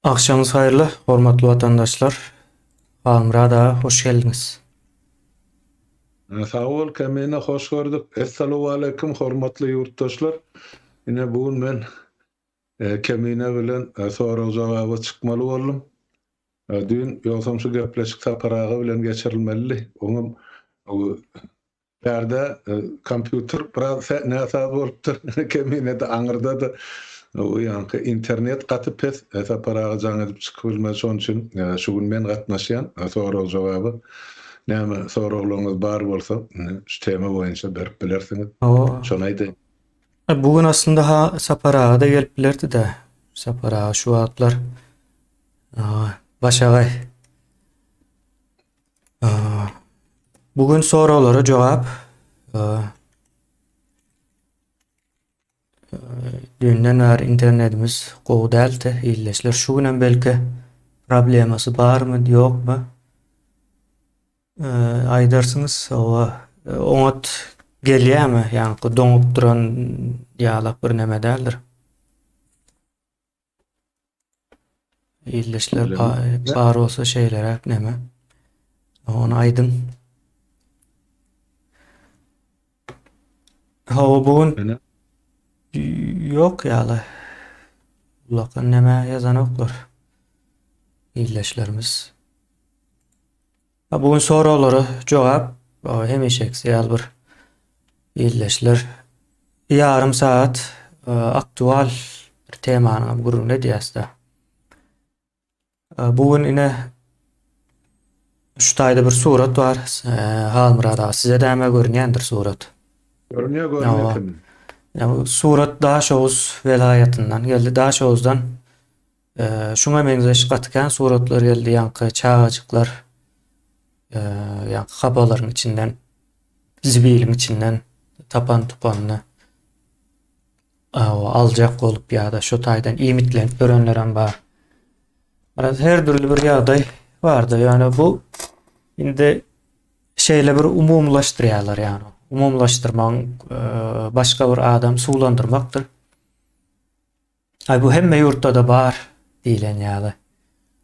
Agşamyňyz haýyrly, hormatly watandaşlar. Halmyrat aga, hoş geldiňiz. Sag bol Kemine, hoş gördük. Essalawwaleýkim hormatly ýurtdaşlar. Ine bu gün men Kemine bilen sorag-jogaba çykmaly boldum. Düýn ýogsam şu gepleşik Sapar aga bilen geçirilmelidi. Oňam Bärde kompýuter biraz näsaz bolupdyr. Kemine-de aňyrda-da o ýaňky internet gaty pes. Sapar aga jaň edip çykyp bilmedi. Şonuň üçin şu gün men gatnaşýan sorag-jogaba. Näme soraglaryňyz bar bolsa şu tema boýunça berip bilersiňiz. Şony aýdaýyn. Bu gün aslynda ha Sapar aga-da gelip bilerdi-de. Sapar aga şu wagtlar başagaý. Bu gün soraglara jogap. Dünden bäri internetimiz gowy däldi, illeşler. Şu günem belki problemasy barmy, ýokmy? Aýdarsyňyz, owa, oňat gelýärmi? Ýaňky doňup duran ýalak bir neme däldir. Ildeşler bar bolsa şeýleräk neme. Ony aýdyň. Hawa bu gün ýok ýaly. Ulakan neme ýazanoklar. Ildeşlerimiz. Bu gün soraglara jogap hemişekisi ýaly bir ildeşler ýarym sagat aktual bir temanyň gürrüňini edýäs-de. Bu gün ine şu taýda bir surat bar. Halmyrat aga size däme görünýändir surat. Görünýär, görünýär kim? Ya bu surat Daşoguz welaýatyndan geldi. Daşoguzdan Şuňa meňzeş gaty kän suratlar geldi, ýaňky çagajyklar ýaňky hapalaryň içinden, zibiliň içinden tapan tupanyny aljak bolup ýa-da şu taýdan iýmitlenip ýörenlerem bar. Biraz her dürli bir ýagdaý bardy. Ýöne bu indi şeýle bir umumylaşdyrýarlar ýagny. Umumylaşdyrmagyň başga bir adam suwlandyrmakdyr. Aý bu hemme ýurtda-da bar diýlen ýaly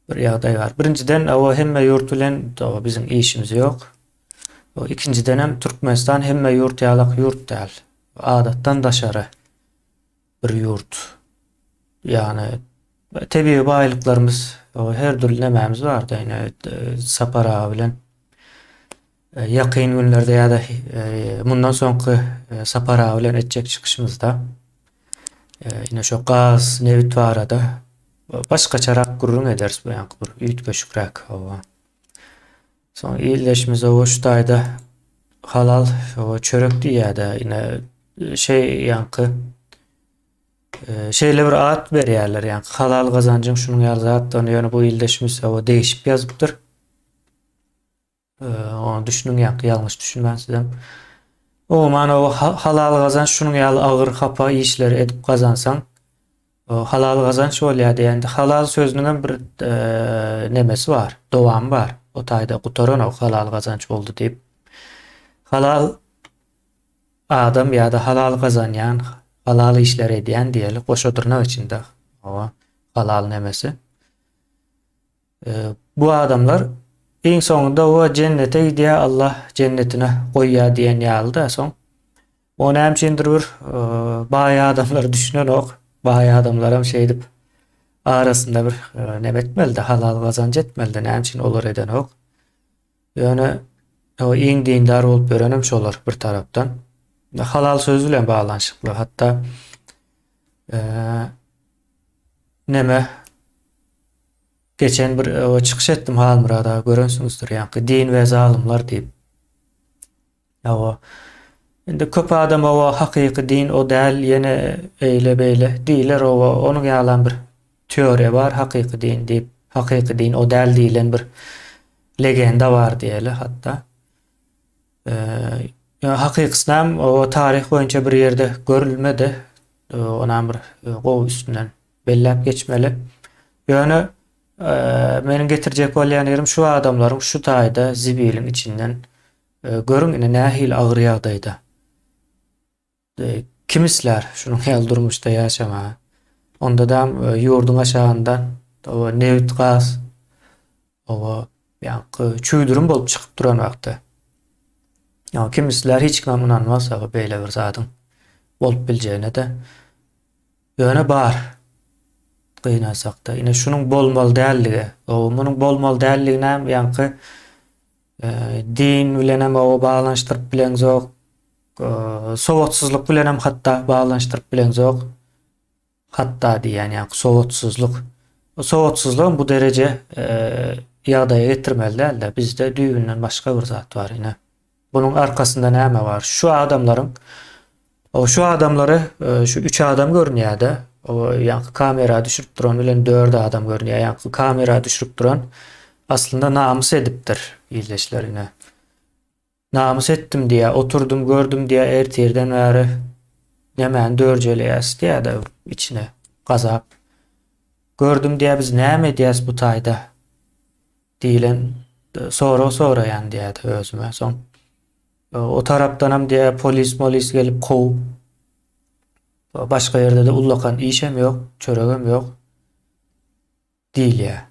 bir ýagdaý bar. Birinjiden o hemme ýurt bilen o biziň işimiz ýok. O ikinjidenem Türkmenistan hemme ýurt ýalak ýurt däl. Adatdan daşary bir ýurt. Ýagny tebigy baýlyklarymyz, o her dürli nämämiz bar-da ine Sapar aga bilen Ýakyn günlerde ýa-da mundan soňky Sapar aga bilen etjek çykyşymyzda ine şu gaz, nebit barada başgaçarak gürrüň ederis bu ýaňky bir üýtgeşikräk hawa. Soň ildeşimiz owa şu taýda halal owa çörek diýýär-de ine şeý ýaňky şeýle bir at berýärler ýaňky halal gazanjyň şunuň ýaly zatdygyny ýöne bu ildeşimiz owa degişip ýazypdyr. Ona düşüniň ýa ýalňyş düşünmän sizem. Umuman o halal gazanç şunuň ýaly agyr hapa işleri edip gazansaň halal gazanç bolýar diýende halal sözüniň hem bir nemesi bar, dowamy bar. O taýda gutaranok halal gazanç boldy diýip. Halal adam ýa-da halal gazanýan, halal işler edýän diýeli goşa dyrnak içinde. Hawa, halal nemesi. Bu adamlar iň soňunda o jennete gidýär, Allah jennetine goýýar diýen ýaly-da soň. O näme üçindir bir baý adamlar düşünenok. Baý adamlaram şeýdip arasynda bir neme etmeli-de, halal gazanç etmeli-de, näme üçin olar edenok. Ýöne o iň dindar bolup ýörenem şolar bir tarapdan. Halal sözi bilen baglanyşykly. Hatda neme Geçen bir çykyş etdim Halmyrat aga görensiňizdir ýaňky din we zalymlar diýip. Hawa. Indi köp adam owa hakyky din o däl ýene eýle beýle diýler owa onuň ýalam bir teoriýa bar hakyky din diýip hakyky din o däl diýlen bir legenda bar diýeli hatda. Eee hakykysynam o taryh boýunça bir ýerde görülmedi. Onam bir gowy üstünden belläp geçmeli. Ýöne meniň getirjek bolýan ýerim şu adamlaryň şu taýda zibiliň içinden görüň ine nähili agyr ýagdaýda. Kim islär şunuň ýaly durmuşda ýaşamagy? Ondadam ýurduň aşagynda nebit gaz oba ýaňky çüwdürim bolup çykyp duran wagty. Ýa kim islär hiç kimem ynanmaz beýle bir zadyň bolup biljegine-de. Ýöne bar. Gynansakda. Ine şunuň bolmaly dälligi. O munuň bolmaly dälliginem ýaňky e, din bilenem o baglanyşdyryp bileňzok. E, sowatsyzlyk bilenem hatda baglanyşdyryp bileňzok. Hatda diýýän ýaňky sowatsyzlyk. O sowatsyzlygam bu dereje e, ýagdaýa getirmeli däldi. Bizde düýbünden başga bir zat bar ine. Bunuň arkasynda näme bar? Şu adamlaryň o şu adamlary e, şu üç adam görünýär-de. O ýaňky kamera düşürip duran bilen dört adam görünýär. Ýaňky kamera düşürip duran aslynda namys edipdir ildeşlerine. Namys etdim diýýär, oturdym gördüm diýýär ertirden bäri nämäni dörjeleýäs diýýär-de içine gazap. Gördüm diýýär biz näme edýäs bu taýda diýlen sorag soraýan diýýärdi özüme. Soň o tarapdanam diýýär polis molis gelip kowup başga ýerde-de ullakan işem ýok, çöregem ýok diýilýär.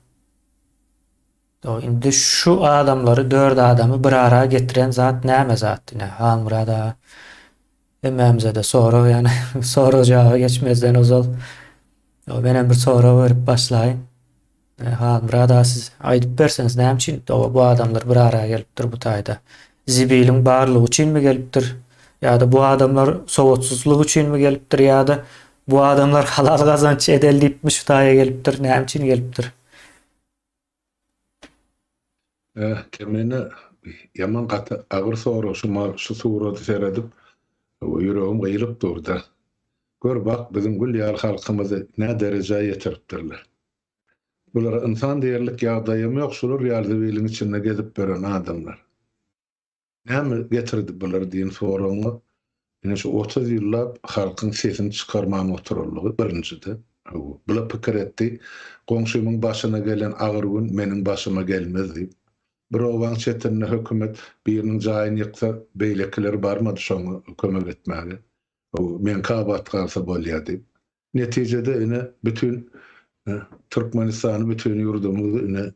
Indi şu adamlary dört adamy bir ara getiren zat näme zat ine Halmyrat aga hemmämize-de sorag ýani sorag jogaba geçmezden ozal menem bir sorag berip başlaýyn. Halmyrat aga siz aýdyp berseňiz näme üçin bu adamlar bir ara gelipdir bu taýda? Zibiliň barlygy üçinmi gelipdir? Ýa-da bu adamlar sowatsyzlyk üçinmi gelipdir ýa-da bu adamlar halal gazanç edeli diýipmi şu taýa gelipdir? Näme üçin gelipdir? Eh, Kemine ýaman gaty agyr sorag şu şu surady seredip ýüregim gyýylyp durda. Gör bak biziň gül ýaly halkymyzy nä derejä ýetiripdirler. Bulara ynsan diýerlik ýagdaýam ýok şular ýaly zibiliň içinde gezip ýören adamlar. Näme getirdi bular diýen soragyňa ine şu 30 ýyllap halkyň sesini çykarman oturanlygy birinjide. Bular pikir etdi, goňşymyň başyna gelen agyr gün meniň başyma gelmez diýip. Bir obaň çetinde hökümet biriniň jaýyny ýyksa, beýlekileri barmady şoňa kömek etmäge. Meňki abat galsa bolýar diýip. Netijede ine bütin Türkmenistany bütin ýurdumyzy ine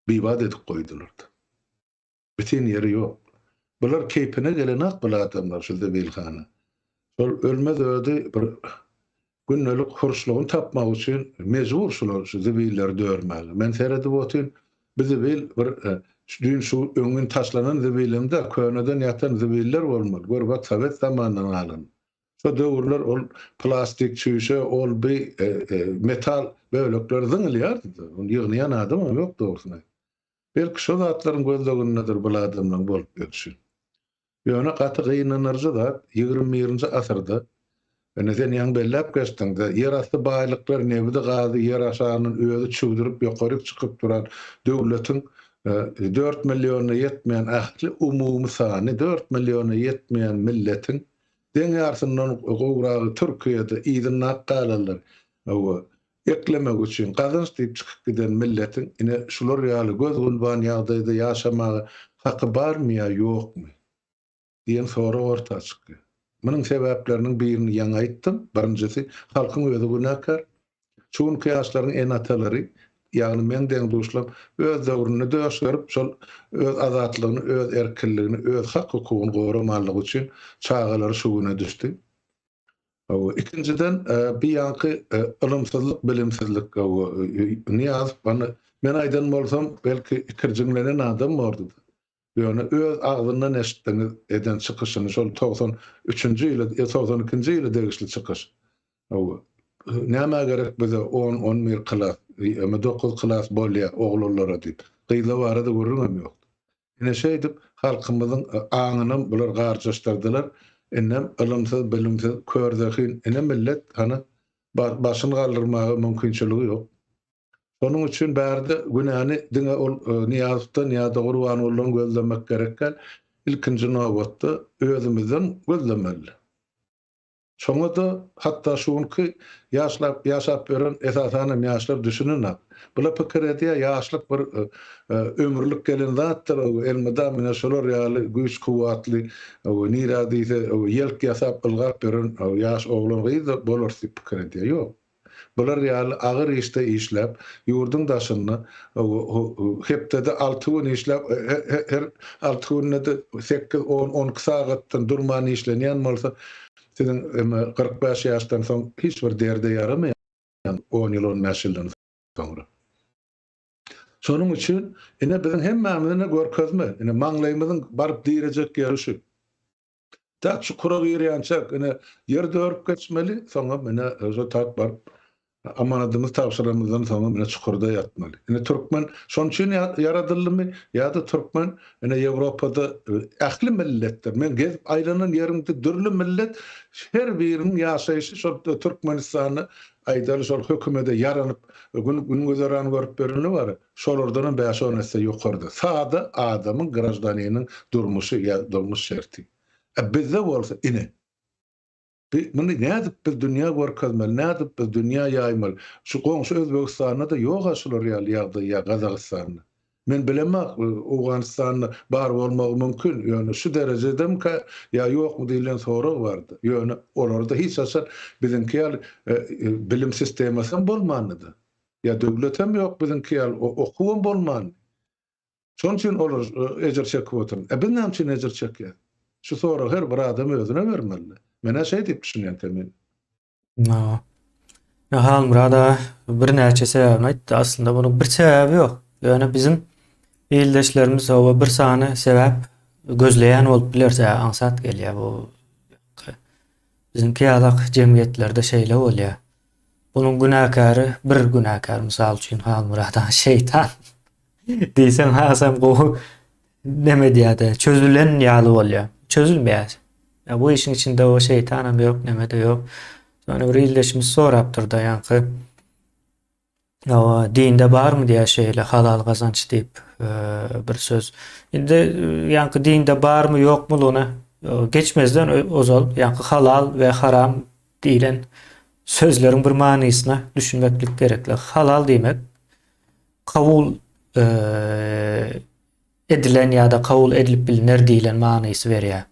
bibat edip goýdular. Bitin ýeri ýok. Bular keýpine gelenak bul adamlar şu zibilhana. Şol ölmez ödi bir gündelik hurşlugyny tapmak üçin mejbur şular şu zibilleri dörmäge. Men seredip otyryn bu zibil bir düýn şu öňňin taşlanan zibilem däl köneden ýatan zibiller bolmaly. Gör bak sowet zamanyndan galan. Şo döwürler ol plastik çüýşe, ol bi metal bölekler zyňylýardy. Ony ýygnaýan adamam ýok dogrusyny aýtsak. Belki şo zatlaryň gözlegindedir bul adamlaryň bolup ýörşi. Ýöne gaty gynanyryjy zat, 21-nji asyrda, ine sen ýaňy belläp geçdiň-de, ýerasty baýlyklar, nebidi, gazy ýer aşagyndan özi çüwdürip ýokaryk çykyp duran döwletiň dört milliona ýetmeýän ähli umumy sany dört milliona ýetmeýän milletiň deň ýarsyndan gowragy Türkiýede yzynda galanlar hawa eklemek üçin gazanç diýip çykyp giden milletiň ine şular ýaly göz-gülban ýagdaýda ýaşamaga haky barmy ýa ýokmy? Diýen sorag orta çykýar. Munuň sebäpleriniň birini ýaňy aýtdym. Birinjisi, halkyň özi günäkär. Şu günki ýaşlaryň ene-atalary, ýagny meň deň-duşlarym öz döwründe döş gerip, şol öz azatlygyny, öz erkinligini, öz hak-hukugyny goramanlygy üçin çagalary şu güne düşdi. Hawa, ikinjiden, bi ýaňky ylymsyzlyk, bilimsizlik, hawa, Nyýazow, men aýdan bolsam, belki ikirjiňlenen adam bordy-da. Ýöne öz agzyndan eşitdiňiz eden çykyşyny şol 93-nji ýyla, 92-nji ýyla degişli çykyş. Hawa. Nämä gerek bize on, on bir klas, ýa dokuz klas bolýa oglanlara diýip. Gyzlar barada gürrüňem ýok. Ine şeýdip halkymyzyň aňynam bular garjaşdyrdylar. Indem ylymsyz, bilimsiz, kör zehin ine millet hany başyny galdyrmaga mümkinçiligi ýok. Şonuň üçin bärde günäni diňe ol Nyýazowdan ýa-da Gurbangulydan gözlemek gerek däl. Ilkinji nobatda özümizden gözlemeli. Şoňa-da hatda şu günki ýaşlap ýaşap ýören esasan hem ýaşlar düşünenak. Bular pikir edýär ýaşlyk bir ömürlik gelen zatdyr, elmydam ine şolar ýaly güýç-kuwwatly nirä diýse ýelk ýasap ylgap ýören ýaş oglan-gyz bolarys diýip pikir edýär. Ýok. Bular ýaly agyr işde işläp, ýurduň daşynda hepdede alty gün işläp, her alty günde-de sekiz, on, onki sagatdan durman işlenýän bolsa, siziň 45 ýaşdan soň hiç bir derde ýaramaýan on ýyl, on bäş ýyldan soňra. Şonuň üçin, ine, biziň hemmämiz ine görkezme, ine, maňlaýymyzyň baryp direjek ýeri şu. Tak çukura girýänçäk ine ýer dörüp geçmeli, soňam ine şo tak baryp amanadymyzy tabşyranymyzdan soňam ine çukurda ýatmaly. Ine türkmen şonuň üçin ýaradyldymy ýa-da türkmen ine Ýewropada ähli milletler, men gezip aýlanan ýerimde dürli millet her biriniň ýaşaýşy şol Türkmenistanda aýdaly şol hökümede ýaranyp gün gün güzeran görüp ýöreni bar. Şolardanam bäş-on esse ýokarda. Sada adamyň, graždaniniň durmuşy ýa durmuş şerti. A bizde bolsa ine. Bi muny nädip biz dünýä görkezmeli, nädip biz dünýä ýaýmaly? Şu goňşy Özbegistanda-da ýog-a şular ýaly ýagdaý ýa Gazagystanda. Men bilemok, Owganystanda bar bolmagy mümkin, ýöne şu derejedemika ýa ýokmy diýlen sorag bardy. Ýöne olarda hiç haçan biziňki ýaly bilim sistemasam bolmandy-da. Ýa döwletem ýok biziňki ýaly okuwam bolmandy. Şonuň üçin olar ejir çekip otyr. E biz näme üçin ejir çekýäs? Şu soragy her bir adam özüne bermeli. Men-ä şeý diýip düşünýän Temin. Hawa. Ýa Halmyrat aga birnäçe sebäbini aýtdy. Aslynda munuň bir sebäbi ýok. Ýöne biziň ildeşlerimiz hawa bir sany sebäp gözleýän bolup biler. Sebäbi aňsat gelýär bu. Biziňki ýalak jemgyýetlerde şeýle bolýar. Bunuň günäkäri bir günäkär, mysal üçin Halmyrat aga şeýtan diýseň hasam gowy neme diýýärdi, çözülen ýaly bolýar. Çözülmeýär. Ýa bu işiň içinde o şeýtanam ýok, neme-de ýok. Şony bir ildeşimiz sorapdyr-da, ýaňky Hawa, dinde barmy diýýär şeýle halal gazanç diýip bir söz. Indi ýaňky dinde barmy ýokmulygyna geçmezden ozal ýaňky halal we haram diýlen sözleriň bir manysyna düşünmeklik gerekli. Halal diýmek kabul edilen ýa-da kabul edilip bilner diýlen manysy berýär.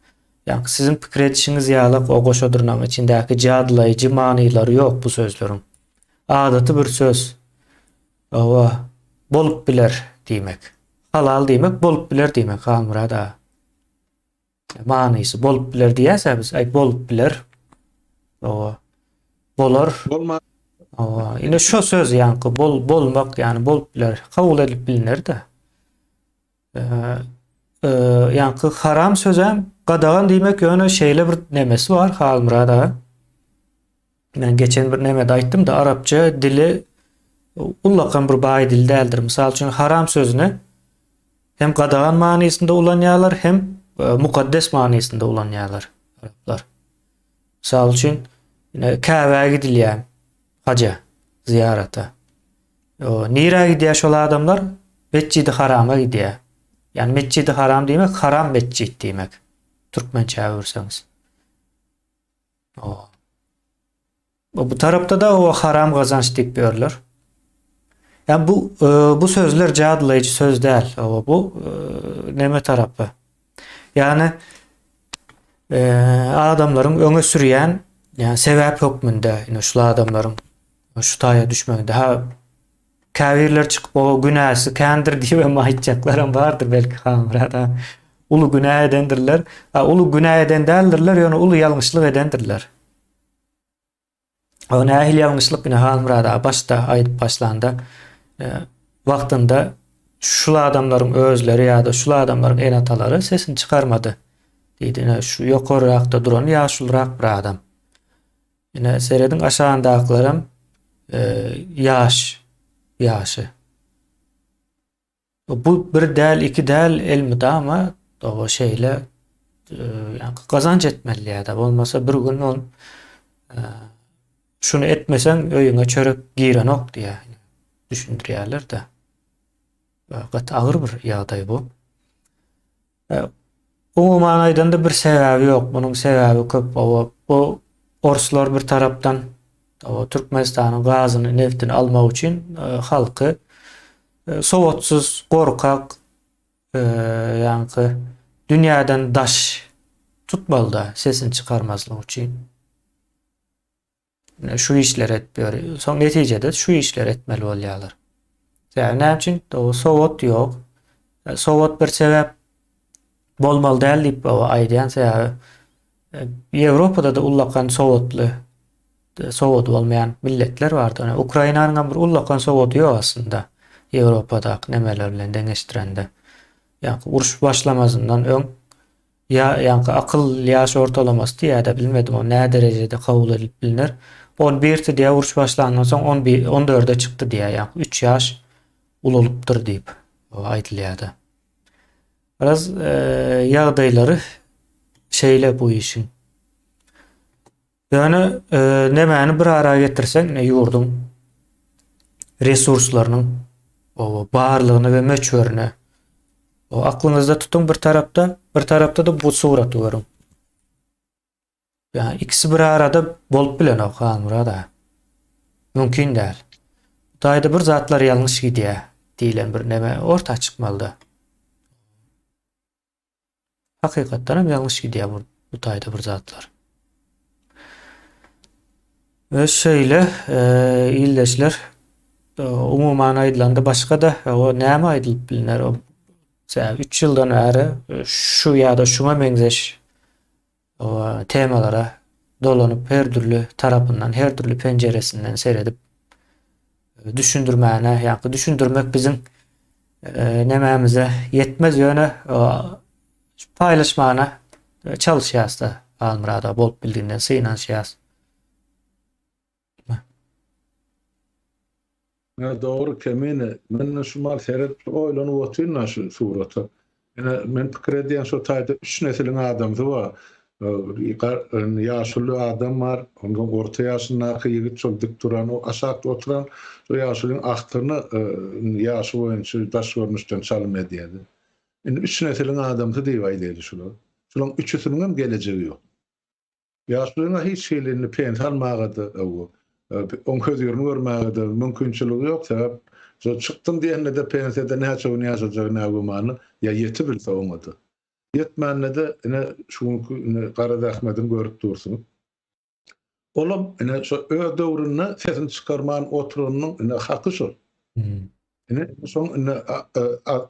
Ýaňky siziň pikir edişiňiz ýaly o goşa dyrnagyň içindäki jadylaýjy manylary ýok bu sözleriň. Adaty bir söz. Hawa, bolup biler diýmek. Halal diýmek bolup biler diýmek Halmyrat aga. Manysy bolup biler diýýäs-ä biz. Aý bolup biler. Hawa. Bolar. Bolma. Hawa. Ine şo söz ýaňky bol bolmak ýany bolup biler. Kabul edilip biliner-de. Ýaňky haram sözem gadagan diýmek ýöne şeýle bir nemesi bar Halmyrat aga. Men geçen bir nemede aýtdym-da arapça dili ullakan bir baý dil däldir. Mysal üçin haram sözüni hem gadagan manysynda ulanýarlar, hem e, mukaddes manysynda ulanýarlar araplar. Mysal üçin, ine Käbä gidilýär haja, zyýarata. O, nirä gidýär şol adamlar? Metjidi Harama gidýär. Ýani Metjidi Haram diýmek haram metjit diýmek. Türkmençä öwürseňiz. O. Bu tarapda-da o haram gazanç diýip ýörler. Ýa bu e, bu sözler jadylaýjy söz däl. O bu e, neme tarapy? Ýagny e, adamlaryň öňe sürýän, ýa sebäp hökmünde ine şul adamlaryň şu taýa düşmeginde ha käbirler çykyp o günäsi kändir diýip hem aýtjaklaram bardyr belki Halmyrat ha. Uly günä edendirler. Ha, uly günä eden däldirler, ýöne uly ýalňyşlyk edendirler. O nähili ýalňyşlyk ine Halmyrat aga başda aýdyp başlanda e, wagtynda şul adamlaryň özleri ýa-da şul adamlaryň ene-atalary sesini çykarmady. Diýdi, ine şu ýokarrakda duran ýaşulurak bir adam. Ine serediň aşagyndakylaram e, ýaş ýaşy. Bu bir däl, iki däl elmydama doga şeýle ýa-da gazanç etmeli ýa-da bolmasa bir gün ol şuny etmeseň öýüňe çörek girenok diýýär. Düşündirýärler-de. Gaty agyr bir ýagdaý bu. Umuman aýdanda bir sebäbi ýok. Munuň sebäbi köp. Bu. Orslar bir tarapdan o Türkmenistanyň gazyny, neftini almak üçin e, halky e, sowatsyz, gorkak, e, ýaňky dünýäden daş tutmaly-da, sesini çykarmazlyk üçin. Şu işleri edip ýör. Soň netijede şu işleri etmeli bolýarlar. Sebäbi näme üçin? O sowat ýok. E, sowat bir sebäp bolmaly däl diýip aýdýan sebäbi e, Ýewropada da ullakan sowatly e, sowady bolmaýan milletler bardy. Ýöne Ukrainanyň hem bir ullakan sowady ýok aslynda Ýewropadaky nemeler bilen deňeşdirende. Ýa-da uruş başlamazyndan öň Ýa ýaňky akyl ýaş ortalamasy diýýä-de bilmedim o nä derejede kabul edilip bilner. On birsi diýýä uruş başlandan soň on bir on dörde çykdy diýýä ýaňky üç ýaş ulalypdyr diýip aýdylýa-da. Biraz ýagdaýlary şeýle bu işiň. Ýöne nemäni bir ara getirseň ine ýurduň resurslarynyň barlygyny we möçberini o aklyňyzda tutuň bir tarapda, bir tarapda-da bu suraty görüň. Ýa ikisi bir arada bolup bilenok Halmyrat aga. Mümkin däl. Bu taýda bir zatlar ýalňyş gidýär diýlen bir neme orta çykmalyda. Hakykatdan hem ýalňyş gidýär bu, bu taýda bir zatlar. We şeýle e, ildeşler e, umuman aýdylanda başga-da e, o näme aýdylyp biliner? O 3 ýyldan bäri e, şu ýa-da şuňa meňzeş o, temalara dolanyp her dürli tarapyndan, her dürli penjeresinden seredip düşündirmäne, ýa-da düşündirmek biziň nemämize ýetmez ýöne paýlaşmana çalyşýas-da Halmyrada bolup bildiginden synanyşýas. Ýa dogry Kemine, men şu mal seredip oýlanyp otyryn şu surata. Ine men pikir edýän şo taýda üç nesiliň adamsy bar. Ýaşuly adam bar, ondan orta ýaşyndaky ýigit şol dik duran, o aşakda oturan şo ýaşulyň agtygyna ýaşy boýunça daş görnüşden çalym edýärdi. Indi üç nesiliň adamsy diýip aýdaýly şular. Şularyň üçüsiniňem gelejegi ýok. Ýaşulyňa hiç hili indi pensiýa almaga-da, oň hözirini görmäge-de mümkinçiligi ýok, sebäp şo çykdym diýende-de pensiýada näçe gün ýaşajagy nägümany, ýa ýetibilse oňa-da. Ýetmände-de ine şu günki ine gara zähmedini görüp dursuň. Olam ine şo öz döwründe sesini çykarman oturanynyň ine haky şol. Ine şoň ine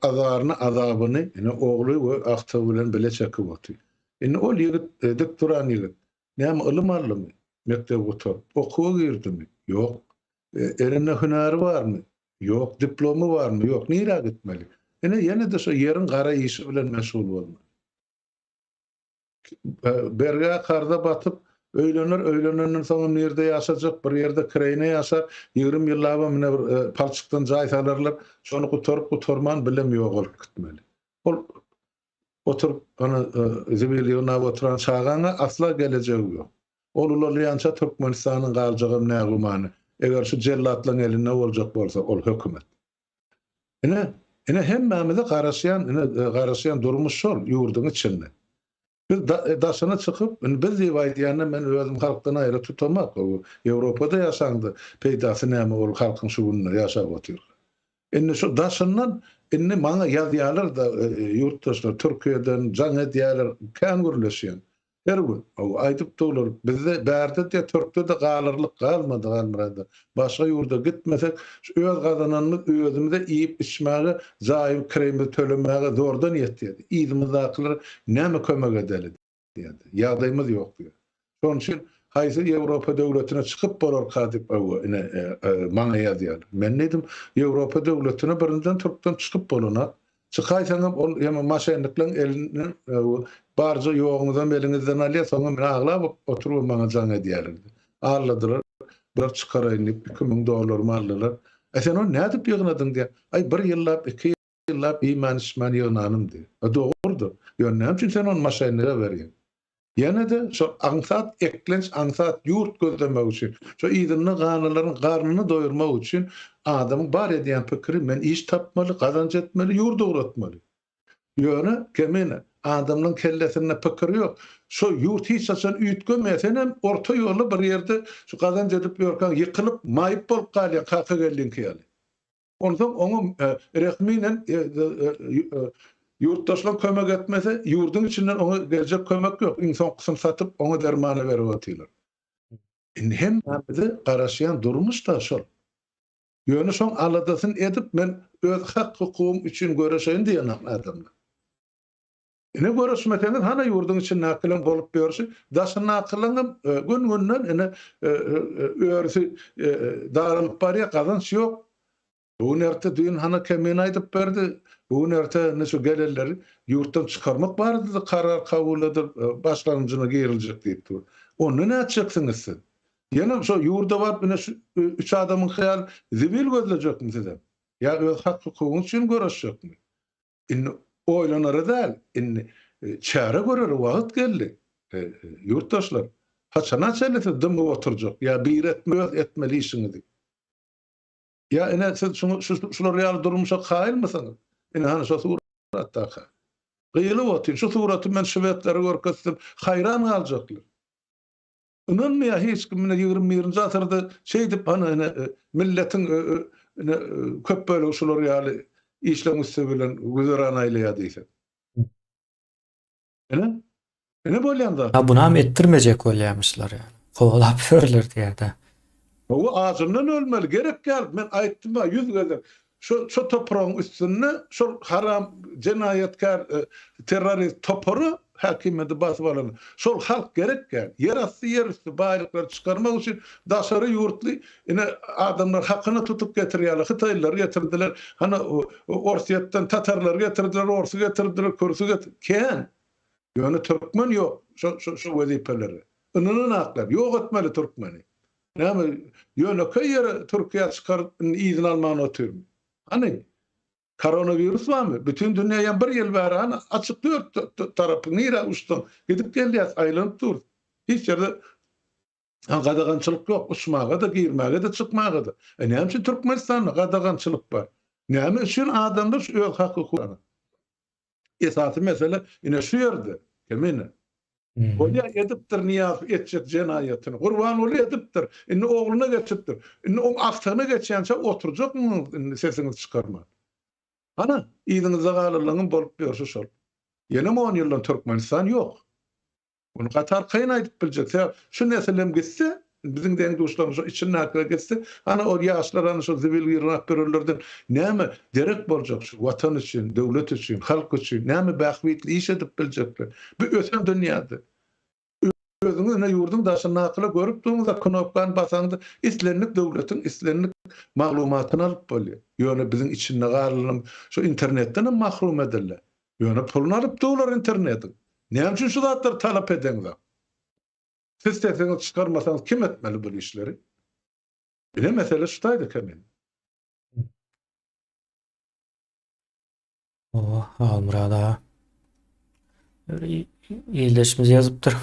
azaryny, azabyny ine ogly we agtygy bilen bile çekip otyr. Indi ol ýigit, dik duran ýigit, näme ylym aldymy? Mekdebi gutaryp, okuwa girdimi? Ýok. Elinde hünäri barmy? Ýok. Diplomy barmy? Ýok. Nirä gitmeli? Ine ýene-de şo ýeriň gara işi bilen meşgul bolmaly. Bergä, karza batyp, öýlener, öýlenenden soňam nirde ýaşajak, bir ýerde kireýine ýaşar, 20 ýyllabam ine bir e, palçykdan jaý salarlar, şony gutaryp gutarman bilem ýogalyp gitmeli. Ol oturyp, ana e, zibil ýygnap oturan çagaňa asla gelejegi ýok. Ol ulalýança Türkmenistanyň galjagam nägümany. Eger şu jellatlaryň elinde boljak bolsa ol hökümet. Ine, ine hemmämize garaşýan, ine e, garaşýan durmuş şol ýurduň içinde. Biz da, e, daşyna çykyp, indi biz diýip aýdýanda men özüm halkdan aýry tutamak. Ýewropada ýaşaňda peýdasy näme ol halkyň şu günde ýaşap otyr. Indi şu daşyndan indi maňa ýazýarlar-da e, ýurtdaşlar Türkiýeden jaň edýärler, kän gürleşýän. Her gün aýdyp durlar, bizde bärde diýýär, türkde-de galarlyk galmady Halmyrada. Başga ýurda gitmesek, şu öz gazananymyz özümize iýip-içmäge, jaýy kireýimizi tölemäge zordan ýetýär. Yzymyzdakylara näme kömek edeli diýýär. Ýagdaýymyz ýok diýýär. Şonuň üçin haýsy Ýewropa döwletine çykyp bolarka diýip, hawa, ine, maňa ýazýarlar. Men diýdim, Ýewropa döwletine birinjiden türkden çykyp bolanok. Çykaýsaňam ol hem maşennikleň elinden barja ýoguňyzam eliňizden alýar, soňam meni aglap oturyp maňa jaň edýärler. Aldadylar. Bular çykaraýyn diýip 2000 dollarymy aldylar. E sen ony nädip ýygnadyň diýýär. Aý bir ýyllap, iki ýyllap iýmän-içmän ýygnanym diýýär. E dogrudyr. Ýöne näme üçin sen ony maşenlige berýäň? Ýene-de şol aňsat eklenç, aňsat ýurt gözlemek üçin, şo yzynda galanlaryň garnyny doýurmak üçin adamyň bar edýän pikiri men iş tapmaly, gazanç etmeli, ýurt ugratmaly. Ýöne, Kemine, Adamlaryň kellesinde pikir ýok. Şo ýurt hiç haçan üýtgemeýär. Senem orta ýolda bir ýerde şu gazanç edip ýörkäň ýykylyp, maýyp bolup galýaň Kakageldiňki ýaly. Onsoň oňa resminen ýurtdaşlar kömek etmese, ýurduň içinden oňa geljek kömek ýok. Iň soňkusyny satyp, oňa dermana berip otyrlar. Indi hemmämize garaşýan durmuş-da şol. Ýöne şoň aladasyny edip, men öz hak-hukugym üçin göreşeýin diýen adamlar. Ine göreşmeseňiz hana ýurduň içindäkileň bolup ýörşi, daşyndakylaňam gün-günden ine örüsi daralyp barýar, gazanç ýok. Bu gün erte düýn hana Kemine aýdyp berdi, bu gün erte ine şu gelenleri ýurtdan çykarmak barada-da karar kabul edilip başlangyjyna giriljek diýip dur. Onda nätjeksiňiz siz? Ýene şo ýurda baryp ine şu üç adamyňky ýaly zibil gözlejekmi sizem? Ýa öz hak-hukugyňyz üçin göreşjekmi? Indi oýlanara däl, indi çäre görere wagt geldi. Ýurtdaşlar, haçana çenli siz dymyp oturjak, ýa biri etme öz etmeli işiňizi. Ýa ine siz şuňa şular ýaly durmuşa kaýylmysyňyz? Ine hany şo suratdaka. Gyýylyp otyryn. Şu suraty men şwedlere görkezsem haýran galjaklar. Ynanmaýar hiç kim ine 21-nji asyrda şeýdip hany ine milletiň ine köp bölegi şular ýaly işleň üsti bilen güzeran aýlaýar diýse. Ine ine bolýan zat. Ha bunam etdirmejek bolýamyşlar ýaly. Kowalap ýörler diýýär-dä. Hawa ajyndan ölmeli gerek ýaly men aýtdym-a ýüz gezek şo şo topragyň üstünde şol haram jenaýatkär terrorist topary häkimiýeti basyp alan şol halk gerek ýaly ýer asty ýer üsti baýlyklary çykarmak üçin daşary ýurtly ine adamlar hakyna tutup getirýärler hytaýlylary getirdiler hany orsýetden tatarlary getirdiler orsy getirdiler kürsü getir kän ýöne türkmen ýok şo şo şo wezipelere Ynanan aklar, ýok etmeli türkmeni. Näme, ýönekeý ýere Türkiýä çykaryp indi yzyny alman otyrmy? Hany, koronawirus barmy? Bütin dünýä ýa bir ýyl bäri hany açyk dört tarapy nirä uçsaň gidip gelýäs, aýlanyp durus. Hiç ýerde gadagançylyk ýok, uçmaga-da, girmäge-de, çykmaga-da. E näme üçin Türkmenistanda gadagançylyk bar? Näme üçin adamlar şu öz hak-hukugyny? Esasy mesele ine şu ýerde, Kemine. Bolýa edipdir Nyýazow etjek jenaýatyny. Gurbanguly edipdir. Indi ogluna geçipdir. Indi oň agtygyna geçýänçä oturjakmyňyz indi sesiňizi çykarman. Hana, yzyňyzda galanlaryňam bolup ýörşi şol. Ýenem on ýyldan Türkmenistan ýok. Muny gaty arkaýyn aýdyp biljek. Sebäp şu nesilem gitse, biziň deň-duşlarymyz şo içindäkiler gitse, hana ol ýaşlar hana şo zibil ýygnap ýörenlerden näme derek boljak şu watan üçin, döwlet üçin, halk üçin näme bähbitli iş edip biljekler. Bu ösen dünýäde. Özüňiz ine ýurduň daşyndakylar görüp durňyz-a knopkany basaňda islendik döwletiň islendik maglumatyny alyp bolýar. Ýöne biziň içinde galanam şo internetdenem mahrum edildi. Ýöne puluny alyp durlar internetiň. Näme üçin şu zatlary talap edeňzok? Siz sesiňizi çykarmasaňyz kim etmeli bul işleri? Ine mesele şu taýda Kemine. Owa, Halmyrat aga. Bir ildeşimiz ýazypdyr.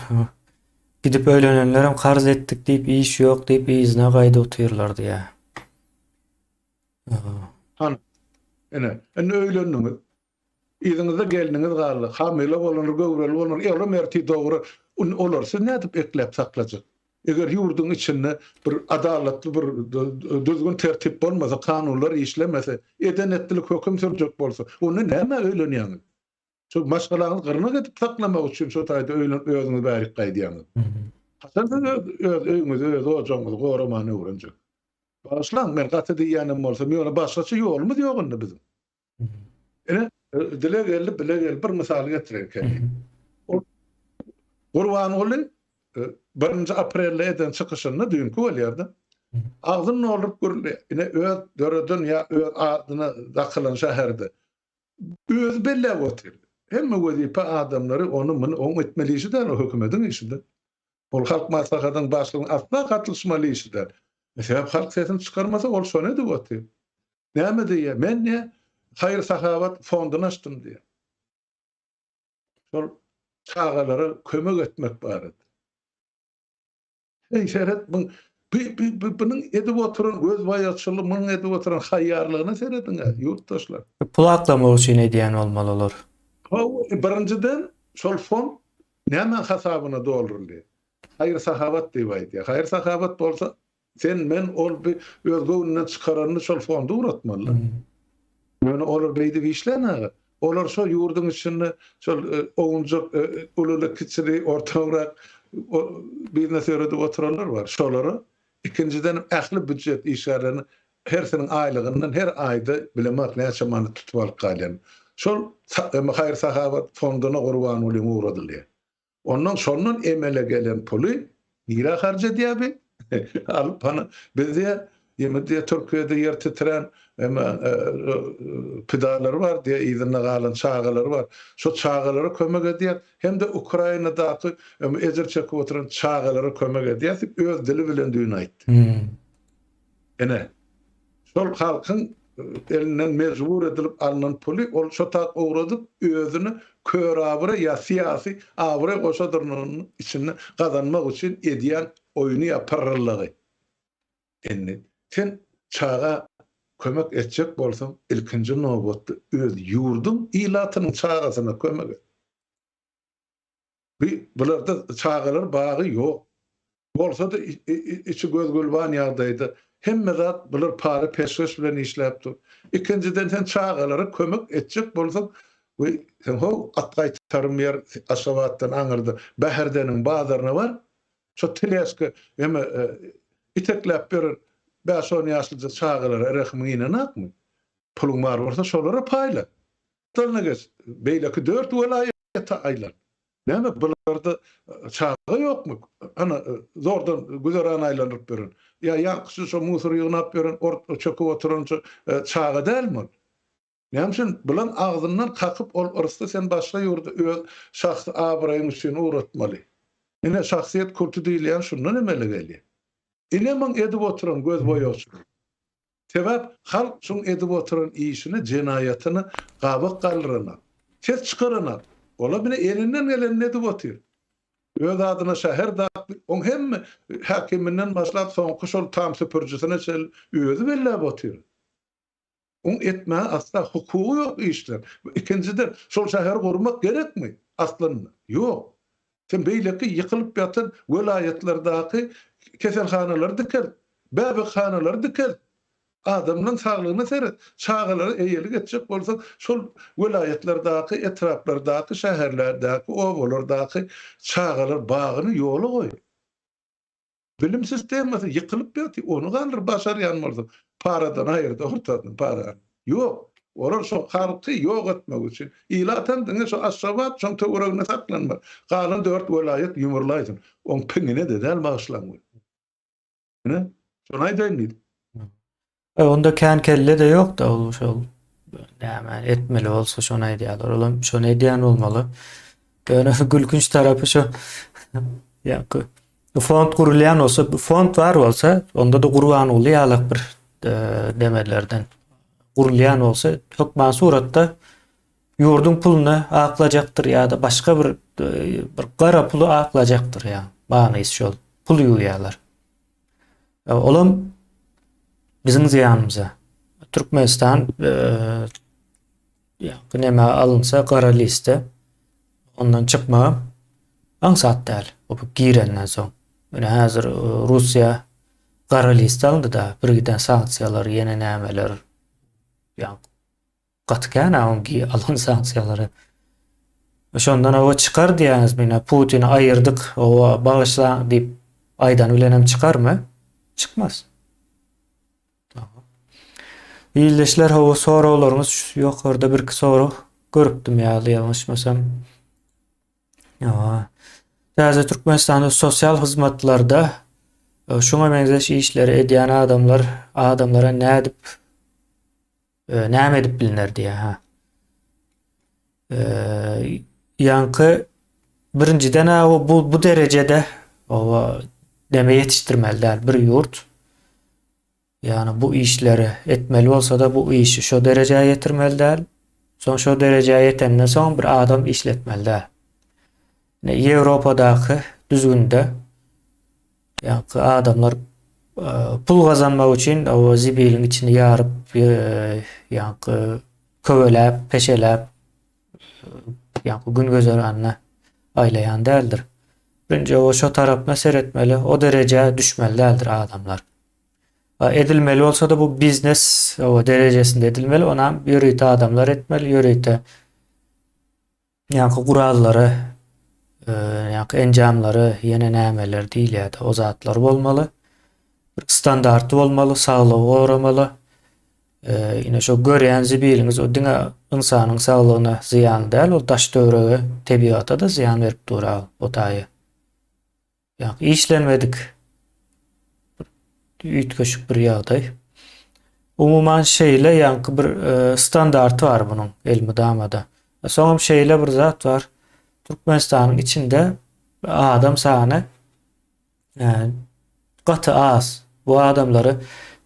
Gidip öýlenenlerem karz etdik diýip, iş ýok diýip yzyna gaýdyp otyrlar diýýär. Hany, ine, indi öýlendiňiz. Yzyňyzda gelniňiz galdy. Hamyla bolanlar, göwreli bolanlar, olam ertir dograr. Indi olary siz nädip ekläp saklajak? Eger ýurduň içinde bir adalatly bir düzgün-tertip bolmasa, kanunlar işlemese, eden-etdilik höküm sürjek bolsa, onda nämä öýlenýäňiz? Şo maşgalaňyzy gyrnak edip saklamak üçin şo taýda öýlenip özüňiz bärik gaýdýaňyz. Haçan siz öz öz öýüňizi, öz ojagyňyzy goramany öwrenjek? Bagyşlaň, men gaty diýýänem bolsam, ýöne başgaça ýolumyz ýok indi biziň. Ine, dile geldi, bile geldi. Bir mysal getireýin Kerim. Ol Gurbanguly birinji aprelde eden çykyşynda düýnki bolýar-da. Agzyny dolduryp gürledi. Ine öz döreden ýa öz adyna dakylan şäherde Özi belläp otyr. Hemme wezipe adamlary ony muny oň etmeli işi däl o hökümediň işidir. Ol halk maslahatynyň başlygynyň asla gatylyşmaly işi däl. Sebäp halk sesini çykarmasa ol şony edip otyr. Näme diýýär? Men diýýär haýyr sahawat fonduny açdym diýýär. Şol çagalara kömek etmek barada. Eý seret bu bu bunuň edip oturan göz baýaçylygy, munuň edip oturan haýýarlygyna serediň-ä, ýurtdaşlar. Pul aklamak üçin edýän bolmaly olar. Hawa, birinjiden şol fond nämäň hasabyna dolduryldy? Haýyr-sahawat diýip aýdýar. Haýyr-sahawat bolsa, sen, men, ol bi öz göwnünden çykaranyny şol fonda ugratmaly-da. Ýöne olar beýdip işlän aga. Olar şo ýurduň içinde şol owunjak ululy-kiçili, ortarak biznes ýöredip oturanlar bar. Şolara, ikinjidenem ähli býujet işgärleriniň hersiniň aýlygyndan her aýda bilemok näçe manat tutup alyp galýan. Şol haýyr-sahawat fonduna Gurbangulyň ugradylýar. Ondan şondan emele gelen puly nirä harç edýär bi? Alyp hany biz diýýär, ýeme diýýär Türkiýede ýer titrän eme pidalary bar diýýär, yzynda galan çagalary bar. Şo çagalara kömek edýär hem-de Ukrainadaky ejir çekip oturan çagalara kömek edýär diýip öz dili bilen düýn aýtdy. Ine, şol halkyň elinden mejbur edilip alnan puly ol şo tak ugradyp, özüne kör abraý ýa syýasy abraý goşa dyrnagynyň içinde gazanmak üçin edýän oýny ýa pyrryllygy. Indi sen çaga kömek etjek bolsaň, ilkinji nobatda öz ýurduň ilatynyň çagasyna kömek et. Bi bularda çagalar bagy ýok. Bolsa-da içi göz-gülban ýagdaýda. Hemme zat bular para-peşgeş bilen işläp dur. Ikinjiden sen çagalara kömek etjek bolsaň we sen ho at gaýtarym ýer Aşgabatdan aňyrda Bäherdeniň bazaryna bar. Şo teležka eme itekläp ýören bäş-on ýaşlyja çagalara rehimiň inenakmy? Puluň bar bolsa şolara paýla. Dalyna geç. Beýleki dört welaýata aýlan. Näme bularda çaga ýokmy? Ana zordan güzeran aýlandyryp ýören. Ýa ýaňky şo musor ýygnap ýören ort çöküp oturan şo çaga dälmi ol? Näme üçin bulaň agzyndan kakyp ol yrsy sen başga ýurda öz şahsy abraýyň üçin ugratmaly. Ine şahsyýet kulty diýilýän şundan emele gelýär. Ine muň edip oturan göz boýagçylygy. Sebäp halk şuň edip oturan işini jenaýatyny gabak galdyranak. Ses çykaranak. Ola bile elinden gelenini edip otyr. Öz adyna şäher dakdy, oň hemme häkiminden başlap soňky şol tam süpürijisine çenli özi belläp otyr. Oň etmäge asla hukugy ýok işler. Ikinjiden şol şäheri gurmak gerekmi aslynda? Ýok. Sen beýleki ýykylyp ýatan welaýatlardaky keselhanalary dikelt, bäbekhanalary dikelt. Adamlaryň saglygyna seret. Çagalara eýelik etjek bolsaň, şol welaýatlardaky, etraplardaky, şäherlerdäki, obalardaky çagalar bagyny ýola goý. Bilim sistemasy ýykylyp ýatyr, ony galdyr başarýan bolsaň, paradan aýyrda ortadan parany. Ýok, olar şo halky ýok etmek üçin, ilat hem diňe şo Aşgabat, şoň töwereginde saklanmaly. Galan dört welaýat ýumurlaýsyn. Oň piňine-de däl bagyşlaň. Ine, şony aýdaýyn diýdim. E, onda kän kelle-de ýok-da, ol şol näme etmeli bolsa şony aýdýarlar. Olam şony edýän bolmaly. Ýöne gülkünç tarapy şo ýa-ki fond gurulýan bolsa, fond bar bolsa, onda-da Gurbanguly ýalak bir e, demelerden gurulýan bolsa, hökman suratda ýurduň puluny aklajakdyr ýa-da başga bir e, bir gara puly aklajakdyr ýa. Manysy şol. Pul ýuwýarlar. Olam biziň zyýanymyza. Türkmenistan ýa näme alynsa gara liste ondan çykmagam aňsat däl. O girenden soň. Ýöne häzir Russiýa gara liste alyndy-da, bir giden sanksiýalar, ýene nämeler. Ýa Gaty kän a oň alan sanksiýalary. Şondan owa çykar diýýäňizmi ine Putini aýyrdyk owa bagyşlaň diýip aýdany bilenem çykarmy? Çykmaz. Ildeşler hawa soraglaryňyz ýokarda birki sorag görüpdim ýaly ýalňyşmasam. Hawa. Täze Türkmenistanda sosial hyzmatlarda e, şuňa meňzeş işleri edýän adamlar adamlara nädip Näme edip biliner diýýär, ha. Ýaňky birinjiden bu bu derejede oba deme ýetişdirmeli däl bir ýurt. Ýagny bu işleri etmeli bolsa-da bu işi şo derejä ýetirmeli däl. Soň şo derejä ýetenden soň bir adam işletmeli däl. Ýewropadaky düzgünde Ýaňky adamlar pul gazanmak üçin o zibiliň içini ýaryp, ýaňky köweläp, peşeläp. ýaňky gün gözeranyna aýlaýan däldir. Birinji o şo tarapyna seretmeli, o derejä düşmeli däldir adamlar. Edilmeli bolsa-da bu biznes o derejesinde edilmeli, onam ýörite adamlar etmeli, ýörite ýaňky gurallary, ýaňky enjamlary, ýene nämeler diýilýär-de, o zatlar bolmaly. Bir standarty bolmaly, saglygy goramaly. Ine şo görýän zibiliňiz o diňe ynsanyň saglygyna zyýanly däl, ol daş-töwerege, tebigata-da zyýan berip dur o taýy. Ýa işlenmedik üýtgeşik bir ýagdaý. Umuman şeýle ýaňky bir e, standarty bar bunuň elmydamada. E, soňam şeýle bir zat bar. Türkmenistanyň içinde adam sany e, gaty az. Bu adamlary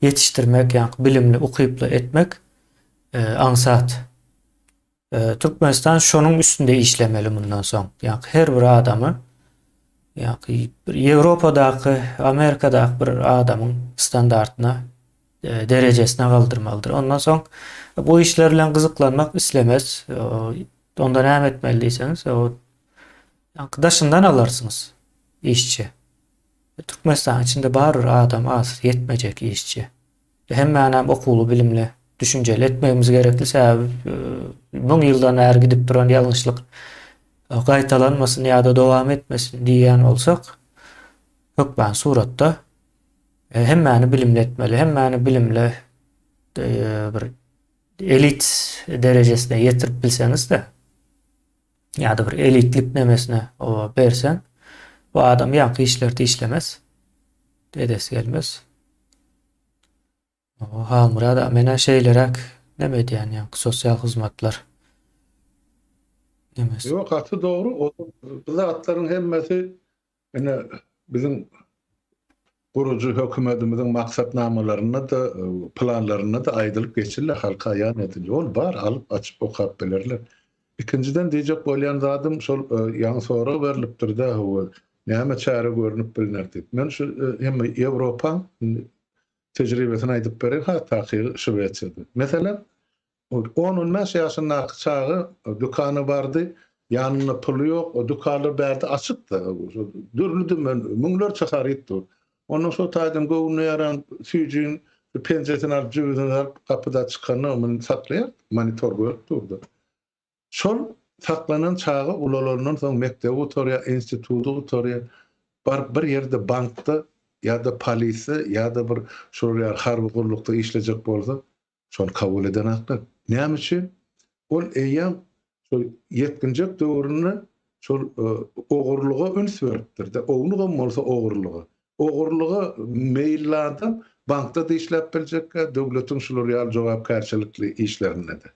ýetişdirmek, ýaňky bilimli, ukyply etmek e, aňsat. Türkmenistan şonuň üstünde işlemeli mundan soň. Ýa her bir adamy ýa bir Ýewropadaky, Amerikadaky bir adamyň standartyna e, derejesine galdyrmalydyr. Ondan soň bu işler bilen gyzyklanmak islemez. Onda näme etmeli diýseňiz, o daşyndan alarsyňyz işçi. Türkmenistanyň içinde bar bir adam az, ýetmejek işçi. Hemmänem okuwly, bilimli, düşünjeli etmegimiz gerekli, sebäbi müň ýyldan bäri gidip duran ýalňyşlyk gaýtalanmasyn ýa-da dowam etmesin diýýän bolsak, hökman suratda hemmäni bilimli etmeli, hemmäni bilimli bir elit derejesine ýetirip bilseňiz-de, ýa-da bir elitlik nemesine berseň, bu adam ýaňky işlerde işlemez, edesi gelmez. Halmyrat aga menä şeýleräk neme edýän ýaňky sosial hyzmatlar nemesi. Ýok gaty dogry o bu zatlaryň hemmesi ine biziň gurujy hökümetimiziň maksatnamalarynda-da planlarynda-da aýdylyp geçildi halka aýan edildi ol bar alyp açyp okap bilerler. Ikinjiden diýjek bolýan zadym şol ýaňy sorag berlipdir-dä hawa näme çäre görnüp bilner diýip. Men şu hem Ýewropaň tejribesini aýdyp bereýin, has takygy Şwesiýada. Meselem, on-on bäş ýaşyndaky çaga dükana bardy, ýanynda puly ýok, o dükanlar bärde açyk-da, dürli dümen, müňlerçe haryt dur. Ondan şo taýdan göwnüne ýaran süýjüň penjesini alyp jübüsine salyp gapyda çykanda muny saklaýar, monitor görüp durdy. Şol saklanan çaga ulalandan soň mekdebi gutarýar, instituty gutarýar. Baryp bir ýerde bankda ýa-da polisde ýa-da bir şolar ýaly harby gullukda işlejek bolsa, Şony kabul edenaklar. Näme üçin? Ol eýýäm şol ýetginjek döwründe şol ogurlyga üns beripdir-de, ownugam bolsa ogurlyga. Ogurlyga meýilli adam bankda-da işläp biljekkä, döwletiň şular ýaly jogapkärçilikli işlerinde-de.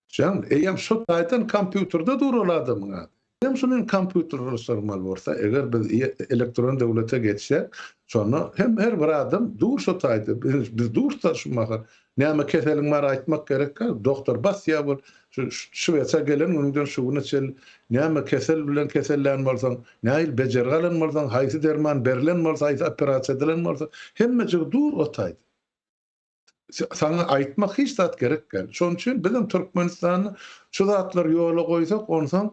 Düşýäňmi? Eýýäm şo taýdan kompýuterde dur ol adamyň ady. Hem şuny kompýuterleşdirmeli bolsa, eger biz elektron döwlete geçsek, şonda hem her bir adam dur şo taýda, biz dursa şu mahal, näme keseliň bar aýtmak gerek däl, doktor basýar bol, şu Şwesiýa gelen günüňden şu güne çenli näme kesel bilen kesellän bolsaň, nähili bejergi alan bolsaň, haýsy derman berlen bolsa, haýsy operasiýa edilen bolsa, hemmejigi dur o taýda. Saňa aýtmak hiç zat gerek däl. Şonuň üçin bizem Türkmenistanda şu zatlary ýola goýsak, onsoň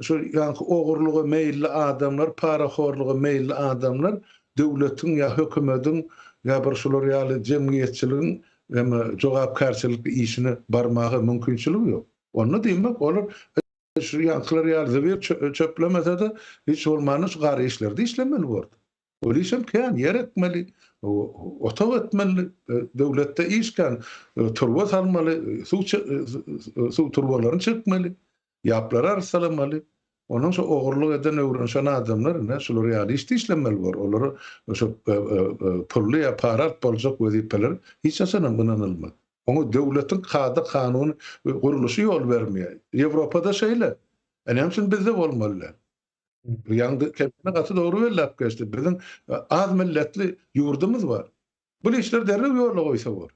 şu ýaňky ogurlyga meýilli adamlar, parahorluga meýilli adamlar döwletiň ýa hökümediň ýa bir şular ýaly jemgyýetçiligiň hem jogapkärçilikli işine barmaga mümkinçiligi ýok. Onda diýmek olar şu ýaňkylar ýaly zibil çöplemese-de, hiç bolmanda şu gara işlerde işlemeli bordy. Ol işem kän, ýer ekmeli, otag etmeli, döwletde iş kän, turba salmaly, suw suw turbalaryny çekmeli, ýaplary arassalamaly. Onuň şu ogurlyk eden, öwrenişen adamlar ine şular ýaly işde işlemeli bor. Olara şo pully ýa para alyp boljak wezipeler hiç haçanam ynanylmaz. Oňa döwletiň kada-kanuny gurluşy ýol bermeýär. Ýewropada şeýle. E näme üçin bizde bolmaly däl? Ýaňy Kemine gaty dogry belläp geçdi. Biziň az milletli ýurdumyz bar. Bu işler derrew ýola goýsa bor.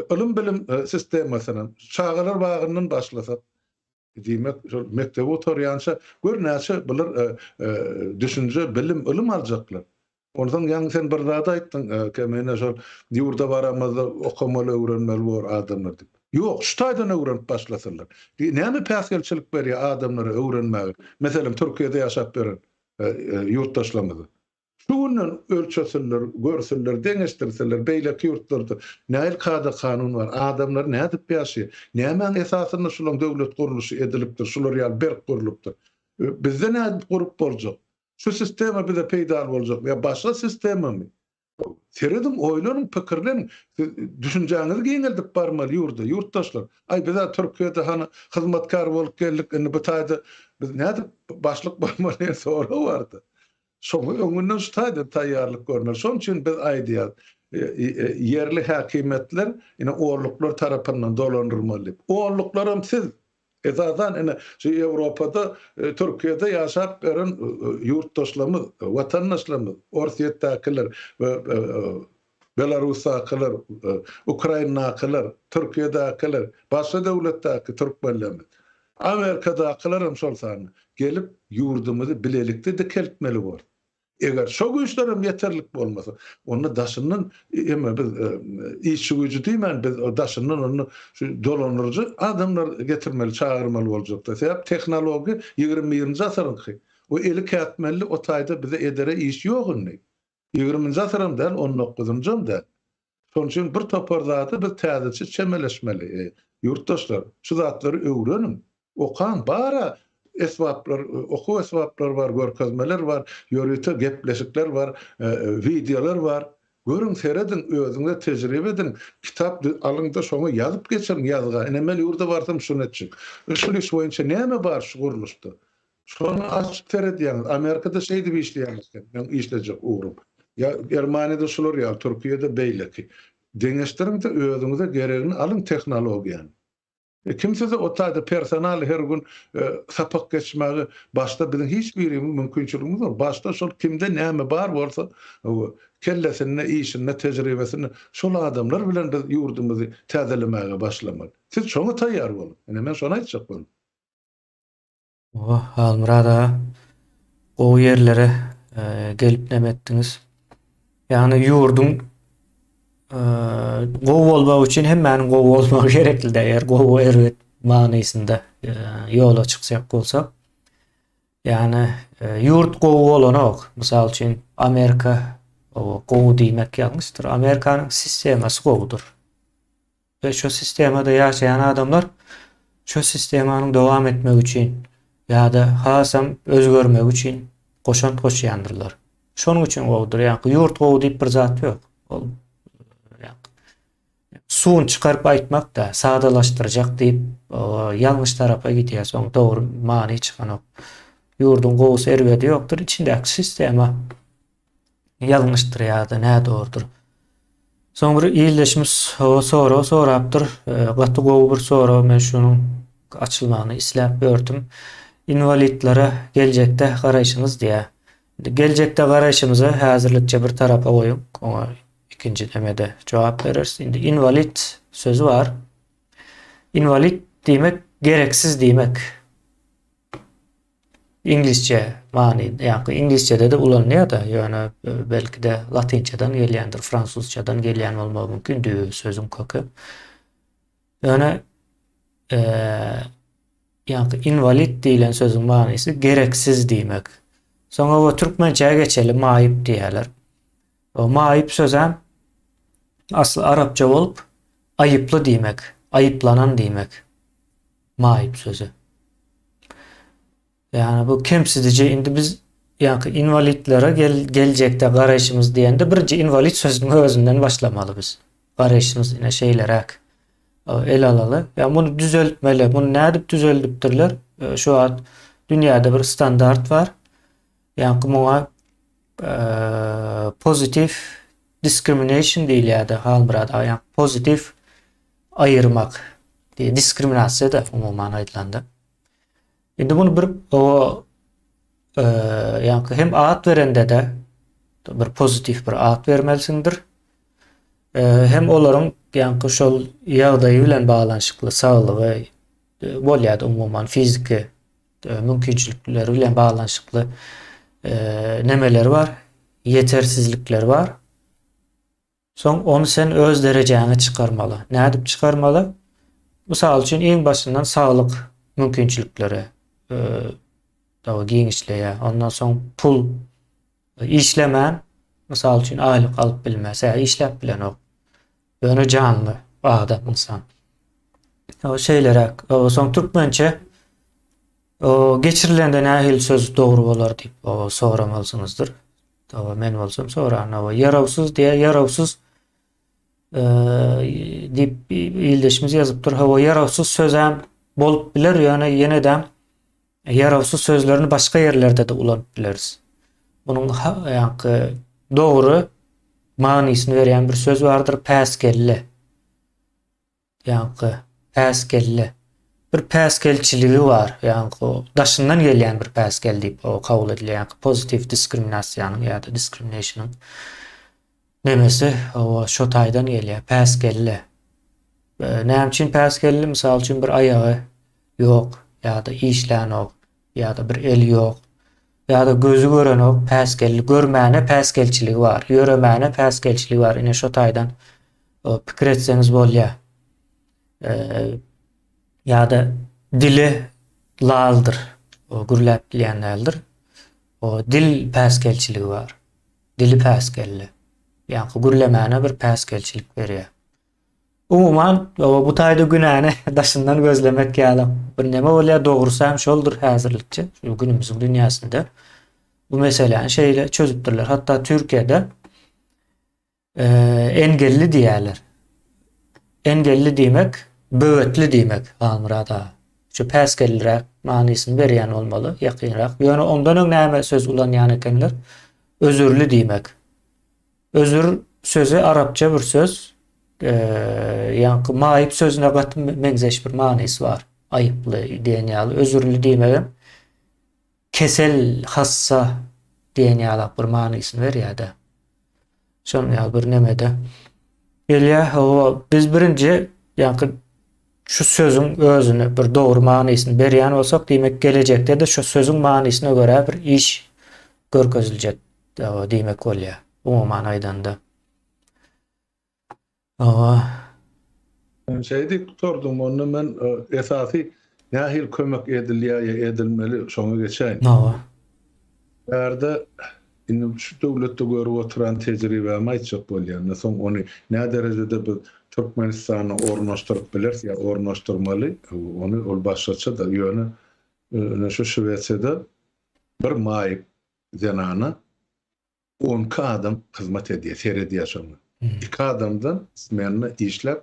Ylym-bilim sistemasyny çagalar bagyndan başlasak, diýmek, şol mekdebi gutarýança gör näçe bular düşünje, bilim, ylym aljaklar. Onsoň ýaňy sen bir zat aýtdyň, Kemine, şol ýurda baramyzda okamaly, öwrenmeli bor adamlar diýip. Ýok, şu taýdan öwrenip başlasynlar. Näme päsgelçilik berýär adamlara öwrenmäge? Meselem, Türkiýede ýaşap ýören ýurtdaşlarymyza. Şu günden ölçesinler, görsünler, deňeşdirsinler, beýleki ýurtlarda nähili kada-kanun bar, adamlar nädip ýaşaýar, nämäň esasynda şulaň döwlet gurluşy edilipdir, şular ýaly berk gurlupdyr. Bizde nädip gurup boljak? Şu sistema bize peýdaly boljakmy ýa başga sistemamy? Serediň, oýlanyň, pikirleniň. Siz düşünjäňizi giňeldip barmaly ýurda, ýurtdaşlar. Aý, biz-ä Türkiýede hany hyzmatkär bolup geldik, indi bu taýda biz nädip başlyk bolmaly diýen sorag bardy. Şoňa öňünden şu taýdan taýýarlyk görmeli. Şonuň üçin biz aýdýarys, ýerli häkimiýetler ine onluklar tarapyndan dolandyrmaly diýip. Onluklaram siz. Esasan ine şu Ýewropada, Türkiýede ýaşap ýören ýurtdaşlarymyz, watandaşlarymyz, Orsýetdäkiler we Belarusdakylar, Ukraindakylar, Türkiýedäkiler, başga döwletdäki türkmenlerimiz, Amerikadakylar hem şol sanda gelip ýurdumyzy bilelikde dikeltmeli borus. Eger şo güýçlerem ýeterlik bolmasa, onda daşyndan eme biz işçi güýji diýmän, biz daşyndan onda şu dolandyryjy adamlar getirmeli, çagyrmaly boljakda. Sebäp tehnologiýa 21-nji asyryňky. O eli kätmenli o taýda bize edere iş ýok indi. Ýigriminji asyram däl, on dokuzynjam däl. Şonuň üçin bir topar zada biz täzeçe çemeleşmeli. Ýurtdaşlar, şu zatlary öwreniň, okaň. Bar-a esbaplar, okuw esbaplary bar, görkezmeler bar, ýörite gepleşikler bar, wideolar bar. Görüň, serediň, özüňize tejribe ediň. Kitap alyň-da, şoňa ýazyp geçiriň ýazga. Ine, men ýurda barsam şuny etjek. Şul iş boýunça näme bar şu gurluşda? Şony açyp seredýäňiz. Amerikada şeýdip işleýän eken, meň işlejek ugrum. Ýa Germaniýada şular ýaly, Türkiýede beýleki. Deňeşdiriň-de özüňize geregini alyň tehnologiýany. E kim size o taýda personal her gün sapak geçmäge başda biziň hiç birimiziň mümkinçiligimiz ýok. Başda şol kimde näme bar bolsa, kellesinde, işinde, tejribesinde şol adamlar bilen biz ýurdumyzy täzelemäge başlamaly. Siz şoňa taýýar boluň. Ine men şony aýtjak boldum. Oba, Halmyrat aga, gowy ýerlere gelip neme etdiňiz. Ýagny ýurduň gowy bolmagy üçin hemmäniň gowy bolmagy gerekli-dä, eger gowy erbet manysynda ýola çykjak bolsak. Ýagny ýurt gowy bolanok. Mysal üçin Amerika gowy diýmek ýalňyşdyr. Amerikanyň sistemasy gowudyr. We şo sistemada ýaşaýan adamlar şo sistemanyň dowam etmegi üçin ýa-da hasam özgermegi üçin goşant goşýandyrlar. Şonuň üçin gowudyr. Ýa-ni ýurt gowy diýip bir zat ýok. Ol suwuny çykaryp aýtmak-da, sadalaşdyrjak diýip, ýalňyş tarapa gidýär. Soň dogry many çykanok. Ýurduň gowusy erbedi ýokdur. Içindäki sistema ýalňyşdyr ýa-da nädogrudyr. Soň bir ildeşimiz sorag sorapdyr. Gaty gowy bir sorag, men şunuň açylmagyny isläp ýördüm. Inwalidlere geljekde garaýşyňyz diýýär. Indi geljekde garaýşymyzy häzirlikçe bir tarapa goýuň. Oňa ikinji demede jogap bereris. Indi inwalid sözi bar. Inwalid diýmek gereksiz diýmek. Iňlisçe many, ýa-da iňlisçede-de ulanylýar-da, ýöne belki-de latynçadan gelýändir, fransuzçadan gelýän bolmagy mümkin düýbi sözüň köki. Ýöne ýa-da inwalid diýlen sözüň manysy gereksiz diýmek. Soňra bu türkmençä geçeli maýyp diýýärler. O maýyp sözem asly arapça bolup, aýyply diýmek, aýyplanan diýmek. Maýyp sözi. Ýagny bu kemsidiji indi biz ýaňky inwalidlere gel, geljekde garaýşymyz diýende birinji inwalid sözüniň özünden başlamaly biz. Garaýşymyz ine şeýleräk. El alaly. Ýa muny düzeltmeli. Muny nädip düzeldipdirler? Şu wagt dünýäde bir standart bar. Ýaňky muňa pozitiw discrimination diýilýärdi Halmyrat aga. Ýaňky pozitiw aýyrmak diýe diskriminasiýa da umuman aýdylanda. Indi muny bir o e, ýaňky hem at berende-de bir pozitiw bir at bermelisiňdir. E, hem olaryň ýaňky şol ýagdaýy bilen baglanyşykly saglygy e, bolýar umuman fiziki e, mümkinçilikleri bilen baglanyşykly e, nemeleri bar, ýetersizlikleri bar. Soň ony sen öz derejäňe çykarmaly. Nädip çykarmaly? Mysal üçin iň başyndan saglyk mümkinçilikleri dagy giňişleýär. Ondan soň pul işlemän, mysal üçin aýlyk alyp bilmez, ýa işläp bilenok. Ýöne janly adam ynsan. O şeýleräk. O soň türkmençe o geçirilende nähili söz dogry bolar diýip o soramalsyňyzdyr. O men bolsam soran. O ýarawsyz diýe ýarawsyz diýip ildeşimiz ýazypdyr. Hawa ýarawsyz sözem bolup biler, ýöne ýene-de ýarawsyz sözlerini başga ýerlerde-de ulanyp bileris. Munuň ýaňky dogry manysyny berýän bir söz bardyr, päsgelle. Ýaňky päsgelle. Bir päsgelçiligi bar, ýaňky daşyndan gelýän bir päsgel diýip o kabul edilýär. Ýaňky pozitiw diskriminasiýanyň ýa-da diskriminationyň nemesi o şo taýdan gelýär, päsgelle. Näme üçin päsgelli? Mysal üçin bir aýagy ýok ýa-da işlänok ýa-da bir eli ýok ýa-da gözi görenok, päsgelli, görmäne päsgelçiligi bar, ýöremäne päsgelçiligi bar. Ine şo taýdan pikir etseňiz bolýar. Ýa-da dili laldyr, o gürläp bilýän däldir. O dil päsgelçiligi bar. Dili päsgelli. Ýa-da gürlemäne bir päsgelçilik berýär. Umuman, bu taýda günäni daşyndan gözlemek ýaly bir neme bolýar, dogrusy hem şoldur häzirlikçe, şu günümiziň dünýäsinde. Bu meseläni şeýle çözüpdirler. Hatda Türkiýede Engelli diýýärler. Engelli diýmek, böwetli diýmek, Halmyrat aga. Şu päsgelliräk manysyny berýän bolmaly, ýakynrak. Ýöne ondan öň näme söz ulanýan ekenler? Özürli diýmek. Özür sözi arapça bir söz. Ýaňky maýyp sözüne gaty meňzeş bir manysy bar. Aýyply diýen ýaly. Özürli diýmegem kesel, hassa diýen ýalak bir manysyny berýär-de. Şonuň ýaly bir nemede. Gelýär, hawa, biz birinji ýaňky şu sözüň özüni bir dogry manysyny berýän bolsak, diýmek gelejekde-de şu sözüň manysyna görä bir iş görkeziljek diýmek bolýar. Umuman aýdanda. Hawa. Sen şeý diýip gutardyň, onda men esasy nähili kömek edilýär ýa edilmeli şoňa geçäýin. Hawa. Bärde indi şu döwletde görüp oturan tejribämi aýtjak bolýan. Soň ony nä derejede biz Türkmenistanda ornaşdyryp bileris ýa ornaşdyrmaly, ony ol başgaça-da. Ýöne ine şu Şwesiýada bir maýyp zenana 12 adam hyzmat edýär, seredýär şoňa. Iki adamdan smenna işläp,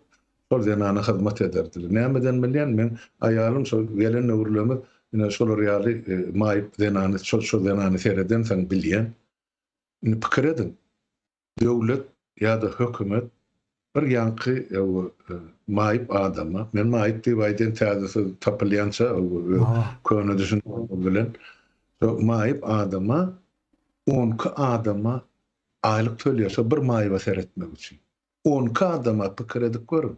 şol zenana hyzmat ederdiler. Nämeden bilýän, meň aýalym şol gelen döwürlerimiz ine şolar ýaly e, maýyp zenany, şol şol zenany seredensoň bilýän. Indi pikir ediň. Döwlet ýa-da hökümet bir ýaňky e, maýyp adama, men maýyp diýip aýdýan täze söz tapylýança köne düşünje bilen, maýyp adama 12 adama aýlyk töleýär şo bir maýyba seretmek üçin. 12 adama pikir edip görüň.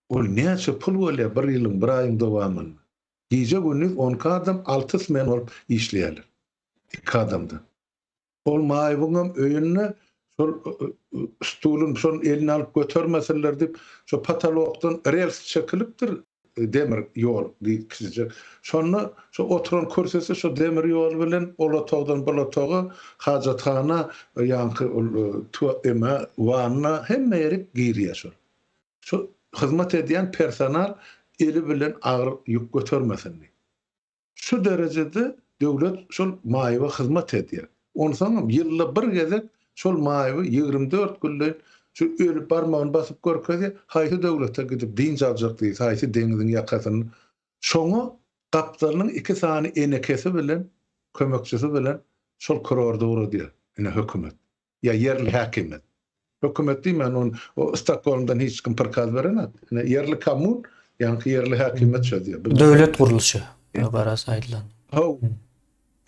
Ol näçe pul bolýar bir ýylyň, bir aýyň dowamynda. Gije-gündiz 12 adam 6 smen bolup işleýärler. 2 adamdan. Ol maýybyňam öýünde şol stulun şol eline alyp götermesinler diýip, şo potolokdan rels çekilipdir, demir ýol kiçijek. Şonda şo oturan kürsüsi şo demir ýol bilen ol otagdan bul otaga, hajathana, ýaňky ol eme, wanna hemme ýerik girýär şol. Şo hyzmat edýän personal eli bilen agyr ýük götermesin diýip. Şu derejede döwlet şol maýyba hyzmat edýär. Onsoňam ýylda bir gezek şol maýyby 24 günleýin şu ölüp barmagyny basyp görkezýär, haýsy döwlete gidip dynç aljak diýse, haýsy deňziň ýakasynda. Şoňa gapdalynyň iki sany enekesi bilen, kömekçisi bilen şol kurorda ugradýar, ine hökümet. Ýa ýerli häkimiýet. Hökümet diýmän ony o Stokgolmdan hiç kim prikaz berenok. Ine ýerli kommun, ýaňky ýerli häkimiýet çözýär. Döwlet gurluşy garaz aýdylan. Haw.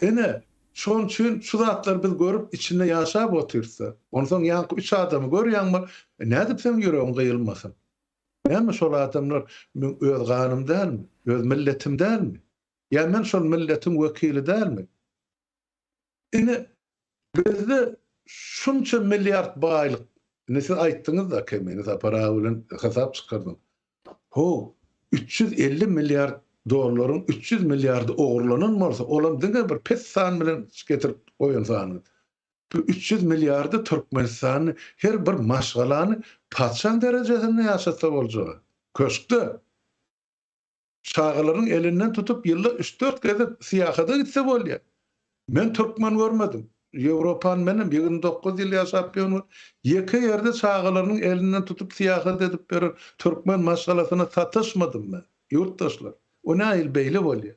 Ine, şonuň üçin şu zatlary biz görüp içinde ýaşap otyrys-da. Onsoň ýaňky üç adamy görýäňmi, nädip seň ýüregiň gyýylmasyn? Näme şol adamlar meň öz ganym dälmi? Öz milletim dälmi? Ýa men şol milletiň wekili dälmi? Ine, bizde şunça milliard baýlyk, indi siz aýtdyňyz-da, Kemine Sapar aga bilen hasap çykardyň. How, 350 milliard dollaryň 300 milliardy ogurlanan bolsa, olam diňe bir pes san bilen getirip goýan sanyňyz. Bu 300 milliardy Türkmenistany her bir maşgalany patyşaň derejesinde ýaşatsa boljaga. Köşkde. Çagalaryň elinden tutup ýylda üç-dört gezek syýahada gitse bolýar. Men türkmen görmedim. Ýewropany menem 29 ýyl ýaşap ýörün. Ýeke ýerde çagalarynyň elinden tutup syýahat edip ýören türkmen maşgalasyna sataşmadym men. Ýurtdaşlar, o nähili beýle bolýar?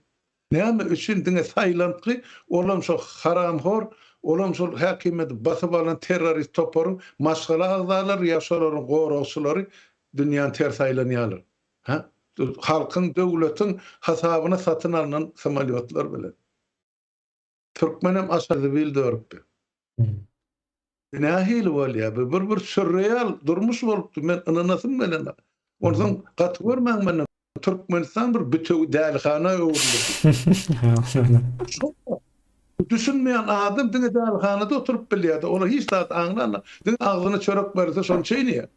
Näme üçin diňe saýlantgy, olam şo haramhor, olam şol häkimiýeti basyp alan terrorist toparyň maşgala agzalary ýa şolaryň goragçylary dünýäni ters aýlanýarlar? Hä? Halkyň, döwletiň hasabyna satyn alnan samolýotlar bilen. Türkmenem aşa zibil dörüpdi. Nähili bolýar bu? Bir bir sürreal durmuş bolupdy. Men ynanasym gelenok. Onsoň gaty görmäň menden. Türkmenistan bir bütewi dälihana öwrüldi. Düşünmeýän adam diňe dälihanada oturyp bilýärdi. Olar hiç zat aňlanok. Diňe agzyna çörek berilse şony çeýneýär.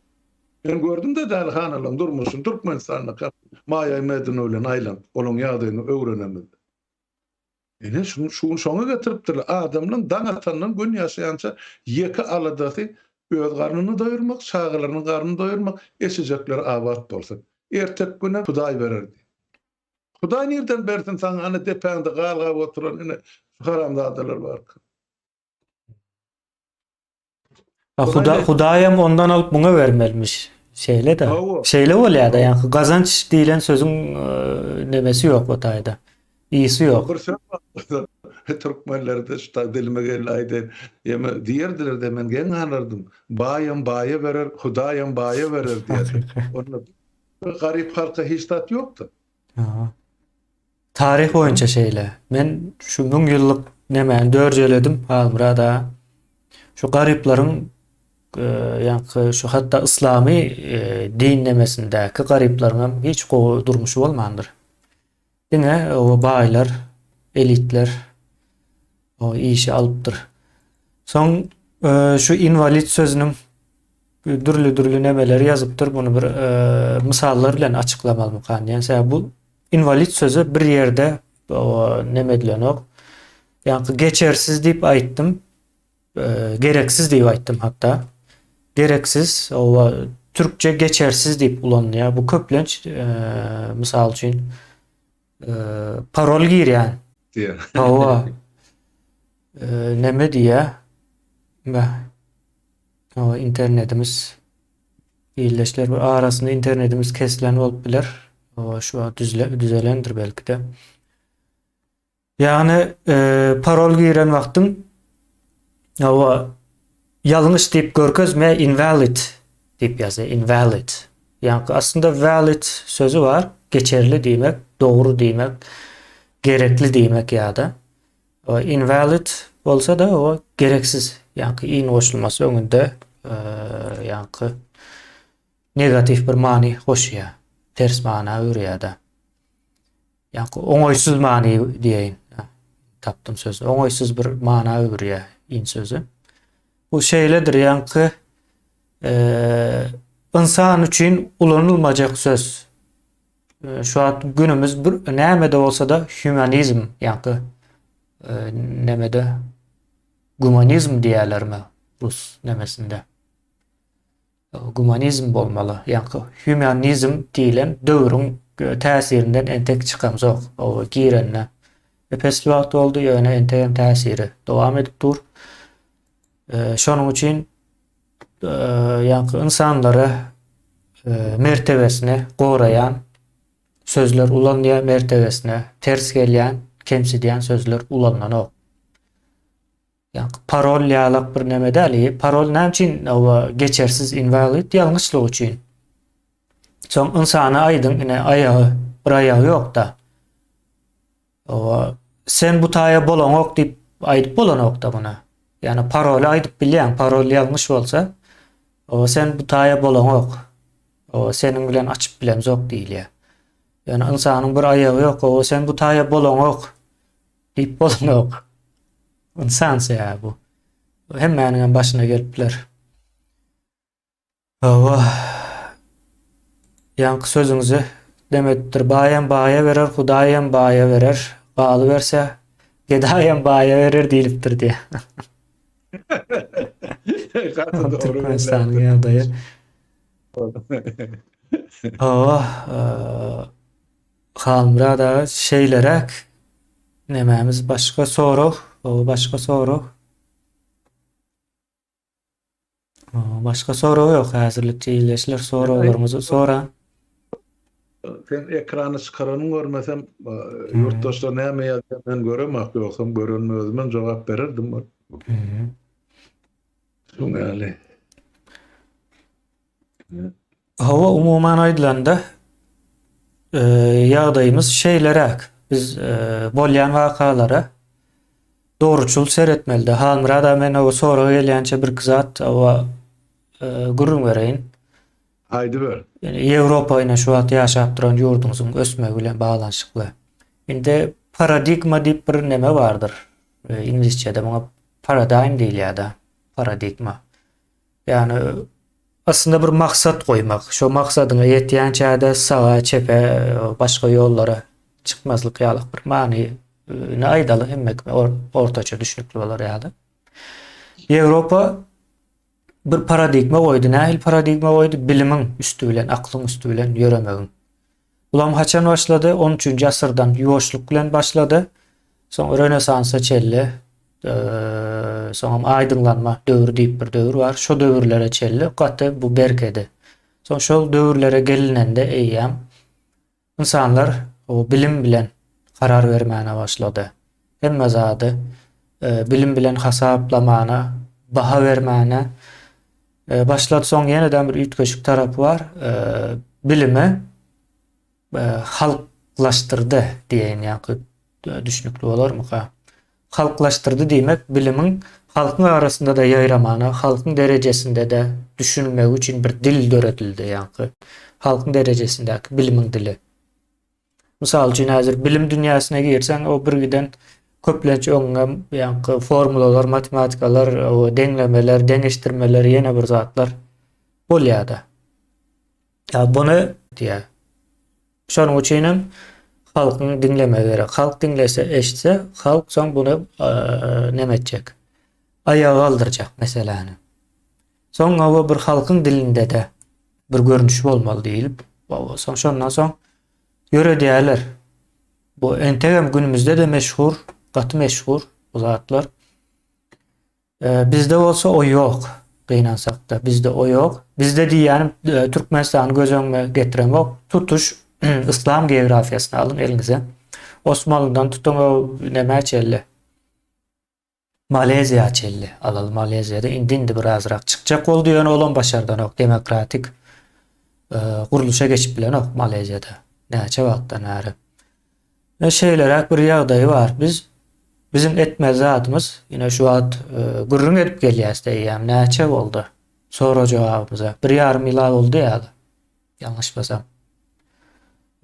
Men gördüm-de dälihanalaryň durmuşyny Türkmenistanda Maýa Medinowa bilen aýlanyp, olaryň ýagdaýyny öwrenenimizde. Ine, şu şu gün şoňa getiripdirler. Adamlaryň daň atandan gün ýaşaýança ýeke aladasy öz garnyny doýurmak, çagalarynyň garnyny doýurmak, eşejekleri abat bolsun. Erteki güne Hudaý berer diýip. Hudaý nirden bersin saňa ana depäňde galgap oturan ine şu haramzadalar barka. Huda, Hudaýam ondan alyp muňa bermelimiş. Şeýle-de. Şeýle bolýar-da, ýa gazanç diýlen sözüň e, nemesi ýok o taýda. Ýygy ýok. Bir söz bar. Türkmenlerde şu taý dilime geldi aýdaýyn. Ýeme diýerdiler-de men geň galardym. Baýam baýa berer, Hudaýam baýa berer diýerdi. Onda garyp halka hiç zat ýokdy. Taryh boýunça şeýle. Men şu müň ýyllyk nemäni dörjeledim, Halmyrat aga. Şu garyplaryň e, ýaňky şu hatda yslamy e, din nemesindäki garyplaryň hem hiç gowy durmuşy bolmandyr. Diňe o baýlar, elitler o işi alypdyr. Soň e, şu inwalid sözüniň dürli-dürli nemeleri ýazypdyr. Muny bir e, mysallar bilen açyklamalymykan diýen. Sebäbi bu inwalid sözi bir ýerde o, neme edilenok. Ýaňky geçersiz diýip aýtdym. E, gereksiz diýip aýtdym hatda. Gereksiz, o türkçe geçersiz diýip ulanylýar. Bu köplenç e, mysal üçin e, parol girýän. Diýen. Hawa. E, neme diýýär? Beh. Hawa, internetimiz ildeşler bir arasynda internetimiz kesilen bolup biler. Hawa, şu wagt düzle, düzelendir belki-de. Ýagny e, parol giren wagtyň hawa ýalňyş diýip görkezme invalid diýip ýazýar. Invalid. Ýagny aslynda valid sözi bar, geçerli diýmek, dogry diýmek, gerekli diýmek ýa-da Invalid bolsa-da o gereksiz, ýaňky in goşulmasy öňünde ýaňky negatiw bir many goşýar. Ters mana öwürýär-de. Ýaňky oňaýsyz many diýeýin. Tapdym sözi. Oňaýsyz bir mana öwürýär in sözi. Bu şeýledir, ýaňky ynsan üçin ulanylmajak söz. Şu wagt günümiz bir nämede bolsa-da humanizm ýaňky e, nemede gumanizm diýerlermi rus nemesinde. Gumanizm bolmaly. Ýaňky humanizm diýlen döwrüň e, täsirinden entek çykamzok. O girende epesli wagt boldy, ýöne entegem täsiri dowam edip dur. E, şonuň üçin ýaňky ynsanlara mertebesini goraýan sözler ulanylýar, mertebesine ters gelýän, kemsidýän sözler ulanylanok. Ýaňky parol ýalak bir neme däl. Parol näme üçin owa geçersiz invalid ýalňyşlyk üçin. Soň ynsana aýdyň ine aýagy bir aýagy ýok-da. Owa, sen bu taýa bolaňok diýip aýdyp bolanokda muna. Ýani paroly aýdyp bilýäň, parol ýalňyş bolsa, owa sen bu taýa bolaňok. Owa seniň bilen açyp bilemzok diýilýär. Ýani ynsanyň bir aýagy ýok, owa sen bu taýa bolaňok diýip bolanok. Ynsan sebäbi bu. Hemmäniň hem başyna gelip biler. Hawa. Ýaňky sözüňizi demedipdir. Baýam baýa berer, Hudaýam baýa berer. Galyberse, gedaýam baýa berer diýlipdir diýýär. Gaty dogry Türkmenistanyň ýagdaýy. Hawa, Halmyrat aga şeýleräk nemämiz başga sorag, başga sorag. Başga sorag ýok häzirlikçe ildeşler soraglaryňyzy soraň. Sen ekrany çykaranyňy görmesem ýurtdaşlar näme ýazýar men göremok ýogsam görenime özümem jogap bererdim. Şuň ýaly. Hawa umuman aýdylanda ýagdaýymyz şeýleräk. Biz bolýan wakalara dogruçyl seretmelide. Halmyrat aga men o sorag gelýänçä birki zat hawa gürrüň bereýin. Aýdyber. Ýewropa ine şu wagt ýaşap duran ýurduňyzyň ösmegi bilen baglanyşykly. Indi paradigma diýip bir neme bardyr. Iňlisçede muňa paradigm diýilýär-de. Paradigma. Ýagny aslynda bir maksat goýmak, şo maksadyňa ýetýänçä-de saga, çepe, başga ýollara çykmazlyk ýaly bir manyny aýdaly hemme kime ortaça düşnükli bolar ýaly. Ýewropa bir paradigma goýdy. Nähili paradigma goýdy? Bilimiň üsti bilen, aklyň üsti bilen ýöremegiň. Bulam haçan başlady? On üçünji asyrdan ýuwaşlyk bilen başlady. Soň Rönesansa çenli, soňam aýdyňlanma döwri diýip bir döwür bar. Şo döwürlere çenli gaty bu berkedi. Soň şol döwürlere gelinende eýýäm ynsanlar o bilim bilen karar bermäne başlady. Hemme zady bilim bilen hasaplamana, baha bermäne başlady. Soň ýene-de bir üýtgeşik tarapy bar. Bilimi halklaşdyrdy diýeýin, ýa-da düşnükli bolarmyka? Halklaşdyrdy diýmek, bilimiň halkyň arasynda-da ýaýramagyna, halkyň derejesinde-de düşünilmegi üçin bir dil döredildi, ýa-da halkyň derejesindäki bilimiň dili. Mysal üçin, häzir bilim dünýäsine girseň, o birgiden köplenç öňüňe ýaňky formulalar, matematikalar, o deňlemeler, deňeşdirmeler, ýene bir zatlar bolýar-da. Ýa buny diýýär. Şonuň üçin hem halkyň diňlemegi gerek. Halk diňlese, eşitse, halk soň buny neme etjek? Aýaga galdyrjak meseläni. Soň hawa bir halkyň dilinde-de bir görnüş bolmaly diýlip, soň şondan soň ýöredýärler. Bu entegem günümizde-de meşhur, gaty meşhur bu zatlar. E, bizde bolsa o ýok. Gynansak-da bizde o ýok. Bizde diýýänim e, Türkmenistany göz öňüme getiremok. Tutuş yslam geografiýasyny alyň eliňize. Osmanlydan tutuň o nämä çenli. Maleziýa çenli alaly Maleziýada indi indi birazrak çykjak boldy ýöne olam başardanok demokratik e, gurluşa geçip bilenok Maleziýada näçe wagtdan bäri. E, şeýleräk bir ýagdaýy bar. Biz biziň etmeli zadymyz ýene şu wagt e, gürrüň edip gelýäs eýýäm näçe boldy sorag jogabymyza. Bir ýarym ýyl boldy ýaly. Ýalňyşmasam.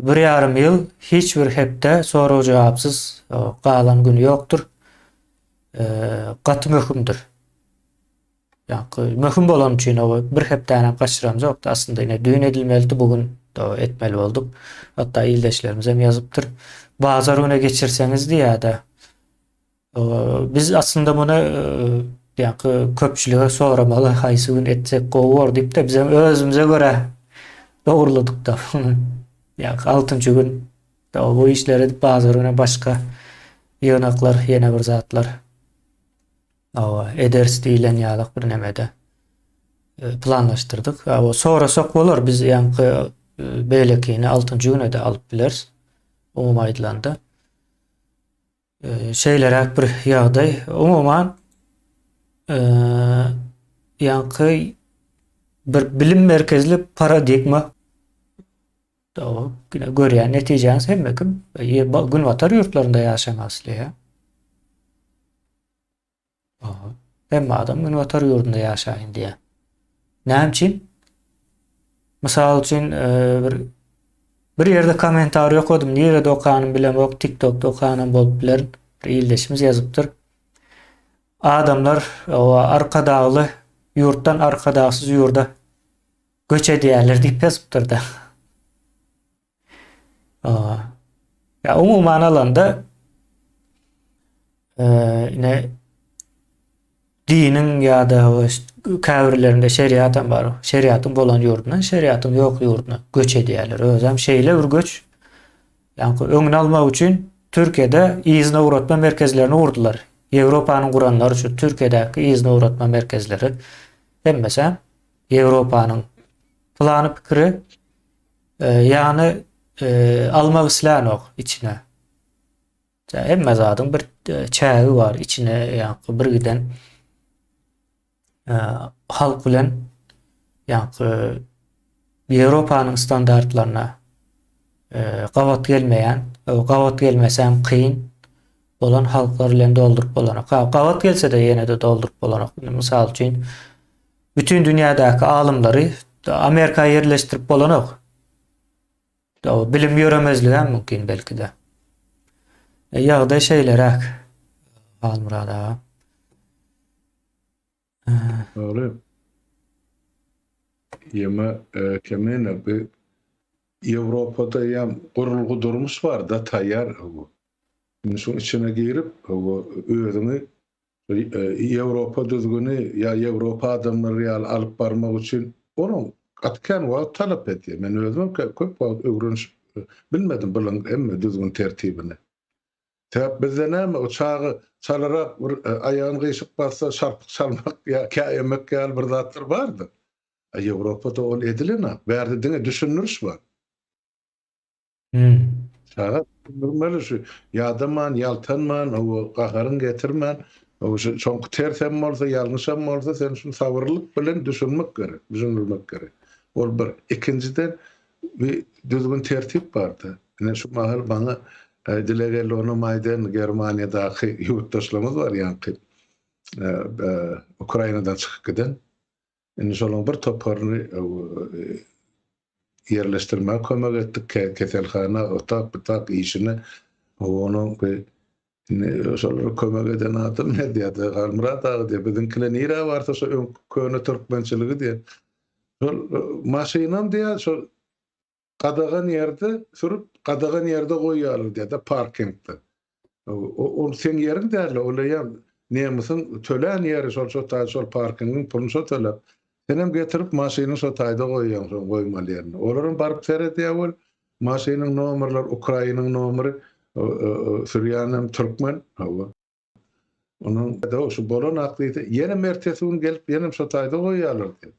Bir ýarym ýyl hiç bir hepde sorag-jogapsyz galan güni ýokdur. Gaty möhümdir. Ýa-da möhüm bolany üçin o bir hepdäni hem gaçyramzokdy. Aslynda ine düýn edilmelidi, bu gün etmeli bolduk. Hatda ildeşlerimiz hem ýazypdyr. Bazar güne geçirseňiz diýýär-de. Biz aslynda muny ýaňky köpçülige soramaly, haýsy gün etsek gowy bor diýip-de, bizem özümize görä dogruladykda. Ýaňky altynjy gün bu işleri edip bazar güne başga ýygnaklar, ýene bir zatlar hawa ederis diýlen ýalak bir nemede planlaşdyrdyk. Hawa sorasak bolar, biz ýaňky beýlekini altynjy güne-de alyp bileris. Umumy aýdylanda. Şeýleräk bir ýagdaý. Umuman, ýaňky bir bilim merkezli paradigma görýän netijäňiz hemme kim günbatar ýurtlarynda ýaşamak isleýär. Hemme adam günbatar ýurdunda ýaşaýyn diýýär. Näme üçin? Mysal üçin, e, bir bir ýerde kommentariý okadym, nirede okanym bilemok, TikTokda okanym bolup biler. Bir ildeşimiz ýazypdyr. Adamlar o arkadagly ýurtdan arkadagsyz ýurda göç edýärler diýip ýazypdyr-da. Ýa umuman alanda ine diniň ýa-da käbirlerinde şeriat hem bar. Şeriatyň bolan ýurdundan şeriatyň ýok ýurduna göç edýärler. Özem şeýle bir göç. Ýaňky öňüni almak üçin Türkiýede yzyna ugratma merkezlerini gurdular. Ýewropanyň guranlary şu Türkiýedäki yzyna ugratma merkezleri. Hemmesi Ýewropanyň plany pikiri ýagny almak islänok içine. Hemme zadyň bir çägi bar, içine ýaňky bir giden halk bilen ýaňky Ýewropanyň standartlaryna gabat gelmeýän, gabat gelmesem kyn bolan halklar bilen dolduryp bolanok. Gabat gelse-de ýene-de dolduryp bolanok. Mysal üçin, Bütün dünýädäki alymlary Amerika ýerleşdirip bolanok. Bilim ýöremezligi hem mümkin belki-de. E, ýagdaý şeýleräk. Halmyrat aga. Dogry. Ýeme e, kemine bu Ýewropada ýam gurulgy durmuş bar da taýýar. Indi şuň içine girip, özüňi Ýewropa düzgüni ýa Ýewropa adamlary ýaly alyp barmak üçin onuň gaty kän wagt talap edýär. Men özümem köp wagt öwrenişip bilmedim bularyň hemme düzgün tertibini. Sebäp bizde näme o çaga çalarak bir aýagyny gyşyk bassa şarpyk çalmak ýa käýemek ýaly bir zatlar bardyr. A Ýewropada ol edilenok. Bärde diňe düşündiriş bar. Çaga düşündirmeli şu ýadaman, ýaltanman, hawa, gaharyň getirmän, hawa, şu soňky ters hem bolsa, ýalňyş hem bolsa, sen şuny sabyrlylyk bilen düşünmek gerek, düşündirmek gerek. Ol bir. Ikinjiden, bir düzgün-tertip bardy. Ine şu mahal maňa dile geldi, onam aýdaýyn, Germaniýadaky ýurtdaşlarymyz bar ýaňky Ukrainadan çykyp giden. Indi şolaryň bir toparyny ýerleşdirmäge kömek etdik, keselhana, otag-butak işine. Onuň indi şolara kömek eden adam ne diýýär, Halmyrat aga diýýär, biziňkiler nirä barsa şo öňki köne türkmençiligi diýýär. Şol maşynam diýýär, şol Gadagan ýerde sürüp, gadagan ýerde goýýarlar diýýär-de, parkingde. Ol seň ýeriň däl-de, ol eýýäm nemisiň tölän ýeri şol şo taý şol parkingiň puluny şo töläp. Senem getirip maşynyňy şo taýda goýýaň şoň goýmaly ýerinde. Olaram baryp seredýär weli, maşynyň nomerleri Ukrainiň nomeri, sürýänem türkmen. Hawa. Onuň şu bolan-ak diýse, ýenem ertesi gün gelip ýenem şo taýda goýýarlar diýýär.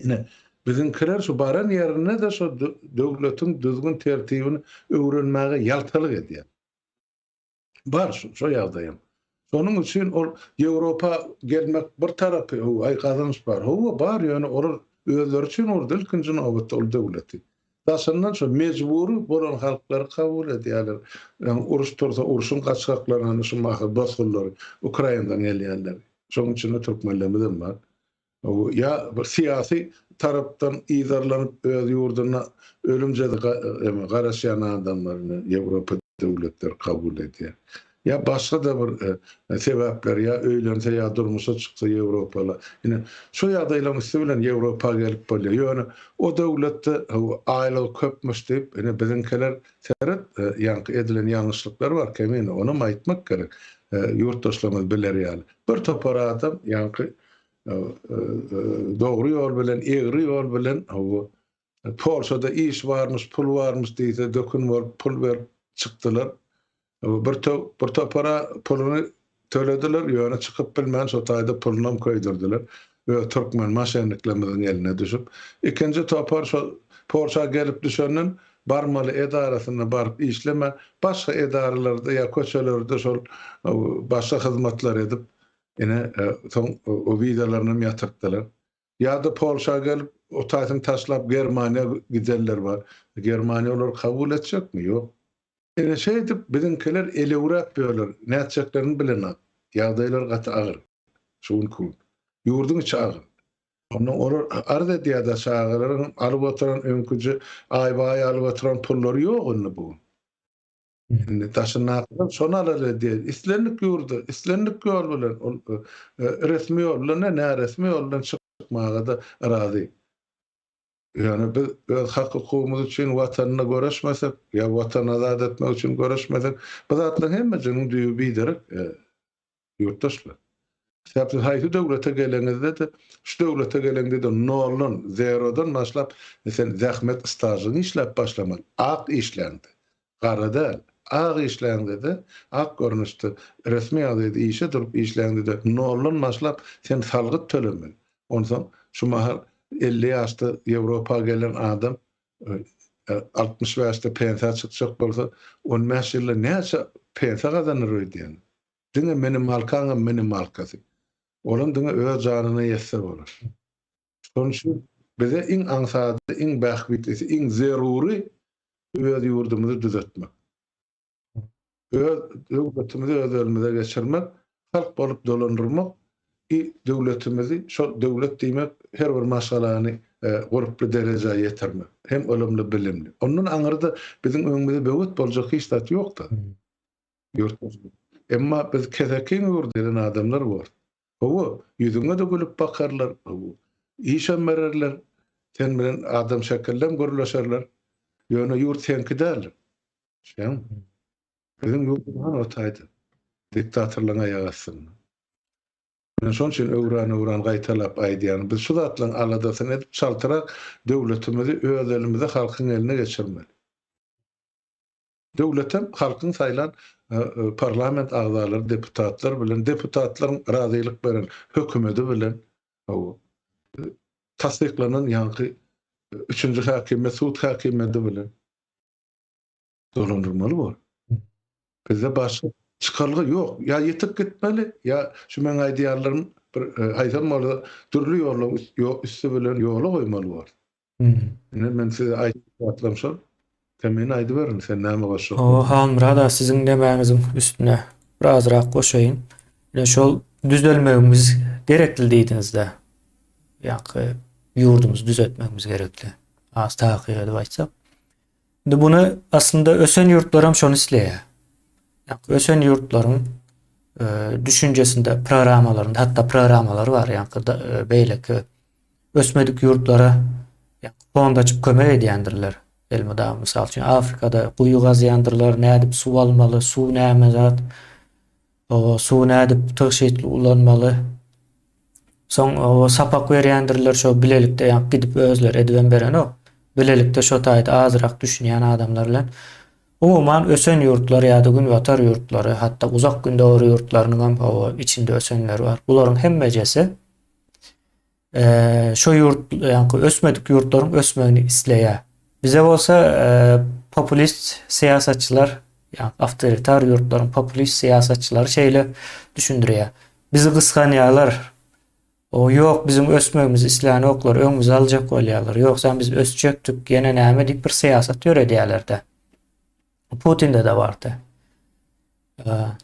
Ine, biziňkiler şu baran ýerinde-de şo döwletiň düzgün-tertibini öwrenmäge ýaltalyk edýär. Bar şu, şo ýagdaýam. Şonuň üçin ol Ýewropa gelmek bir tarapy, hawa, aý gazanç bar. Hawa, bar, ýöne olar özleri üçin gurdy ilkinji nobatda ol döwleti. Daşyndan şo mejbury bolan halklary kabul edýärler. Ýagny uruş tursa, urşuň gaçgaklaryny şu mahal bosgunlary, Ukrainadan gelýänleri. Şonuň içinde türkmenlerimizem bar. Ýa bir syýasy tarapdan yzarlanyp öz ýurdunda ölüm jeza garaşýan adamlaryny Ýewropa döwletleri kabul edýär. Ýa başga-da bir sebäpler, ýa öýlense ýa durmuşa çyksa ýewropaly. Ine, şu ýagdaýlaryň üsti bilen Ýewropa gelip bolýar. Ýöne o döwletde aýlygy köpmüş diýip, ine biziňkiler seret, ýaňky edilen ýalňyşlyklar bar kemine, onam aýtmak gerek, ýurtdaşlarymyz biler ýaly. Bir topar adam ýaňky dogry ýol bilen, egri ýol bilen Polşada iş barmyş, pul barmyş diýse dökün bolup pul berip çykdylar. Bir, bir topara puluny tölediler, ýöne çykyp bilmän şo taýda pulunam köýdürdiler. Öz türkmen maşenniklerimiziň eline düşüp. Ikinji topar şo Polşa gelip düşenden barmaly edarasyna baryp işlemän, başga edaralarda ýa köçelerde şol başga hyzmatlar edip Ine, soň o wizalarynam ýatyrtdylar. Ýa-da Polşa gelip, o taýsyny taşlap Germaniýa gidenler bar. Germaniýa olary kabul etjekmi? Ýok. Ine, şeýdip biziňkiler elewräp ýörler, nätjeklerini bilenok. Ýagdaýlar gaty agyr şu günki gün. Ýurduň içi agyr. Ondan olar arz edýär-de, çagalaryň alyp oturan öňküje aýba-aý alyp oturan pullary ýok indi bu gün. Indi daşyndakylar şony alar edýär. Islendik ýurda, islendik ýol bilen, ol resmi ýol bilen-de, näresmi ýol bilen çykmaga-da razy. Ýöne biz öz hak-hukugymyz üçin Watanyna göreşmesek, ýa Watany azat etmek üçin göreşmesek, bu zatlaryň hemmejiginiň düýbi biderek, ýurtdaşlar. Sebäp siz haýsy döwlete geleňizde-de, şu döwlete geleňde-de noldan, zerodan başlap, sen zähmet stažyňy işläp başlamaly, ak işläňde, gara däl, ak işläňde-de, ak görnüşde resmi ýagdaýda işe durup işläňde-de noldan başlap sen salgyt tölemeli. Onsoň şu mahal 50 ýaşda Ýewropa gelen adam 65-de pensiýa çykjak bolsa, 15 ýylda näçe pensiýa gazanar öýdýäň? Diňe minimalkaňam minimalkasy. Olam diňe öz janyna ýetse bolar. Şonuň üçin bize iň aňsady, iň bähbitlisi, iň zerury öz ýurdumyzy düzetmek. Öz döwletimizi öz elimize geçirmek, halk bolup dolandyrmak i döwletimizi, şol döwlet diýmek her bir maşgalany gurply derejä ýetirmek, hem ylymly, bilimli. Ondan aňyrda biziň öňümize böwet boljak hiç zat ýokdur. Ýurtda. Emma biz kesekiň ýurdy gelen adamlar bor. Hawa, ýüzüňe-de gülüp bakarlar, hawa, işem bererler, sen bilen adam şekillem gürleşerler. Ýöne ýurt seňki däldir. Düşýäňmi? Biziň ýurdumyz hany o taýda, diktatorlaryň aýagy astynda. Men şonuň üçin öwran-öwran gaýtalap aýdýan, biz şu zatlaryň aladasyny edip, çaltrak döwletimizi öz elimize, halkyň eline geçirmeli. Döwletem halkyň saýlan parlament agzalary, deputatlar bilen, deputatlaryň razylyk beren hökümedi bilen, hawa, tassyklanan ýaňky üçünji häkimiýet, sud häkimiýeti bilen dolandyrmaly bor. Bizde başga çykalga ýok. Ýa ýitip gitmeli, ýa şu meň aýdýanlarym bir haýsam bolsa dürli ýollaryň üsti bilen ýola goýmaly bor. Ine men size aýtjak zatlarym şol. Sen meni aýdyberin, sen näme goşjak Hawa, Halmyrat aga siziň demäňiziň üstüne birazrak goşaýyn. Ine şol düzelmegimiz gerekli diýdiňizde. Ýaňky ýurdumyzy düzetmegimiz gerekli. Az takyk edip aýtsak. Indi buny aslynda ösen ýurtlaram şony isleýär. Ýaňky ösen ýurtlaryň e, düşünjesinde, programmalarynda, hatda programmalary bar, ýaňky e, beýleki ösmedik ýurtlara fond açyp kömek edýändirler. Elmydama mysal üçin Afrikada guýy gazýandyrlar, nädip suw almaly, suw näme zat, o suwy nädip tygşytly ulanmaly. Soň o sapak berýändirler şo bilelikde ýa gidip özleri edibem berenok. Bilelikde şo taýda azrak düşünýän adamlar bilen. Umuman ösen ýurtlar ýa-da günbatar ýurtlary, hatda uzak gündogar ýurtlarynyňam hawa içinde ösenleri bar. Bularyň hemmejesi şo ýurt, ýaňky ösmedik ýurtlaryň ösmegini isleýär. Bize bolsa populist syýasatçylar, ýa awtoritar ýurtlaryň populist syýasatçylary şeýle düşündirýär. Bizi gysganýarlar. O ýok, biziň ösmegimizi islänoklar, öňümizi aljak bolýarlar. Ýogsam biz ösjekdik, ýene näme diýip bir syýasat ýöredýärler-de. Putinde-de bardy.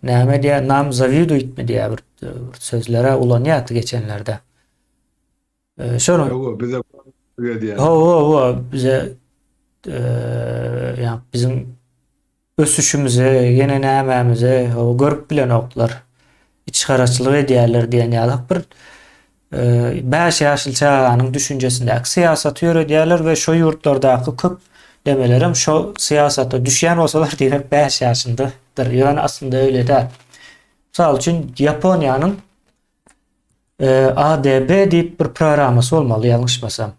Näme diýýär, nam zawiduýtmy diýýär bir, bir sözlere ulanýardy geçenlerde. Şonuň Hawa, bize edýär. Hawa, hawa, bize ýa biziň ösüşimize, ýene nämämize, hawa, görüp bilenoklar. Içgaraçylyk edýärler diýen ýaly bir 5 ýaşly çaganyň düşünjesindäki syýasaty ýöredýärler we şo ýurtlardaky köp demelerem şo syýasata düşýän bolsalar diýmek 5 ýaşyndadyr. Ýöne aslynda öýle däl. Mysal üçin Ýaponiýanyň ADB diýip bir programmasy bolmaly ýalňyşmasam.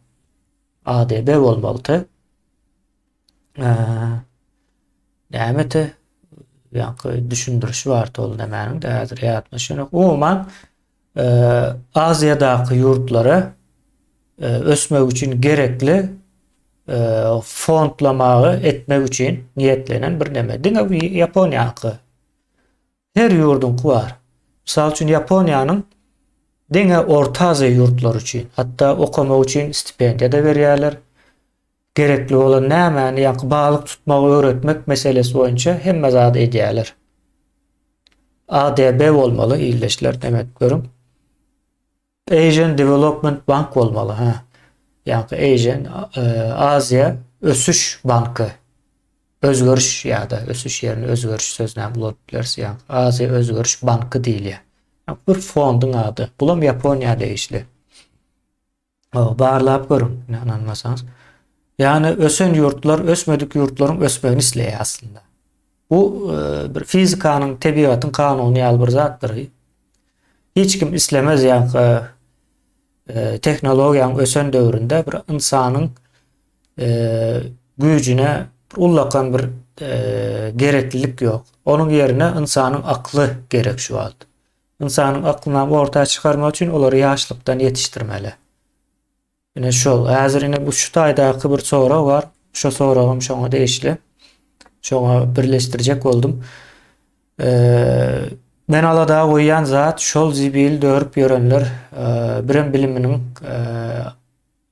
ADB bolmalydy. Nämeti? Ýaňky düşündirişi bardy ol nämäniň de häzir ýadyma düşenok. Umuman Aziýadaky ýurtlara ösmek üçin gerekli fondlamagy etmek üçin niýetlenen bir neme. Diňe bu Ýaponiýaky. Her ýurduňky bar. Mysal üçin Ýaponiýanyň diňe Orta Aziýa ýurtlary üçin, hatda okamak üçin stipendiýa-da berýärler. Gerekli bolan nämäni, ýaňky balyk tutmagy öwretmek meselesi boýunça hemme zady edýärler. ADB bolmaly ildeşler demek görüň. Asian Development Bank bolmaly ha. Ýaňky Asian e, Aziýa ösüş banky. Özgeriş ýa-da ösüş ýerine özgeriş sözüni hem ulanyp bileris. Ýaňky Aziýa özgeriş banky diýilýär. Bir fonduň ady. Bulam Ýaponiýa degişli. Barlap görüň, ynanmasaňyz. Ýagny ösen ýurtlar ösmedik ýurtlaryň ösmegini isleýär aslynda. Bu e, bir fizikanyň, tebigatyň kanuny ýaly bir zatdyr. Hiç kim islemez ýa e, tehnologiýanyň ösen döwründe bir ynsanyň e, güýjüne bir ullakan bir e, gereklilik ýok. Onuň ýerine ynsanyň akly gerek şu wagt. Ynsanyň aklyny orta çykarmak üçin olary ýaşlykdan ýetişdirmeli. Ine şol. Häzir ine bu şu taýdaky bir sorag bar. Şo soragym şoňa degişli. Şoňa birleşdirjek boldum. Ee, men alada goýýan zat şol zibil dörüp ýörenler e, birem biliminiň e,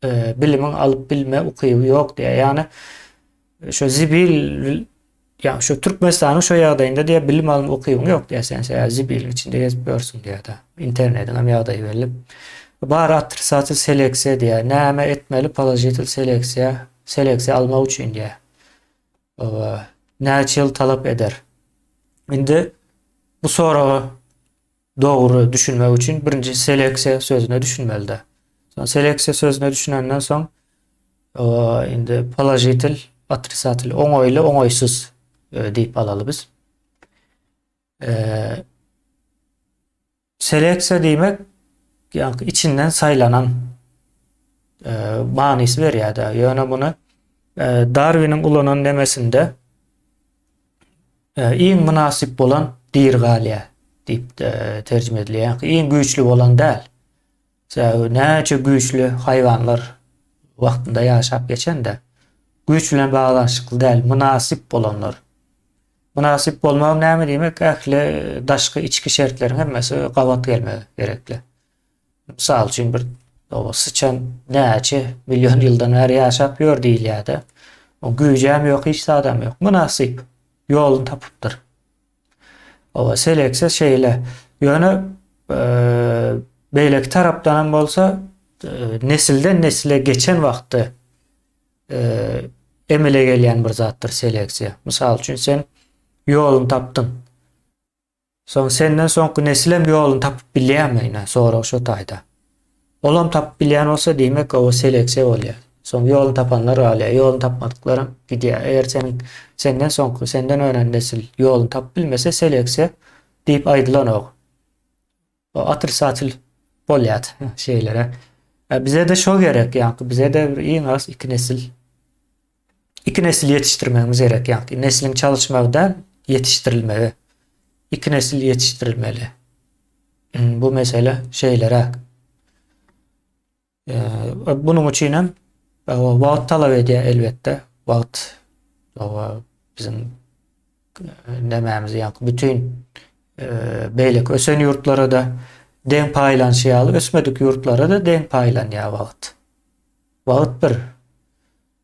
e, bilimiň alyp bilme ukyby ýok diýýär. Ýagny Şo zibil ýa şo Türkmenistanyň şo ýagdaýynda diýä bilim alma ukybyň ýok diýä sen şä zibiliň içinde gezip ýörsüň diýä-de. Internetiň hem ýagdaýy belli. Bar otrisatel seleksiýa diýä. Näme etmeli položitel seleksiýa, seleksiýa almak üçin diýä. Oba, näçe ýyl talap eder? Indi bu soraga dogry düşünmek üçin birinji seleksiýa sözüne düşünmelide. Soň seleksiýa sözüne düşünenden soň indi položitel, otrisatel, oňaýly, oňaýsyz e, diýip alaly biz. E, seleksiýa diýmek ýa içinden saýlanan e, manysy berýär-de. Ýöne muny Darwiniň ulanan nemesinde Iň mynasyp bolan diri galýar diýip terjime edilýär. Iň güýçli bolan däl. Sebäbi näçe güýçli haýwanlar wagtynda ýaşap geçende, güýç bilen baglanyşykly däl, mynasyp bolanlar. Mynasyp bolmak näme diýmek? Ähli daşky, içki şertleriň hemmesi gabat gelmegi gerekli. Mysal üçin bir o syçan näçe million ýyldan bäri ýaşap ýör diýilýär-de. O güýjem ýok, hiç zadam ýok. Mynasyp ýoluny tapypdyr. O seleksiýa şeýle. Ýöne e, beýleki tarapdan hem bolsa e, nesilden nesile geçen wagtda e, emele gelýän bir zatdyr seleksiýa. Mysal üçin sen ýoluny tapdyň. Soň senden soňky nesilem ýoluny tapyp bilýärmi ine sorag şo taýda. Olam tapyp bilýän bolsa diýmek o seleksiýa bolýar. Soň ýoluny tapanlar galýar, ýoluny tapmadyklaram gidýär. Eger seniň senden soňky, senden önen nesil ýoluny tapyp bilmese seleksiýa diýip aýdylanok. O otrisatel bolýar şeýlere. E, bize-de şo gerek, ýaňky bize-de bir iň az iki nesil Iki nesil ýetişdirmegimiz gerek, ýagny nesliň çalyşmagy däl, ýetişdirilmegi. Iki nesil ýetişdirilmeli. Hmm, bu mesele şeýleräk. Bunuň üçin hem wagt talap edýär elbetde. Wagt biziň nämämiz ýagny bütin beýleki ösen ýurtlara-da deň paýlanyşy ýaly ösmedik ýurtlara-da deň paýlanýar wagt. Wagt bir.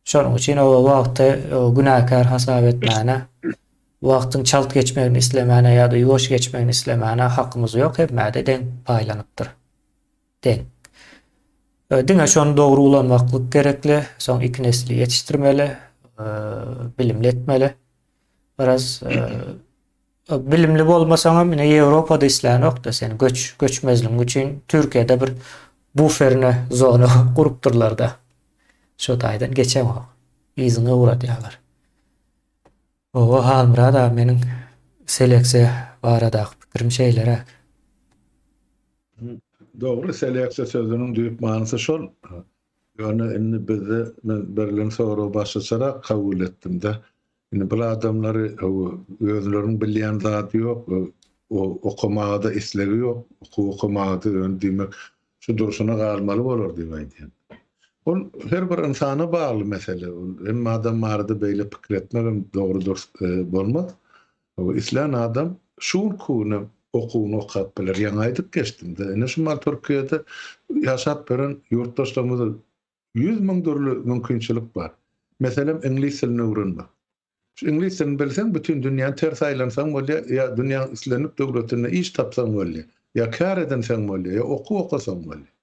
Şonuň üçin o wagty günäkär hasap etmäne, wagtyň çalt geçmegini islemäne ýa-da ýuwaş geçmegini islemäne hakymyz ýok, hemmäde deň paýlanypdyr. Deň. Diňe şony dogry ulanmaklyk gerekli, soň iki nesli ýetişdirmeli, bilimli etmeli. Biraz Bilimli bolmasaňam ine Ýewropada islänokda seni göç göçmezligiň üçin Türkiýede bir buferne zona gurupdyrlarda. Şo taýdan geçeňok. Yzyňa ugradýarlar. Owa Halmyrat aga meniň seleksiýa baradaky pikirim şeýleräk. Dogry seleksiýa sözüniň düýp manysy şol. Ýöne indi bizde men berlen soragy başgaçarak kabul etdimde. Indi bul adamlary özleriniň bilýän zady ýok, okamaga-da islegi ýok, okuw okamaga-da ýöne diýmek şu durşuna galmaly bolar diýip aýdýan. Ol her bir ynsana bagly mesele. Ol hemme adam barada beýle pikir etmegem dogry dürs bolmaz. Islän adam şu günki günem okuwyny okap biler. Ýaňy aýdyp geçdim-de, ine şu mal Türkiýede ýaşap ýören ýurtdaşlarymyz 100 000 dürli mümkinçilik bar. Meselem, iňlis dilini öwrenmek. Şu iňlis dilini bilseň, bütin dünýäni ters aýlansaň bolýar, ýa dünýäň islendik döwletinde iş tapsaň bolýar, ýa kär edinseň bolýar, ýa okuw okasaň bolýar.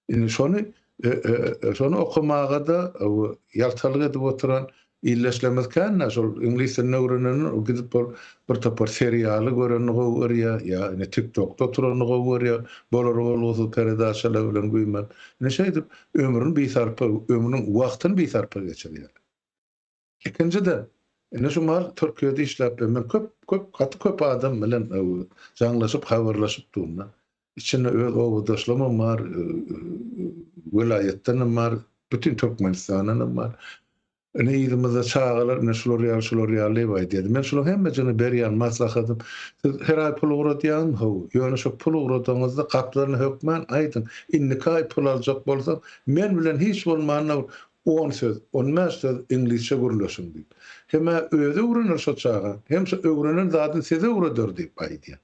Indi şony şony okamaga-da ýaltalyk edip oturan ildeşlerimiz kän-dä, şol iňlis dilini öwrenenden gidip ol bir topar serialy görenini gowy görýär, ýa ine TikTokda oturanyny gowy görýär, bolar-bolgusyz peredaçalar bilen güýmenip. Ine şeýdip ömrüni bisarpa, ömrüniň wagtyny bisarpa geçirýärler. Ikinjiden, indi şu mahal Türkiýede işläp men köp, köp, gaty köp adam bilen jaňlaşyp, habarlaşyp durun. Içinde öz obadaşlarymam bar, welaýatdanam bar, bütin Türkmenistandanam bar. Ine yzymyzda çagalar ine şular ýaly, şular ýaly diýip aýdýardy. Men şularyň hemmejigine berýän maslahatym, siz her aý pul ugradýaňyzmy? Hawa. Ýöne şo pul ugradaňyzda gaplaryna hökman aýdyň, indiki aý pul aljak bolsaň, men bilen hiç bolmanda bir on söz, on bäş söz iňlisçe gürleşiň diýip. Hem-ä özi öwrener şo çagaň, hem şo öwrenen zadyny size öwreder diýip aýdýan.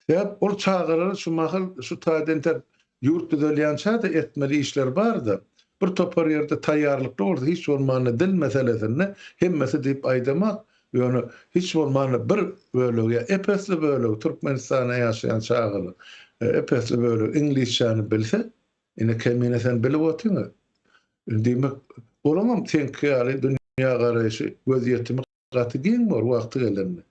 Sebäp ol çagalara şu mahal şu taýda entek ýurt düzelýänçä-de etmeli işler bar-da. Bir topar ýerde taýýarlykly bolsa hiç bolmanda dil meselesinde hemmesi diýip aýdamak, ýöne hiç bolmanda bir bölegi ýa ep-esli bölegi Türkmenistanda ýaşaýan çagalar ep-esli bölegi iňlisçäni bilse, ine kemine sen bilip otyň-a. Diýmek, olaňam seňki ýaly dünýägaraýşy, gözýetimi gaty giň bor wagty gelende.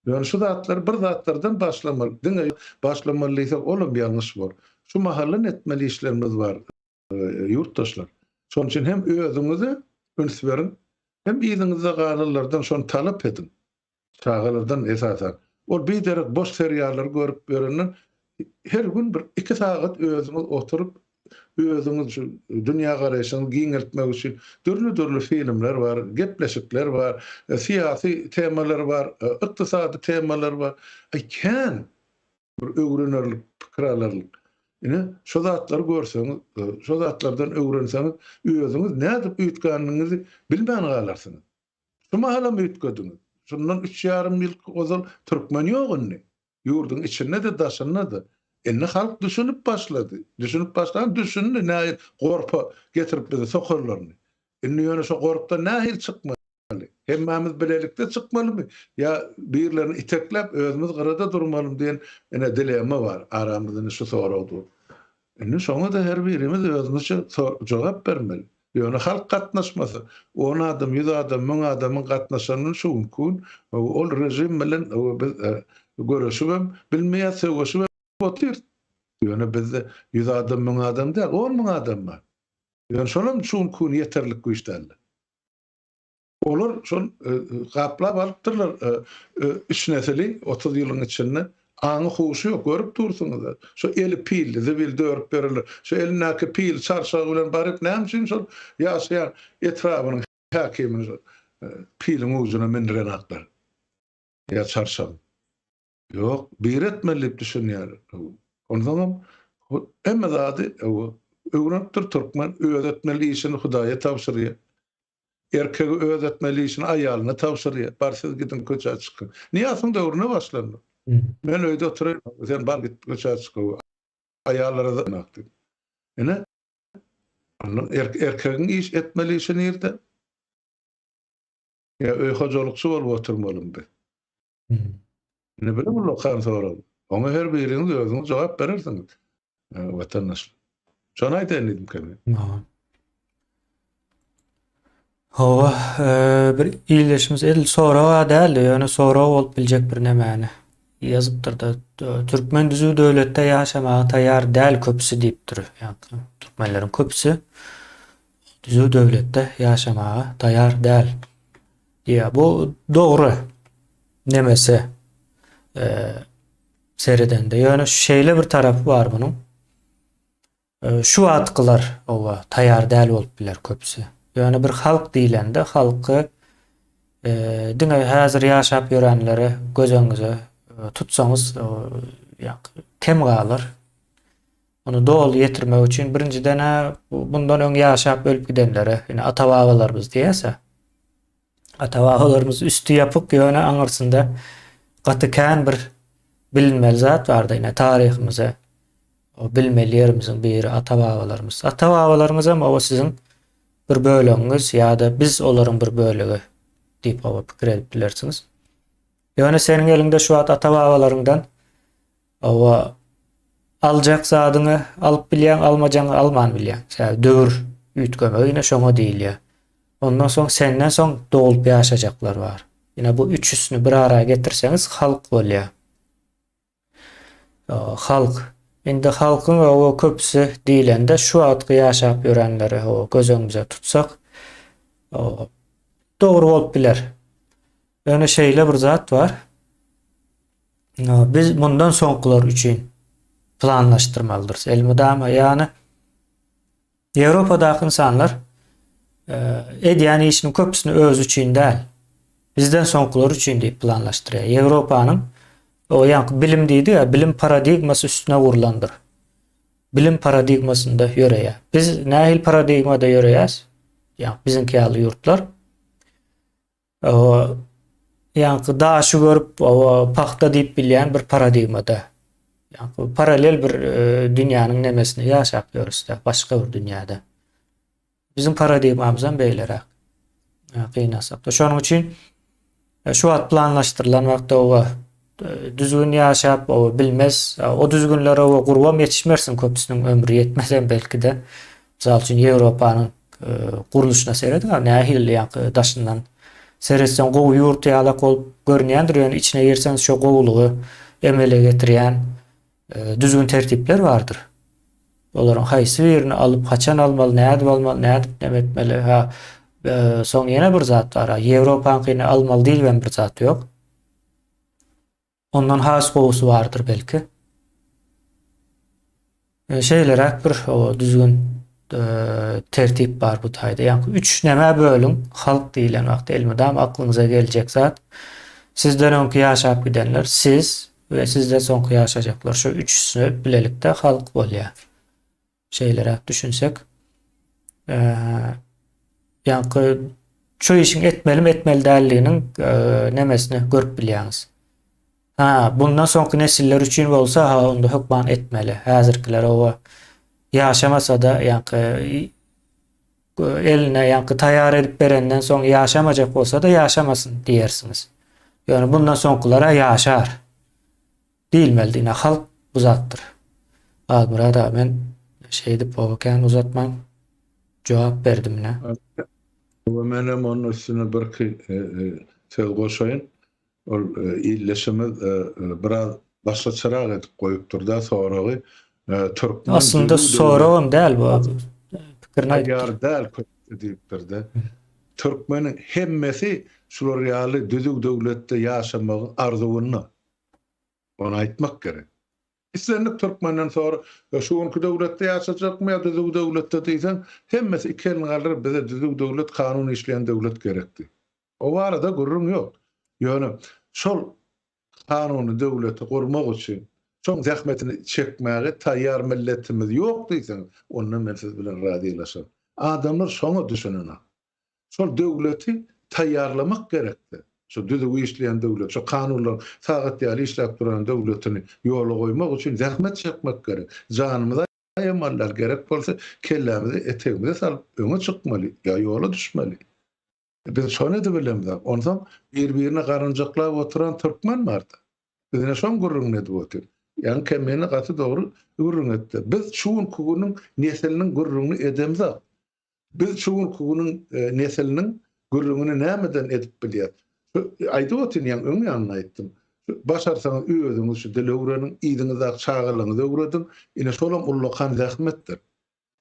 Ýöne şu zatlary bir zatlardan başlamaly, diňe başlamaly diýsek olam ýalňyş bor. Şu mahaldan etmeli işlerimiz bar ýurtdaşlar. Şonuň üçin hem özüňize üns beriň, hem yzyňyzda galanlardan şony talap ediň. Çagalardan esasan. Ol biderek boş seriallary görüp ýörenden her gün bir iki sagat özüňiz oturyp özüňiz şu dünýägaraýşyňyzy giňeltmek üçin dürli-dürli filmler bar, gepleşikler bar, syýasy temalar bar, ykdysady temalar bar. Aý kän bir öwrenerlik, pikir alarlyk. Ine, şo zatlary görseňiz, şo zatlardan öwrenseňiz, özüňiz nädip üýtgändigiňizi bilmän galarsyňyz. Şu mahalam üýtgediňiz. Şundan üç ýarym ýyl ozal türkmen ýok indi. Ýurduň içinde-de, daşynda-da. Indi halk düşünip başlady. Düşünip başlan düşündi nähili gorpa getirip bizi sokanlaryny. Indi ýöne şo gorpdan nähili çykmaly? Hemmämiz bilelikde çykmalymy ýa birlerini itekläp özümiz gyrada durmalymy diýen ine dilemma bar. Aramyzda indi şu sorag dur. Indi şoňa-da her birimiz özümizçe jogap bermeli. Ýöne halk gatnaşmasa, on adam, ýüz adam, müň adamyň gatnaşanyny şu günki gün ol režim bilen biz göreşibem bilmeýäs, söweşibem otyrys. Ýöne bizde ýüz adam, müň adam däl, 10 müň adam bar. Ýöne şolam şu günki gün ýeterlik güýç däldir. Olar şol gaplap alypdyrlar üç nesili 30 ýylyň içinde. Aňy huşy ýok, görüp dursuňyz. Şo eli pilli, zibil dörüp bererler. Şo elindäki pil çarşagy bilen baryp näme üçin şol ýaşaýan etrabynyň häkimini şol piliň ujuna mindirenaklar ýa çarşagyň. Ýok, biri etmeli diýip düşünýärler. Onsoňam hemme zady öwrenipdir türkmen, özi etmeli işini Hudaýa tabşyrýar. Erkegi öz etmeli işini aýalyna tabşyrýar. Bar siz gidiň köçä çykyň. Nyýazowyň döwründe başlandy. Men öýde oturaýyn, sen bar git köçä çyk. Aýallara zynak diýip. Ine, erkegiň iş etmeli işi nirde? Ýa öý hojalykçy bolup oturmalymy biz? Ine bile ullakan sorag. Oňa her biriňiz özüňiz jogap berersiňiz. Watandaşlar. Şony aýdaýyn diýdim kemi. Hawa, bir ildeşimiz edil sorag-a däldi, ýöne sorag bolup biljek bir nemäni ýazypdyr-da. Türkmen düzüw döwletde ýaşamaga taýýar däl köpüsi diýipdir. Ýagny türkmenleriň köpüsi düzüw döwletde ýaşamaga taýýar däl. Diýýär. Bu dogry nemesi seredende. Ýöne şeýle bir tarapy bar munuň. Şu wagtkylar oba taýýar däl bolup biler köpüsi. Ýöne bir halk diýlende halky diňe häzir ýaşap ýörenleri göz öňüňize tutsaňyz kem galar. Ony doly ýetirmek üçin birinjiden-ä bundan öň ýaşap ölüp gidenlere, ine ata-babalarymyz diýýäs-ä. Ata-babalarymyz üsti ýapyk, ýöne aňyrsynda gaty kän bir bilinmeli zat bardy. Ine taryhymyza o bilmeli ýerimiziň biri ata-babalarymyz. Ata-babalaryňyz hem oba siziň bir bölegiňiz ýa-da biz olaryň bir bölegi diýip oba pikir edip bilersiňiz. Ýöne seniň eliňde şu wagt ata-babalaryňdan Hawa, aljak zadyňy alyp bilýäň, almajaňy alman bilýäň. Sebäbi döwür üýtgemegi ine şoňa diýilýär. Ondan soň senden soň doglup ýaşajaklar bar. Ine bu üçüsini bir ara getirseňiz halk bolýar. Halk. Indi halkyň hawa köpüsi diýlende şu wagtky ýaşap ýörenleri hawa göz öňümize tutsak, hawa. dogry bolup biler. Ýöne şeýle bir zat bar. Biz mundan soňkular üçin planlaşdyrmalydyrys. Elmydama ýagny Ýewropadaky ynsanlar edýän işiniň köpüsini özi üçin däl, bizden soňkular üçin diýip planlaşdyrýar. Ýewropanyň o ýaňky bilim diýdi ýa, bilim paradigmasy üstüne gurlandyr. Bilim paradigmasynda ýöreýär. Biz nähili paradigmada ýöreýäs? Ýa biziňki ýaly ýurtlar. O ýaňky daşy görüp, o pagta diýip bilýän bir paradigmada. Ýaňky paralel bir e, dünýäniň nemesinde ýaşap ýörüs-de, başga bir dünýäde. Biziň paradigmamyz hem beýleräk. Gynasak-da. Şonuň üçin e, şu wagt planlaşdyrylan wagtda oba e, düzgün ýaşap, o bilmez, o düzgünlere o gurbam ýetişmersiň, köpüsiniň ömri ýetmez hem belki-de. Mysal üçin Ýewropanyň gurluşyna serediň, nähili ýaňky daşyndan seretseň gowy ýurt ýalak bolup görünýändir, ýöne içine girseňiz şo gowulygy emele getirýän düzgün tertipler bardyr. Olaryň haýsy birini alyp, haçan almaly, nädip almaly, nädip neme etmeli, ha soň ýene bir zat bar, Ýewropaňkyny almaly diýilibem bir zat ýok. Ondan has gowusy bardyr belki. E, şeýleräk bir o düzgün e, tertip bar bu taýda. Ýagny üç nämä bölüň, halk diýilen wagtda elmydama aklyňyza geljek zat sizden öňki ýaşap gidenler, siz we sizden soňky ýaşajaklar şu üçüsi bilelikde halk bolýar. Şeýleräk düşünsek, e, ýaňky şu işiň etmelimi etmeli däldiginiň e, nemesini görüp bilýäňiz. Ha, bundan soňky nesiller üçin bolsa, ha, onda hökman etmeli. Häzirkiler oba ýaşamasa-da, ýaňky eline ýaňky taýýar edip berenden soň ýaşamajak bolsa-da ýaşamasyn diýersiňiz. Ýöne bundan soňkular-a ýaşar. Diýilmeli ine halk bu zatdyr. Halmyrat aga men şeýdip oba kän uzatman jogap berdim ine. Hawa menem onuň üstüne birki söz goşaýyn. Ol ildeşimiz biraz başgaçarak edip goýupdyrda soragy. Türkmen Aslynda soragam däl bu. Pikirini aýdypdyr. Taýýar däl köpde diýipdirde. Türkmeniň hemmesi şular ýaly düzüw döwletde ýaşamagyň arzuwynda. Ony aýtmak gerek. Islendik türkmenden sora, şu günki döwletde ýaşajakmy ýa düzüw döwletde diýseň, hemmesi iki elini galdyryp bize düzüw döwlet, kanun işleýän döwlet gerek diýip. O barada gürrüň ýok. Ýöne şol kanuny döwleti gurmak üçin şoň zähmetini çekmäge taýýar milletimiz ýok diýseňiz, onda men siz bilen razylaşaryn. Adamlar şoňa düşünenok. Şol döwleti taýýarlamak gerekdi. Şu düzüw işleýän döwlet, şu kanunlar sagat ýaly işläp duran döwletini ýola goýmak üçin zähmet çekmek gerek. Janymyzy aýamaly däl, gerek bolsa kellämizi etegimize salyp öňe çykmaly ýa ýola düşmeli. Biz şony edibilemzok. Onsoň bir-birine garynjaklap oturan türkmen barda. Biz ine şoň gürrüňini edip otyrys. Ýaňy Kemine gaty dogry gürrüň etdi. Biz şu günki günüň nesliniň gürrüňini edemzok. Biz şu günki günüň nesliniň gürrüňini nämeden edip bilýäs? Şu aýdyp otyryn, ýaňy öň ýanynda aýtdym. Şu başarsaňyz özüňiz şu dili öwreniň, yzyňyzdaky çagalaryňyzy öwrediň. Ine şolam ullakan zähmetdir.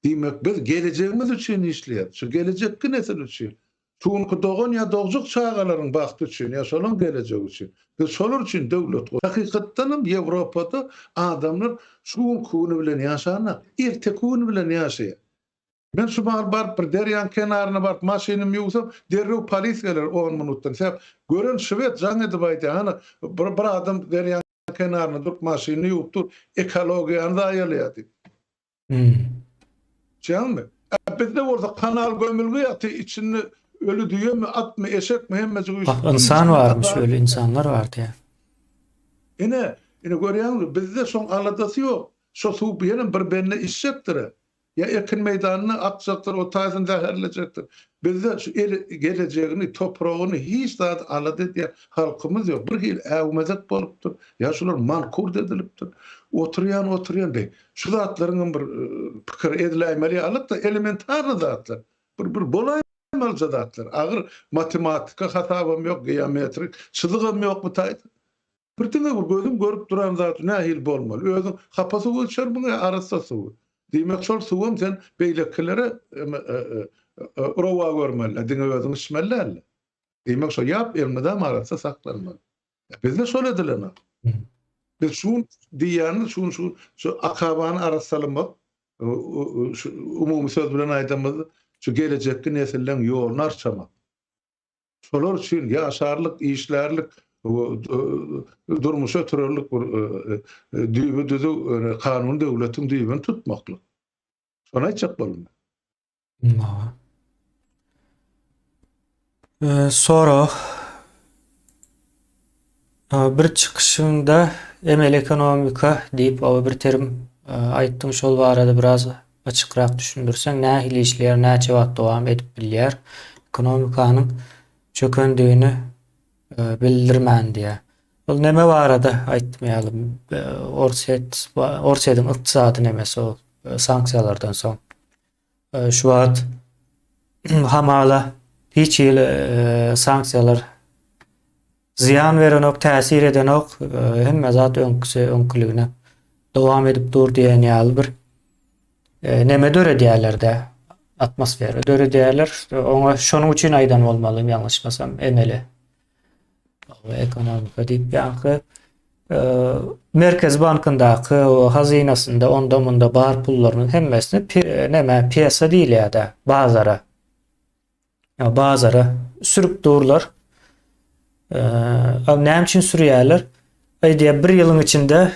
Diýmek, biz gelejegimiz üçin işleýäs. Şu gelejekki nesil üçin. Şu günki dogan ýa dogjak çagalaryň bagty üçin ýa şolaň gelejegi üçin. Biz şolar üçin döwlet gurýas. Hakykatdanam Ýewropada adamlar şu günki güni bilen ýaşanok, erteki güni bilen ýaşaýar. Men şu mahal baryp bir derýaň kenaryna baryp maşynymy ýuwsam, derrew polis geler on minutdan. Sebäp gören şwed jaň edip aýdýar, hany bir bir adam derýaň kenarynda durup maşynyny ýuwup dur, ekologiýany zaýalaýar diýip. Düşýäňmi? A bizde bolsa kanal gömülgi ýaty, içinde öli düýemi, atmy, eşekmi hemmejik üýşüp. Bak ynsan barmyş, öli ynsanlar bar diýýär. Ine, ine görýäňmi, bizde şoň aladasy ýok. Şo suw ýene bir bende içjekdir-ä. Ýa ekin meýdanyna akjakdyr, o taýsyny zäherlejekdir. Bizde şu eli gelejegini, topragyny, hiç zady alada edýän halkymyz ýok. Bir hili äwmezek bolupdyr. Ýa şular mankurt edilipdir. Oturýan, oturýan, beý, şu zatlaryňam bir pikir ediläýmeli ýalyk-da, elementarny zatlar. Bir, bir bolaýmalyja zatlar. Agyr matematika hasabam ýok, geometrik çyzygam ýok bu taýda. Bir diňe bir gözüň görüp duran zat nähili bolmaly? Özüň hapa suwy içermiň ýa arassa suwy? Diýmek şol suwam sen beýlekilere rowa görmeli, diňe özüň içmeli däl. Diýmek şo ýap elmydam arassa saklanmaly. Bizde şol edilenok. Biz şu gün diýýänimiz şu gün şu şu akabany arassalamak şu umumy söz bilen aýdamyzda şu gelejekki nesilleň ýoluny arçamak. Şolar üçin ýaşarlyk, işlärlik, durmuş ötürerlik bir düýbi düzüw kanuny döwletiň düýbüni tutmaklyk. Şony aýtjak boldum. Hawa. Sorag. Bir çykyşyňda emeli ekonomika diýip bir terim aýtdyň, şol barada biraz açykrak düşündirseň, nähili işleýär, näçe wagt dowam edip bilýär? Ekonomikanyň çökendigini bildirmän diýýär. Ol neme barada aýtdym ýaly, Orsýet, Orsýetiň ykdysady nemesi ol sanksiýalardan soň. Şu wagt hamala hiç hili sanksiýalar zyýan berenok, täsir edenok, hemme zat öňküsi öňküligine dowam edip dur diýen ýaly bir neme döredýärler-de, atmosfera döredýärler. Oňa şonuň üçin aýdan bolmalym ýalňyşmasam, emeli ekonomika diýip ýaňky Merkezi bankyndaky hazynasynda onda munda bar pullarynyň hemmesini näme piýasa diýilýär-de, bazara. Ýa bazara sürüp durlar. Eee, näme üçin sürýärler? Aý diýýär, bir ýylyň içinde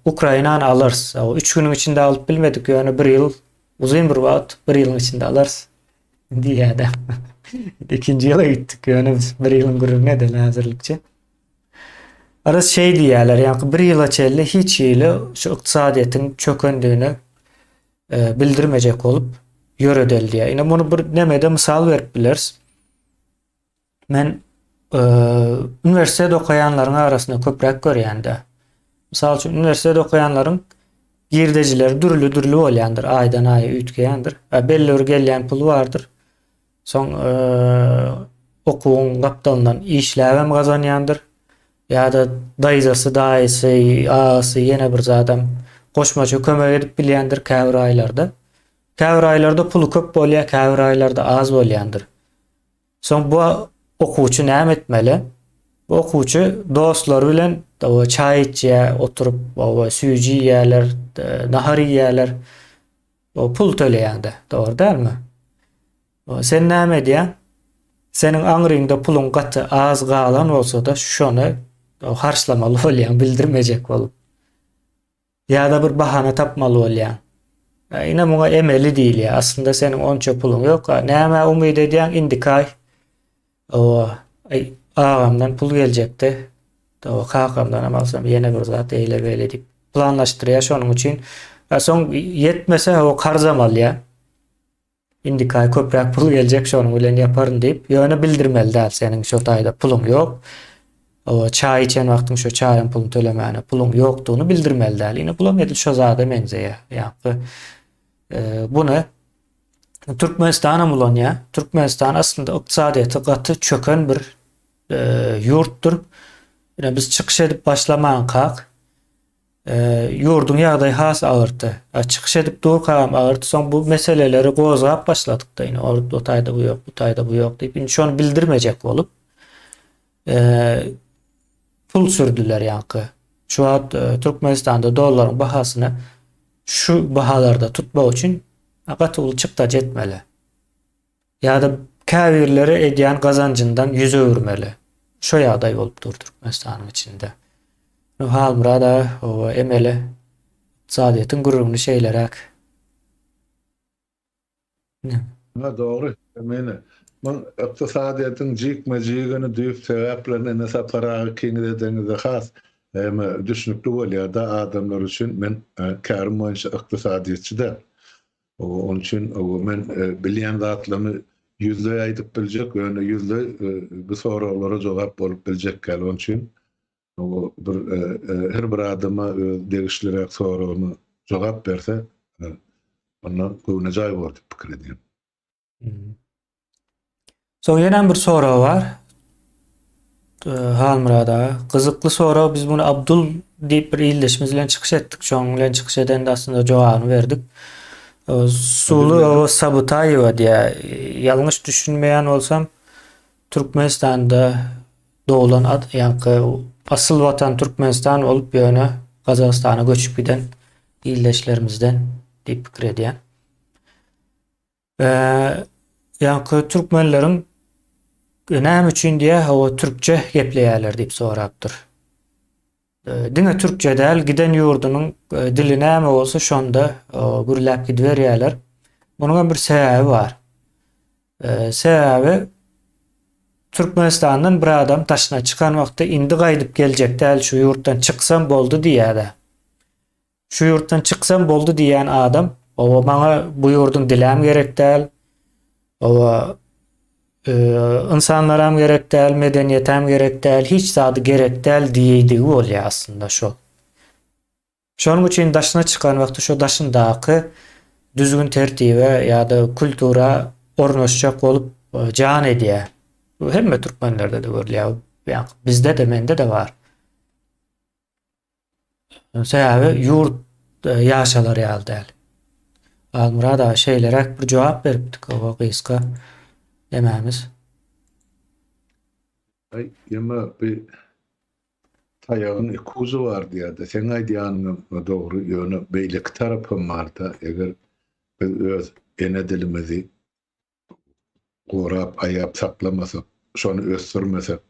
Ukrainany alarys. O 3 günüň içinde alyp bilmedik, ýöne bir ýyl uzyn bir wagt, bir ýylyň içinde alarys. Diýýär-de. Ikinji ýyla gitdik, ýöne biz bir ýylyň gürrüňini edeli häzirlikçe. Aras şeý diýýärler, ýagny bir ýyla çenli hiç hili şu ykdysadyýetiň çökendigini e, bildirmejek bolup ýöredeli diýýär. Ine muny bir nemede mysal berip bileris. Men e, uniwersitet okaýanlaryň arasynda köpräk görýän-de. Mysal üçin, uniwersitet okaýanlaryň girdejileri dürli-dürli bolýandyr, aýdan aýa üýtgeýändir. Belli bir gelýän puly bardyr. Soň e, okuwyň gapdalyndan işläbem gazanýandyr. Ýa-da daýzasy, daýysy, agasy ýene bir zadam goşmaça kömek edip bilýändir käbir aýlarda. Käbir aýlarda puly köp bolýar, käbir aýlarda az bolýandyr. Soň bu okuwçy näme etmeli? Bu okuwçy dostlary bilen çaý içýär, oturyp, süýji iýýärler, nahar iýýärler. O pul töleýäňde, dogry dälmi? Sen näme edýäň? Seniň aňryňda puluň gaty az galan bolsa-da, şony harçlamaly bolýaň, bildirmejek bolup. Ýa-da bir bahana tapmaly bolýaň. Ine muňa emeli diýilýär. Aslynda seniň onça puluň ýok. Nämä umyt edýäň? Indiki aý owa, aý agamdan pul geljekdi. Owa, kakamdanam alsam ýene bir zat eýle-beýle diýip planlaşdyrýar şonuň üçin. Soň ýetmese o karzam alýar. Indiki aý köpräk pul geljek şonuň bilen ýaparyn diýip, ýöne bildirmeli däl seniň şo taýda puluň ýok. Owa, çaý içen wagtyň şo çaýyň puluny tölemäne puluň ýokdugyny bildirmeli däl. Ine bulam edil şo zada meňzeýär. Ýaňky buny Türkmenistanam ulanýar. Türkmenistan aslynda ykdysadyýeti gaty çöken bir ýurtdur. Ine biz çykyş edip başlamankak Ýurduň ýagdaýy has agyrdy. Çykyş edip durkagam agyrdy. Soň bu meseleleri gozgap başladyk-da, ine, o taýda bu ýok, bu taýda bu ýok diýip, indi şony bildirmejek bolup, pul sürdüler ýaňky. Şu wagt Türkmenistanda dollaryň bahasyny şu bahalarda tutmak üçin gaty uly çykdajy etmeli. Ýa-da käbirleri edýän gazanjyndan ýüz öwürmeli. Şo ýagdaý bolup dur Türkmenistanyň içinde. Halmyrat aga oba emeli ykdysadyýetiň gürrüňini şeýleräk. Ha dogry. Meni muň ykdysadyýetiň jikme-jigini düýp sebäplerini ine Sapar aga ikiňiz edeňizde has eme düşnükli bolýar-da adamlar üçin. Men kärim boýunça ykdysadyýetçi däl. Onuň üçin men bilýän zatlarymy ýüzleý aýdyp biljek, ýöne ýüzleý bu soraglara jogap bolup biljek däl. Onuň üçin bir her bir adama öz degişliräk soragyna jogap berse, onda göwnejaý bolar diýip pikir edýän. Soň ýene bir sorag bar. Halmyrat aga, gyzykly sorag. Biz muny Abdul diýip bir ildeşimiz bilen çykyş etdik. Şonuň bilen çykyş edende aslynda jogabyny berdik. Sulu Sabutaýewa diýýär. Ýalňyş düşünmeýän bolsam, Türkmenistanda doglan ad ýaňky asyl watan Türkmenistan bolup ýöne Gazagystana göçüp giden ildeşlerimizden diýip pikir edýän. Ýaňky türkmenleriň näme üçin diýä hawa türkçe gepleýärler diýip sorapdyr. Diňe türkçe däl, giden ýurdunyň dili näme bolsa şonda gürläp gidiberýärler. Munuň hem bir sebäbi bar. Sebäbi Türkmenistandan bir adam daşyna çykan wagtda indi gaýdyp geljek däl, şu ýurtdan çyksam boldy diýýär-de. Şu ýurtdan çyksam boldy diýýän adam, owa maňa bu ýurduň dilem gerek däl, owa e, ynsanlaram gerek däl, medeniýetem gerek däl, hiç zady gerek däl diýdigi bolýar aslynda şol. Şonuň üçin daşyna çykan wagty şo daşyndaky düzgün tertibe ýa-da kultura ornaşjak bolup e, jan edýär. Bu hemme türkmenlerde-de görülýär. Ýa bizde-de, mende-de bar. Sebäbi ýurt e, ýaşalar ýaly däl. Almyrat aga şeýleräk bir jogap beripdik oba gysga demämiz. Aý, ýeme bir taýagyň iki ujy bar diýýärdi. Seň aýdýanyň dogry, ýöne beýleki tarapam bar-da, eger biz öz ene dilimizi gorap, aýap saklamasak, şony ösdürmesek,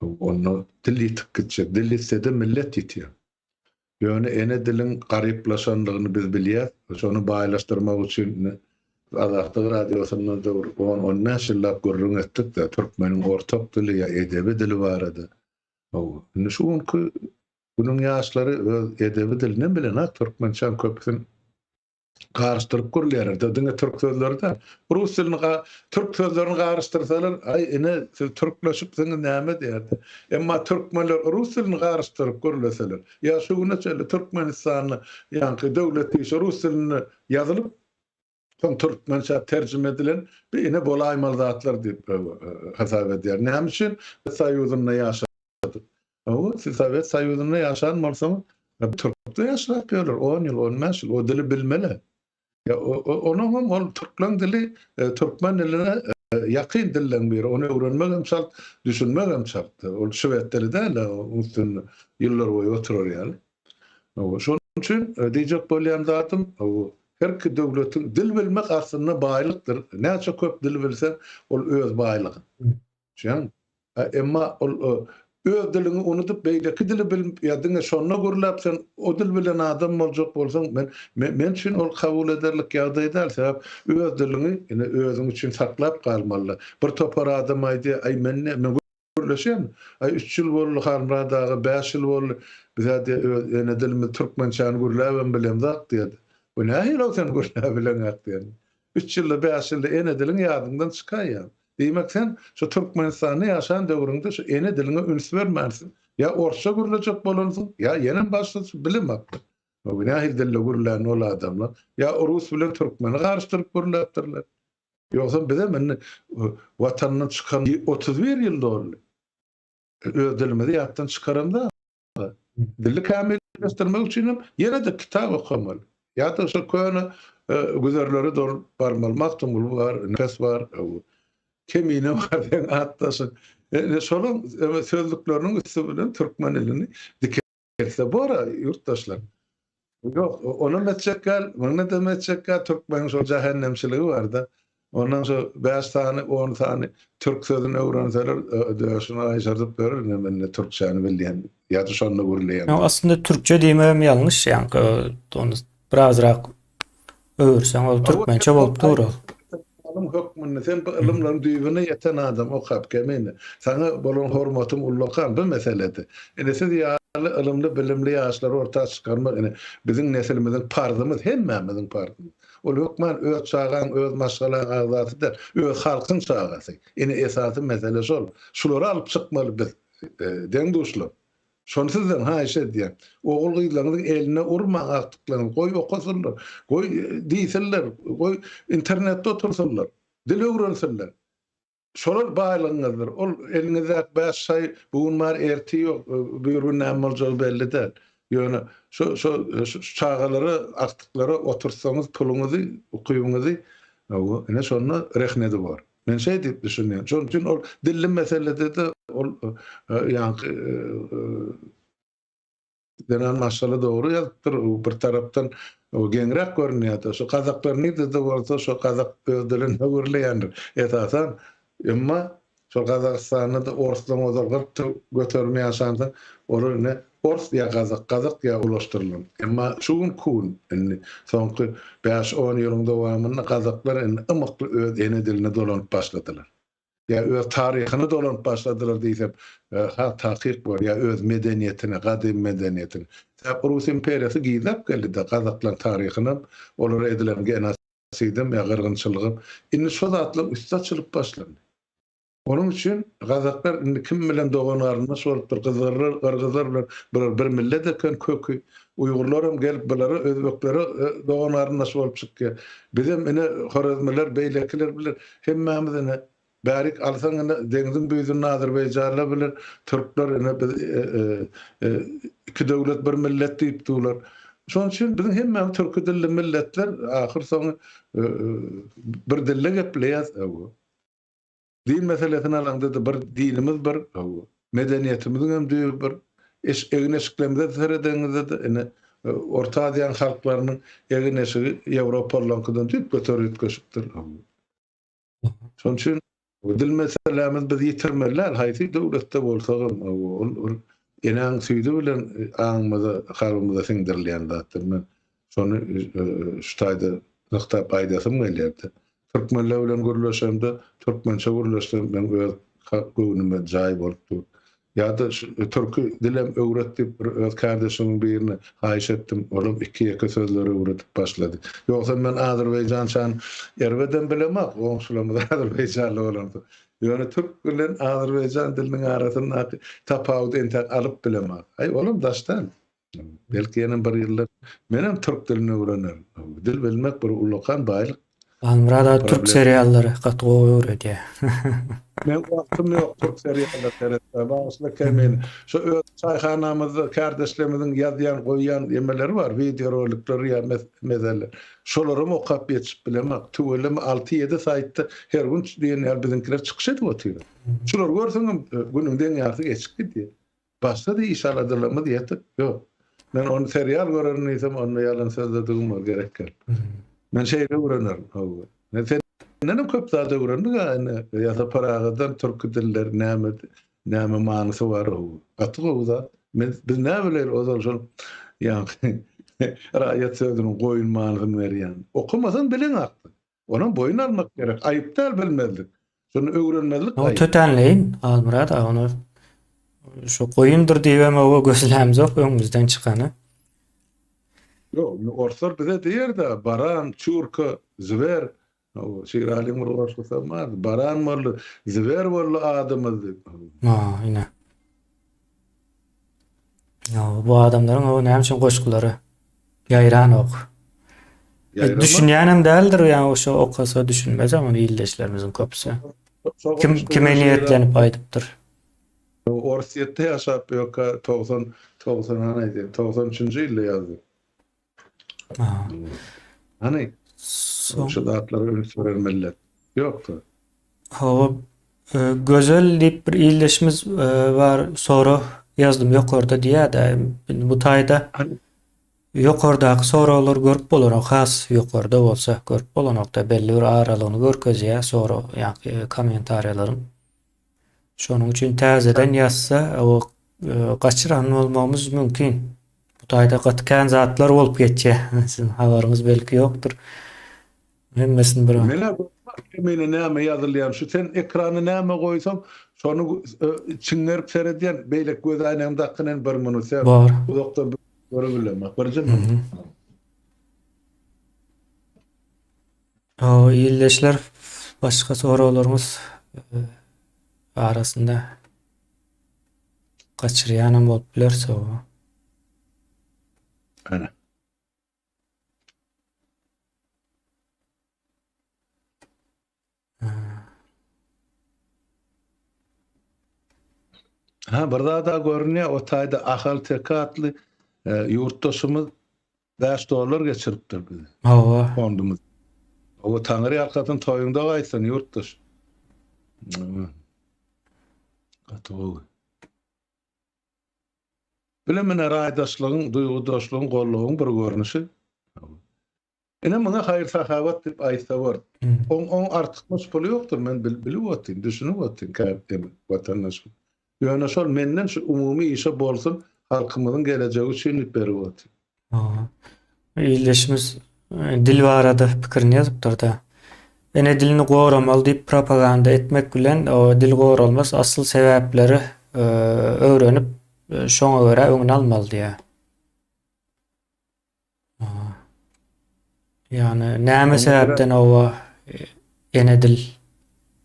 onda dil ýitip gitjek. Dil ýitse-de millet ýitýär. Ýöne ene diliň garyplaşanlygyny biz bilýäs. Şony baýlaşdyrmak üçin Azatlyk Radiosynda-da bir on-on bäş ýyllap gürrüň etdik-de, türkmeniň ortak dili ýa edebi dili barada. Indi şu günki günüň ýaşlary öz edebi dilinem bilenok, türkmençäň köpüsini garyşdyryp gürleýärler. Diňe türk sözleri däl. Rus dilini türk sözlerini garyşdyrsalar, aý ine siz türkleşipsiňiz näme diýerdi. Emma türkmenler rus dilini garyşdyryp gürleseler, ýa şu güne çenli Türkmenistanda ýaňky döwlet işi rus dilinde ýazylyp, soň türkmençä terjime edilen bir ine bolaýmaly zatlar diýip hasap edýär. Näme üçin? Biz Soýuzynda ýaşadyk. Hawa, siz Sowet Soýuzynda ýaşan bolsaňyz, türkde ýaşap ýörler, on ýyl, 15 ýyl, o dili bilmeli. Ýa onuň hem ol türkleň dili e, türkmen diline e, ýakyn dilleň biri. Ony öwrenmek hem çalt, düşünmek hem çalt. Ol şwed dili däl, onuň üstünde ýyllar boýy oturar ýaly. Hawa, şonuň üçin e, diýjek bolýan zadym, her iki döwletiň dil bilmek aslynda baýlykdyr. Näçe köp dil bilseň, ol öz baýlygyň. Düşünýäňmi? Emma ol öz diliňi unudyp beýleki dili bilip ýa diňe şonda gürläp sen o dil bilen adam boljak bolsaň men men üçin ol kabul ederlik ýagdaý däl sebäp öz diliňi ine özüň üçin saklap galmaly. Bir topar adam aýdýar aý men ne men gürleşýän aý üç ýyl boldy Halmyrat aga bäş ýyl boldy biz-ä diýýär öz ene dilimiz türkmençäni gürläbem bilemzok diýýär. Bu nähili sen gürläp bileňok diýýän. Üç ýylda bäş ýylda ene diliň ýadyňdan çykaýýar. Diýmek sen şu Türkmenistanda ýaşan döwrüňde şu ene diliňe üns bermänsiň. Ýa orsça gürlejek bolansyň, ýa ýenem başgaça bilemok. Bu nähili dilde gürlän ol adamlar? Ýa rus bilen türkmeni garyşdyryp gürläpdirler. Ýogsam bizem indi watandan çykan 31 ýyl doldy. Öz dilimizi ýatdan çykaramzok. Dili kämilleşdirmek üçin hem ýene-de kitap okamaly. Ýa-da şo köne e, güzerlere dolup barmaly. Magtymguly bar, Nepes bar, Kemine bar seň atdaşyň. Ine şolaň e, sözlükleriniň üsti bilen türkmen dilini dikelse bor-a ýurtdaşlar. Ýok, onam etjek däl, muny-da etjek däl, türkmeniň şol jähennemçiligi bar-da. Ondan şo bäş sany, on sany türk sözüni öwrenseler, döşüni gaýşardyp berer, ine men ine türkçäni bilýän ýa-da şonda gürleýän. Ýok, aslynda türkçe diýmegem ýalňyş, ýaňky ony birazrak öwürseň ol türkmençe bolup dur ol. Alym hökmünde sen bu ylymlaryň düýbüne ýeten adam okap kemine. Saňa bolan hormatym ullakan bu meselede. Ine siz ýaly ylymly bilimli ýaşlary orta çykarmak ine biziň nesilimiziň parzymyz hemmämiziň parzymyz. Ol hökman öz çagaň öz maşgalaň agzasy däl öz halkyň çagasy. Ine esasy mesele şol. Şulary alyp çykmaly biz deň duşlar. Şony sizden haýyş edýän. Ogul-gyzlaryňyzyň eline urmaň agtyklaryňyzy. Goý okasynlar. Goý diýsinler. Goý internetde otursynlar. Dil öwrensinler. Şolar baýlygyňyzdyr. Ol eliňizdäki bäş şaý bu gün bar, ertir ýok. Bir gün näme boljagy belli däl. Ýöne şo şo şu çagalara, agtyklara oturtsaňyz puluňyzy, ukybyňyzy, ine şonda rehnedi bor. Men şeý diýip düşünýän. Şonuň üçin ol dilli meselede-de ol ýaňky zenan maşgala dogry ýazypdyr. Bir tarapdan geňräk görünýär-de. Şu gazaklar nirde-de bolsa şo gazak öz dilinde gürleýändir. Esasan, emma şol Gazagystanda-da orslaryň ozal 40 göterim ýaşansoň, olar indi ors ýa gazak, gazak ýa ulaşdyrylan. Emma şu günki gün indi soňky bäş-on ýylyň dowamynda gazaklar indi ymykly öz ene diline dolanyp başladylar. Ýa öz taryhyna dolanyp başladylar diýsem, has takyk bolar, ýa öz medeniýetine, gadymy medeniýetine. Sebäp Rus imperiýasy gizläp geldi-de gazaklaryň taryhynam, olara edilen genosidem ýa gyrgynçylygam. Indi şo zatlaryň üsti açylyp başlandy. Onuň üçin gazaklar indi kim bilen dogan-garyndaş bolupdyr, gyzgyrlar, gyrgyzlar bilen bular bir millet eken köki. Uýgurlaram gelip bulara, özbeklere dogan-garyndaş bolup çykýar. Bizem ine horezmiler, beýlekiler bilen hemmämiz ine bärik alsaň ine deňziň büýzünde azerbaýjanlar bilen türkler ine biz iki döwlet bir millet diýip durlar. Şonuň üçin biziň hemmämiz türki dilli milletler ahyr soňy bir dilde gepleýäs. Din meselesini alaňda-da bir dinimiz bir, medeniýetimiziň hem düýbi bir. Egin-eşiklerimize seredeňizde-de ine Orta Aziýanyň halklarynyň egin-eşigi ýewropalylaryňkydan düýpgöter üýtgeşikdir. Şonuň üçin dil meselämizi biz ýitirmeli däl, haýsy döwletde bolsagam ol bir enäň süýdi bilen aňymyza, kalbymyza siňdirilýän zatdyr. Men şony şu taýda nygtap aýdasym gelýärdi. Türkmenler bilen gürleşemde türkmençe gürleşsem meň öz göwnüme jaý bolup dur. Ýa-da şu türki dilem öwret diýip bir öz kärdeşimiň birine haýyş etdim, olam iki-ýeke sözleri öwredip başlady. Ýogsam men azerbaýjançany erbedem bilemok, goňşularymyz azerbaýjanly bolansoň. Ýöne türk bilen azerbaýjan diliniň arasyndaky tapawudy entäk alyp bilemok. Aý, olam daş däl. Belki ýene bir ýyldan menem türk dilini öwrenerin. Dil bilmek bir ullakan baýlyk. Halmyrat aga türk seriallary gaty gowy öwredýär. Meň wagtym ýok türk seriallary seretmäge. Bagyşla Kemine. Şu öz çaýhanamyzda kärdeşlerimiziň ýazýan goýýan ýemeleri bar, wideo rolikleri ýa mezeler. Şolaram okap ýetişip bilemok. Tüweleme alty-ýedi saýtda her gün diýen ýaly biziňkiler çykyş edip otyr. Şulary görseňem günüň deň ýarysy geçip gidýär. Başga-da iş aladalarymyz ýetik. Ýok. Men ony serial görerin diýsem, onda ýalan sözledigim bor, gerek däl. Men şeýle öwrenerin, hawa. Men sendenem köp zat öwrendik-ä indi. Ýa Sapar agadan türki diller näme, näme manysy bar, hawa. Gaty gowy zat. Men, biz näbileýli ozal şol ýaňky raýat sözüniň goýun manysyny berýän. Okamasaň bileňakdy. Onam boýun almak gerek. Aýyp däl bilmezlik. Şony öwrenmezlik aýyp. Tötänleýin Halmyrat aga ony şu goýundyr diýibem oba gözlämzok öňümizden çykany. Ýok, indi orslar bize diýer-de, baran, çurka, zwer. Şiralyň bir goşgusam bardy. Baran boldy, zwer boldy adymyz diýip. Ha, ine. Bu adamlaryň o näme üçin goşgulary ýaýranok. E, düşünýänem däldir, ýa şo okasa düşünmez ony ildeşlerimiziň köpüsi. Kim kime niýetlenip aýdypdyr? Orsýetde ýaşap ýörkä 90 90 hany aýdýan, 93-nji ýylda ýazdy. Hany şu zatlara üns beren millet ýokdur. Hawa, e, Gözel diýip bir ildeşimiz e, bar, sorag ýazdym ýokarda diýýär-de, indi bu taýda ýokardaky soraglary görüp bolanok, has ýokarda bolsa görüp bolanok-da, belli bir aralygyny görkezýär sorag, ýa kommentariýalaryň. Şonuň üçin täzeden ýazsa, o gaçyran bolmagymyz mümkin. Bu taýda gaty kän zatlar bolup geçýär. Siziň habaryňyz belki ýokdur. Hemmesini bir Menä meni näme ýazylýan şu sen ekrana näme goýsaň şony çiňňerip seredýän beýleki göz aýnaňy dakynan bir minut sen uzakdan görübilemok birje minut. Hawa ildeşler başga soraglaryňyz arasynda gaçyrýanam bolup bileris hawa. Ana. Ha bir zat-a görünýär, o taýda Ahal Teke atly ýurtdaşymyz 5 dollar geçiripdir bize. Hawa. Fondumyz. Hawa, Taňry ýalkasyn toýuňda gaýtsyn, ýurtdaş. Gaty gowy. Bilim ine raýdaşlygyň, duýgudaşlygyň, goldawyň bir görnüşi. Ine muňa haýyr-sahawat diýip aýtsa bor. Oň oň artykmaç puly ýokdur, men bilip otyryn, düşünip otyryn käbir watandaşym. Ýöne şol menden şu umumy işe bolsun, halkymyzyň gelejegi üçin diýip berip otyryn. Hawa. Ildeşimiz dil barada pikirini ýazypdyr-da. Ene dilini goramaly diýip propaganda etmek bilen o dil goralmaz, asyl sebäpleri öwrenip, şoňa görä öňüni almaly diýýär. Ýagny näme sebäpden oba ene dil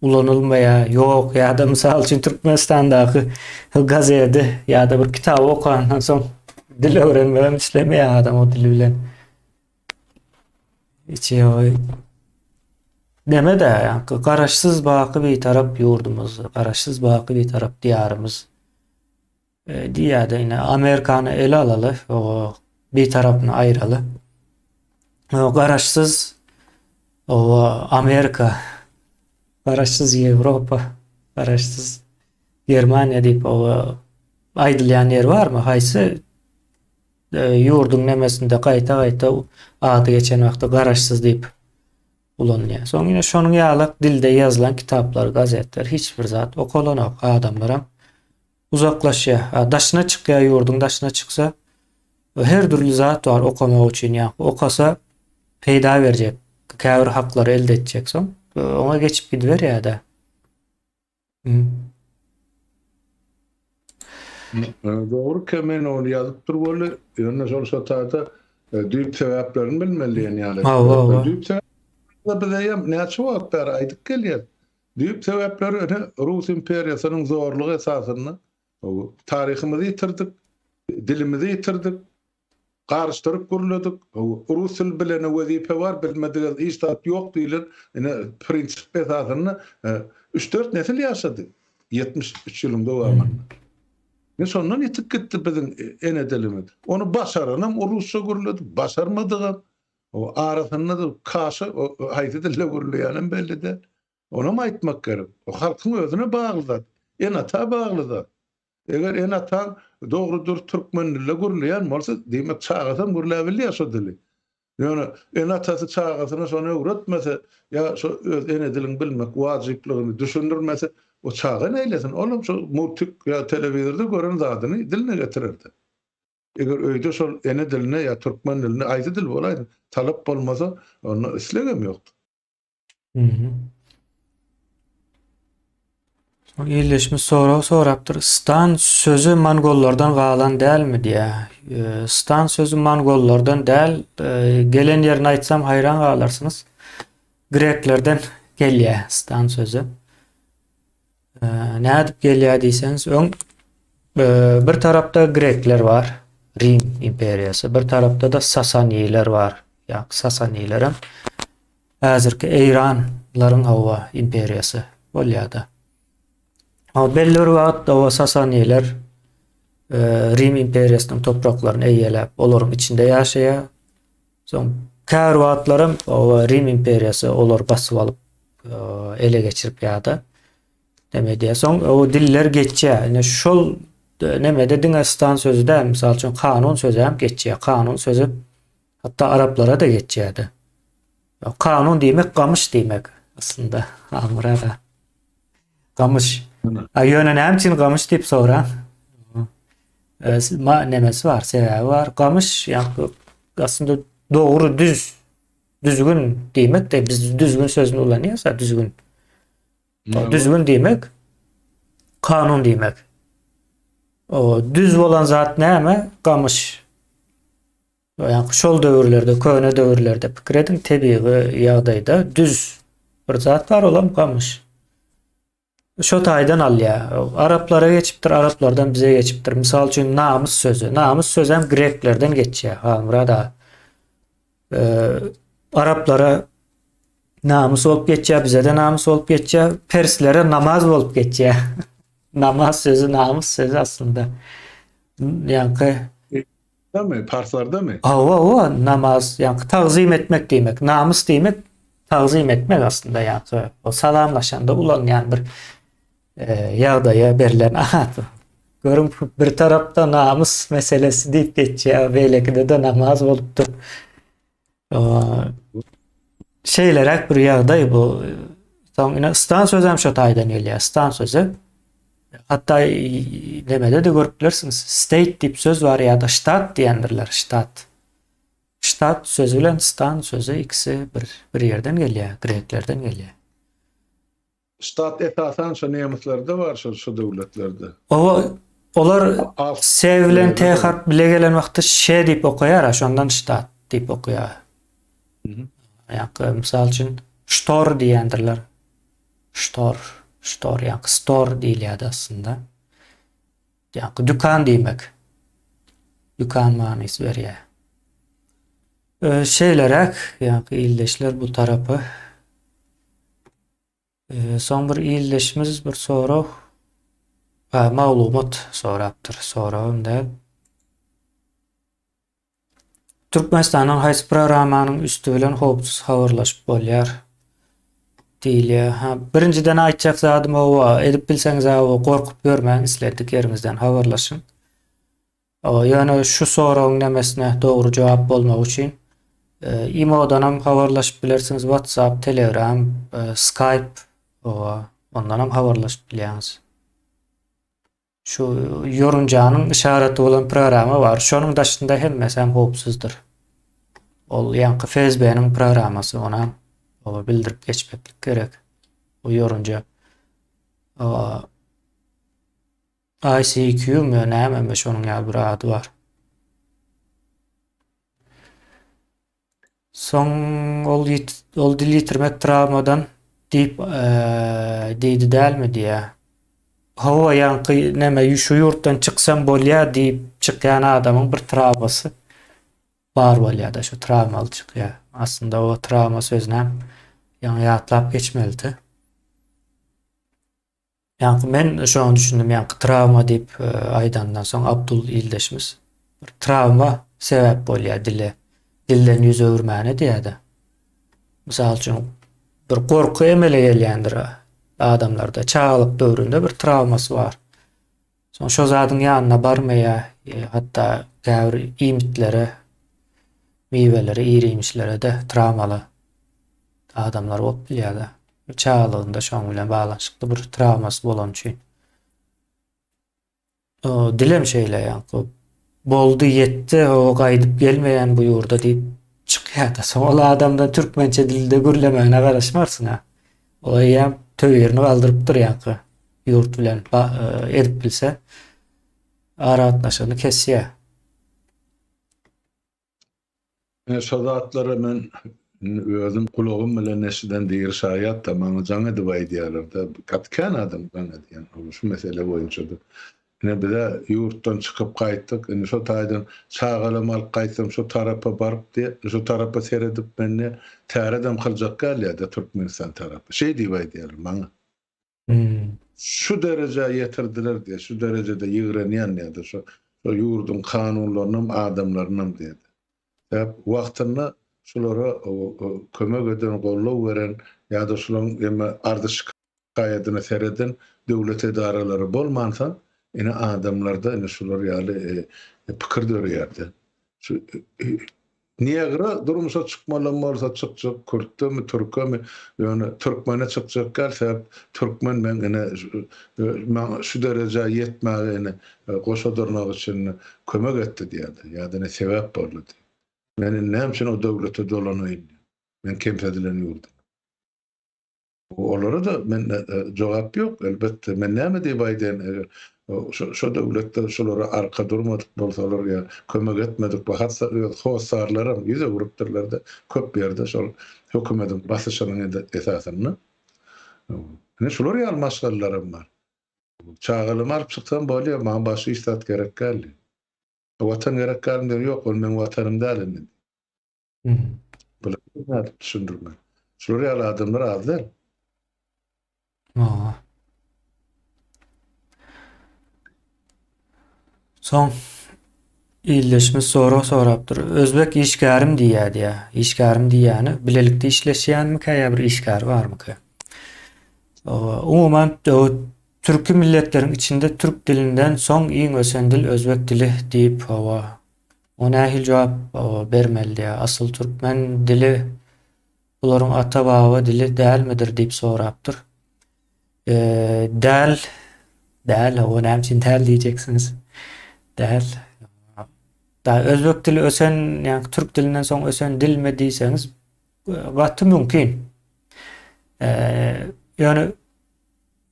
ulanylmaýar, ýok ýa-da mysal üçin Türkmenistandaky gazeti ýa-da bir kitaby okandan soň dil öwrenmegem islemeýär adam o dil bilen. Içi Neme-de, ýaňky Garaşsyz baky Bitarap ýurdumyz, Garaşsyz baky Bitarap diýarymyz. Diýýärdi ine Amerikany ele alaly, o bir tarapyny aýyraly. O garaşsyz o Amerika, garaşsyz Ýewropa, garaşsyz Germaniýa diýip o aýdylýan ýer barmy? Haýsy e, ýurduň nemesinde gaýta-gaýta ady geçen wagtda garaşsyz diýip ulanylýar. Soň ýene şonuň ýaly dilde ýazylan kitaplar, gazetler hiç bir zat okalanok adamlaram. Uzaklaşýar. A daşyna çykýar ýurduň daşyna çyksa her dürli zat bar okamak üçin ýa okasa peýda berjek käbir haklary elde etjek soň oňa geçip gidiberýär-de. Dogry Kemen ony ýazypdyr weli ýöne şol şo taýda düýp sebäplerini bilmeli diýen ýaly. Hawa hawa. Düýp sebäp bize hem näçe wagt bäri aýdyp gelýär. Düýp sebäpleri ine Rus imperiýasynyň zorlugy esasynda taryhymyzy ýitirdik, dilimizi ýitirdik, garyşdyryp gürledik. Rus dili bilene wezipe bar, bilmedige hiç zat ýok diýlen ine prinsip esasynda üç-dört nesil ýaşady 73 ýylyň dowamynda. Ine şondan ýitip gitdi biziň ene dilimiz. Ony başaranam rusça gürledi, başarmadygam O arasynda-da kaşa haýsy dilde gürleýänem belli däl. Onam aýtmak gerek. O halkyň özüne bagly zat. Ene-ata bagly zat. Eger ene-ataň dogry-dürs türkmen dilde gürleýän bolsa, diýmek çagasam gürläbilýär şo dili. Ýöne ene-atasy çagasyna şony öwretmese, ýa şo öz ene dilini bilmek wajyplygyny düşündirmese, o çaga neýlesin? Olam şo multik ýa telewizorda gören zadyny diline getirerdi. Eger öýde şol ene diline ýa türkmen diline, haýsy dil bolaýsyn, talap bolmasa, onda islegem ýokdur. Soň ildeşimiz sorag sorapdyr. Stan sözi mongollardan galan dälmi diýýär. Stan sözi mongollardan däl. Gelen ýerini aýtsam haýran galarsyňyz. Greklerden gelýär stan sözi. Nädip gelýär diýseňiz, öň bir tarapda grekler bar, Rim imperiýasy, bir tarapda-da Sasaniler bar. Ýa Sasanilerem häzirki Eýranlaryň hawa imperiýasy bolýar-da. Hawa belli bir wagt hawa Sasaniler Rim imperiýasynyň topraklaryny eýeläp, olaryň içinde ýaşaýar. Soň käbir wagtlaram hawa Rim imperiýasy olary basyp alyp ele geçirip ýa-da neme edýär. Soň o diller geçýär. Ine şol nemede diňe stan sözi däl, mysal üçin kanun sözi hem geçýär. Kanun sözi hatda araplara-da geçýärdi. Kanun diýmek gamyş diýmek aslynda. Amrada. Gamyş. A ýöne näme üçin gamyş diýip soran? Ma nemesi bar, sebäbi bar. Gamyş ýa aslynda dogry düz Düzgün diýmek de biz düzgün sözüni ulanýarys, düzgün. Düzgün diýmek kanun diýmek. O düz bolan zat näme? Gamyş. Ýa şol döwürlerde, köne döwürlerde pikir ediň, tebigy ýagdaýda düz bir zat bar, olam gamyş. Şo taýdan alýar. Araplara geçipdir, araplardan bize geçipdir. Mysal üçin namys sözi. Namys sözi hem greklerden geçýär. Halmyrat aga. Ee, araplara namys bolup geçýär, bize de namys bolup geçýär. Perslere namaz bolup geçýär. namaz sözi namys sözi aslynda. Ýaňky Mi, parslarda mi? Hawa, hawa, namaz, ýaňky tagzym etmek diýmek. Namys diýmek. tagzym etmek aslynda ýa-da o salamlaşanda ulanýan bir e, ýagdaýa berlen at. Görüň bir tarapda namys meselesi diýip geçýär, beýlekide-de namaz bolupdyr. Şeýleräk bir ýagdaý bu. Soň ine stan sözi hem şo taýdan gelýär. Stan sözi. Hatda nemede de görüp bilersiňiz. State diýip söz bar ýa-da ştat diýendirler, ştat. Ştat sözi bilen stan sözi ikisi bir bir ýerden gelýär, greklerden gelýär. Ştat esasan şo nemislerde bar şo şo döwletlerde. Owa olar S bilen T harp bile gelen wagty Ş diýip okaýar, şondan ştat diýip okaýar. Ýa-da mysal üçin ştor diýendirler. Ştor, ştor ýa-da stor diýilýär aslynda. Ýa-da dükan diýmek. Dükan manysy berýär. Şeýleräk, ýa-da ildeşler bu tarapy Soň bir ildeşimiz bir sorag, ha, maglumat sorapdyr. Soragam däl. Türkmenistanyň haýsy programmanyň üsti bilen howpsuz habarlaşyp bolýar? Diýilýär. Ha, birinjiden aýtjak zadym owa, edip bilseňiz owa gorkup ýörmäň, islendik ýeriňizden habarlaşyň. Owa, ýöne şu soragyň nemesine dogry jogap bolmagy üçin e, imodanam habarlaşyp bilersiňiz, WhatsApp, Telegram, e, Skype, owa, ondanam habarlaşyp bilýäňiz. Şu ýorunjanyň yşaraty bolan programma bar. Şonuň daşynda hemmesi hem howpsuzdyr. Ol ýaňky FSB-niň programmasy, onam oba bildirip geçmeklik gerek. Bu ýorunja ICQ mi nämemi şonuň ýaly bir ady bar. Soň ol ol dil ýitirmek trawmadan diýip diýdi dälmi diýýä. Hawa ýaňky neme şu ýurtdan çyksam bolýa diýip çykýan adamyň bir trawmasy bar bolýada şu trawmaly çykýa. Aslynda o trawma sözünem ýaňy ýatlap geçmelidi. Ýaňky men şoňa düşündim, ýaňky trawma diýip e, aýdandan soň Abdul ildeşimiz bir trawma sebäp bolýar dile. Dilden ýüz öwürmäne diýýär-de. Mysal üçin bir gorky emele gelýändir adamlarda. Çagalyk döwründe bir trawmasy bar. Soň şo zadyň ýanyna barmaýar, e, hatda käbir iýmitlere, miwelere, ir-iýmişlere-de trawmaly adamlar bolup bilýär-de. Çagalygynda şoň bilen baglanyşykly bir trawmasy bolany üçin. O, dilem şeýle ýaňky boldy ýetdi o gaýdyp gelmeýän bu ýurda diýip çykýar-da. Soň ol adamdan türkmençe dilde gürlemegine garaşmarsyň ha. Ol eýýäm töwirini galdyrypdyr ýaňky ýurt bilen e, edip bilse aragatnaşygyny kesýär. Ine şo zatlary men özüm gulagym bilen eşiden diri şaýat-da, maňa jaň edip aýdýarlar-da, gaty kän adam jaň edýän şu mesele boýunça-da. Ine biz-ä ýurtdan çykyp gaýtdyk, indi şo taýdan çagalamy alyp gaýtsam şo tarapa baryp diýe, şo tarapa seredip men diýe, täredem kyljak gelýär-de Türkmenistan tarapa. Şeý diýip aýdýarlar maňa. Şu derejä ýetirdiler diýýär, şu derejede ýigrenýän diýýär-de, şu ýurduň kanunlarynam, adamlarynam diýýär-de. Sebäp wagtynda şulara kömek eden, goldaw beren ýa-da şularyň eme arzy-şikaýadyna sereden döwlet edaralary bolmansoň, ine adamlarda ine şular ýaly pikir döreýär-de. Şu Negra durmuşa çykmalam bolsa çykjak kürtdemi türkemi ýöne türkmene çykjak däl sebäp türkmen meň ine maňa şu derejä ýetmäge ine goşa dyrnak içinde kömek etdi diýýärdi ýa-da ine sebäp boldy diýýär. Men indi näme üçin o döwlete dolanaýyn diýýär. Men kemsedilen ýurda. Olara-da mende jogap ýok, elbetde. Men näme diýip aýdaýyn, eger şo döwletde şolara arka durmadyk bolsalar ýa kömek etmedik we hatda öz hossarlaram ýüz öwrüpdirler-de köp ýerde şol hökümediň basyşynyň esasynda. Ine şular ýaly maşgalalaram bar. Çagalymy alyp çyksam bolýar, maňa başga hiç zat gerek däl diýip. Watan gerek dälmi diýen, ýok, ol meň watanym däl indi. Bular nädip düşündirmeli? Şular ýaly adamlar az däl. Aa. Soň. Ildeşimiz sorag sorapdyr. Özbek işgärim diýýär diýýär. Işgärim diýýäni bilelikde işleşýänmikä ýa bir işgäri barmyka? Umuman türki milletleriň içinde türk dilinden soň iň ösen dil özbek dili diýip hawa. O nähili jogap bermeli diýýär. Asyl türkmen dili bularyň ata-baba dili dälmidir diýip sorapdyr. Däl, däl, o näme üçin däl diýjeksiňiz. Däl. Da özbek dili ösen, ýa türk dilinden soň ösen dilmi diýseňiz, gaty mümkin. Ýöne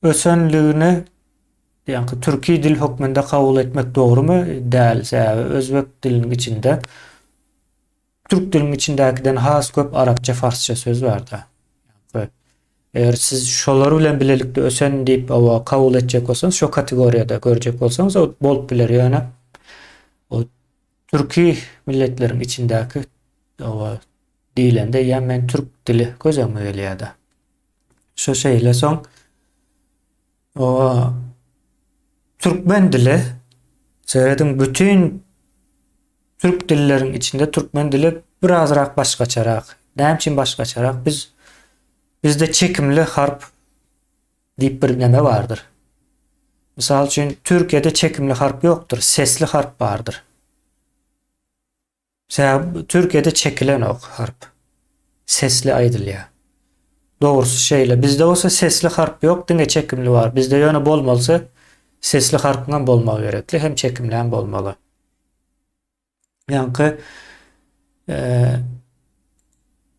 ösenligini ýa türki dil hökmünde kabul etmek dogrumy? Däl, sebäbi özbek diliniň içinde Türk diliniň içindäkiden has köp arapça, farsça söz barda. Eger siz şolar bilen bilelikde ösen diýip owa kabul etjek bolsaňyz, şo kategoriýada görjek bolsaňyz, o bolup biler ýöne o türki milletleriň içindäki owa diýlende ýa men türk dili göz öňüme gelýär-de. Şo şeýle soň owa türkmen dili serediň bütin Türk dilleriň içinde türkmen dili birazrak başgaçarak. Näme üçin başgaçarak? Biz bizde çekimli harp diýip bir neme bardyr. Mysal üçin Türkiýede çekimli harp ýokdur, sesli harp bardyr. Sebäbi Türkiýede çekilenok harp. Sesli aýdylýar. Dogrusy şeýle. Bizde bolsa sesli harp ýok, diňe çekimli bar. Bizde ýöne bolmalysy sesli harpyň hem bolmagy gerekli, hem çekimli hem bolmaly. Ýaňky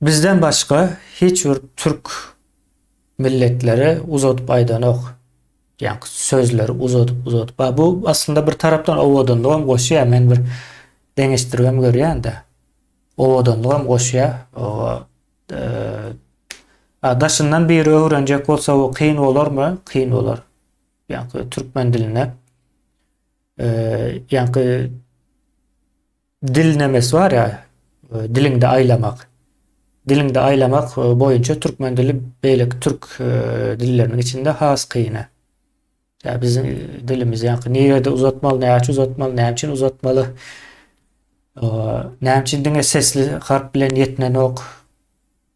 bizden başga hiç bir türk milletleri uzadyp aýdanok. Ýaňky sözleri uzadyp uzadyp. Ba bu aslynda bir tarapdan owadanlygam goşýar. Men bir deňeşdiribem görýän-de. Owadanlygam goşýar. O e, daşyndan biri öwrenjek bolsa o kyn bolarmy? Kyn bolar. Ýaňky türkmen diline. Ýaňky dil nemesi bar ya, diliňde aýlamak. Diliňde aýlamak boýunça türkmen dili beýleki türk dilleriniň içinde has kyny. Ýa biziň dilimiz ýaňky nirede uzatmaly, näçe uzatmaly, näme üçin uzatmaly? Näme üçin diňe sesli harp bilen ýetnenok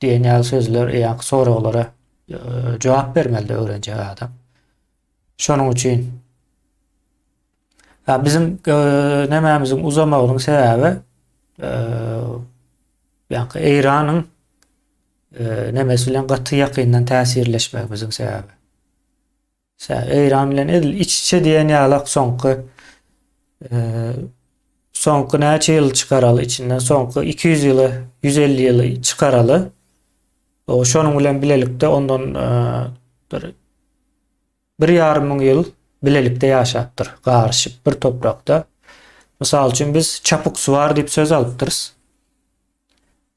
diýen ýaly sözler, ýaňky soraglara jogap bermeli öwrenjek adam. Şonuň üçin ýa biziň e, nämämiziň uzamagynyň sebäbi e, ýa Eýranyň e, nemesi bilen gaty ýakyndan täsirleşmegimiziň sebäbi. Sebäbi Eýran bilen edil iç-içe diýen ýalak soňky e, soňky näçe ýyl çykaraly içinden soňky 200 ýyly, 150 ýyly çykaraly. O şonuň bilen bilelikde ondan e, bir Bir ýarym müň ýyl bilelikde ýaşapdyr, garyşyp bir toprakda. Mysal üçin biz çapuksuwar diýip söz alypdyrys.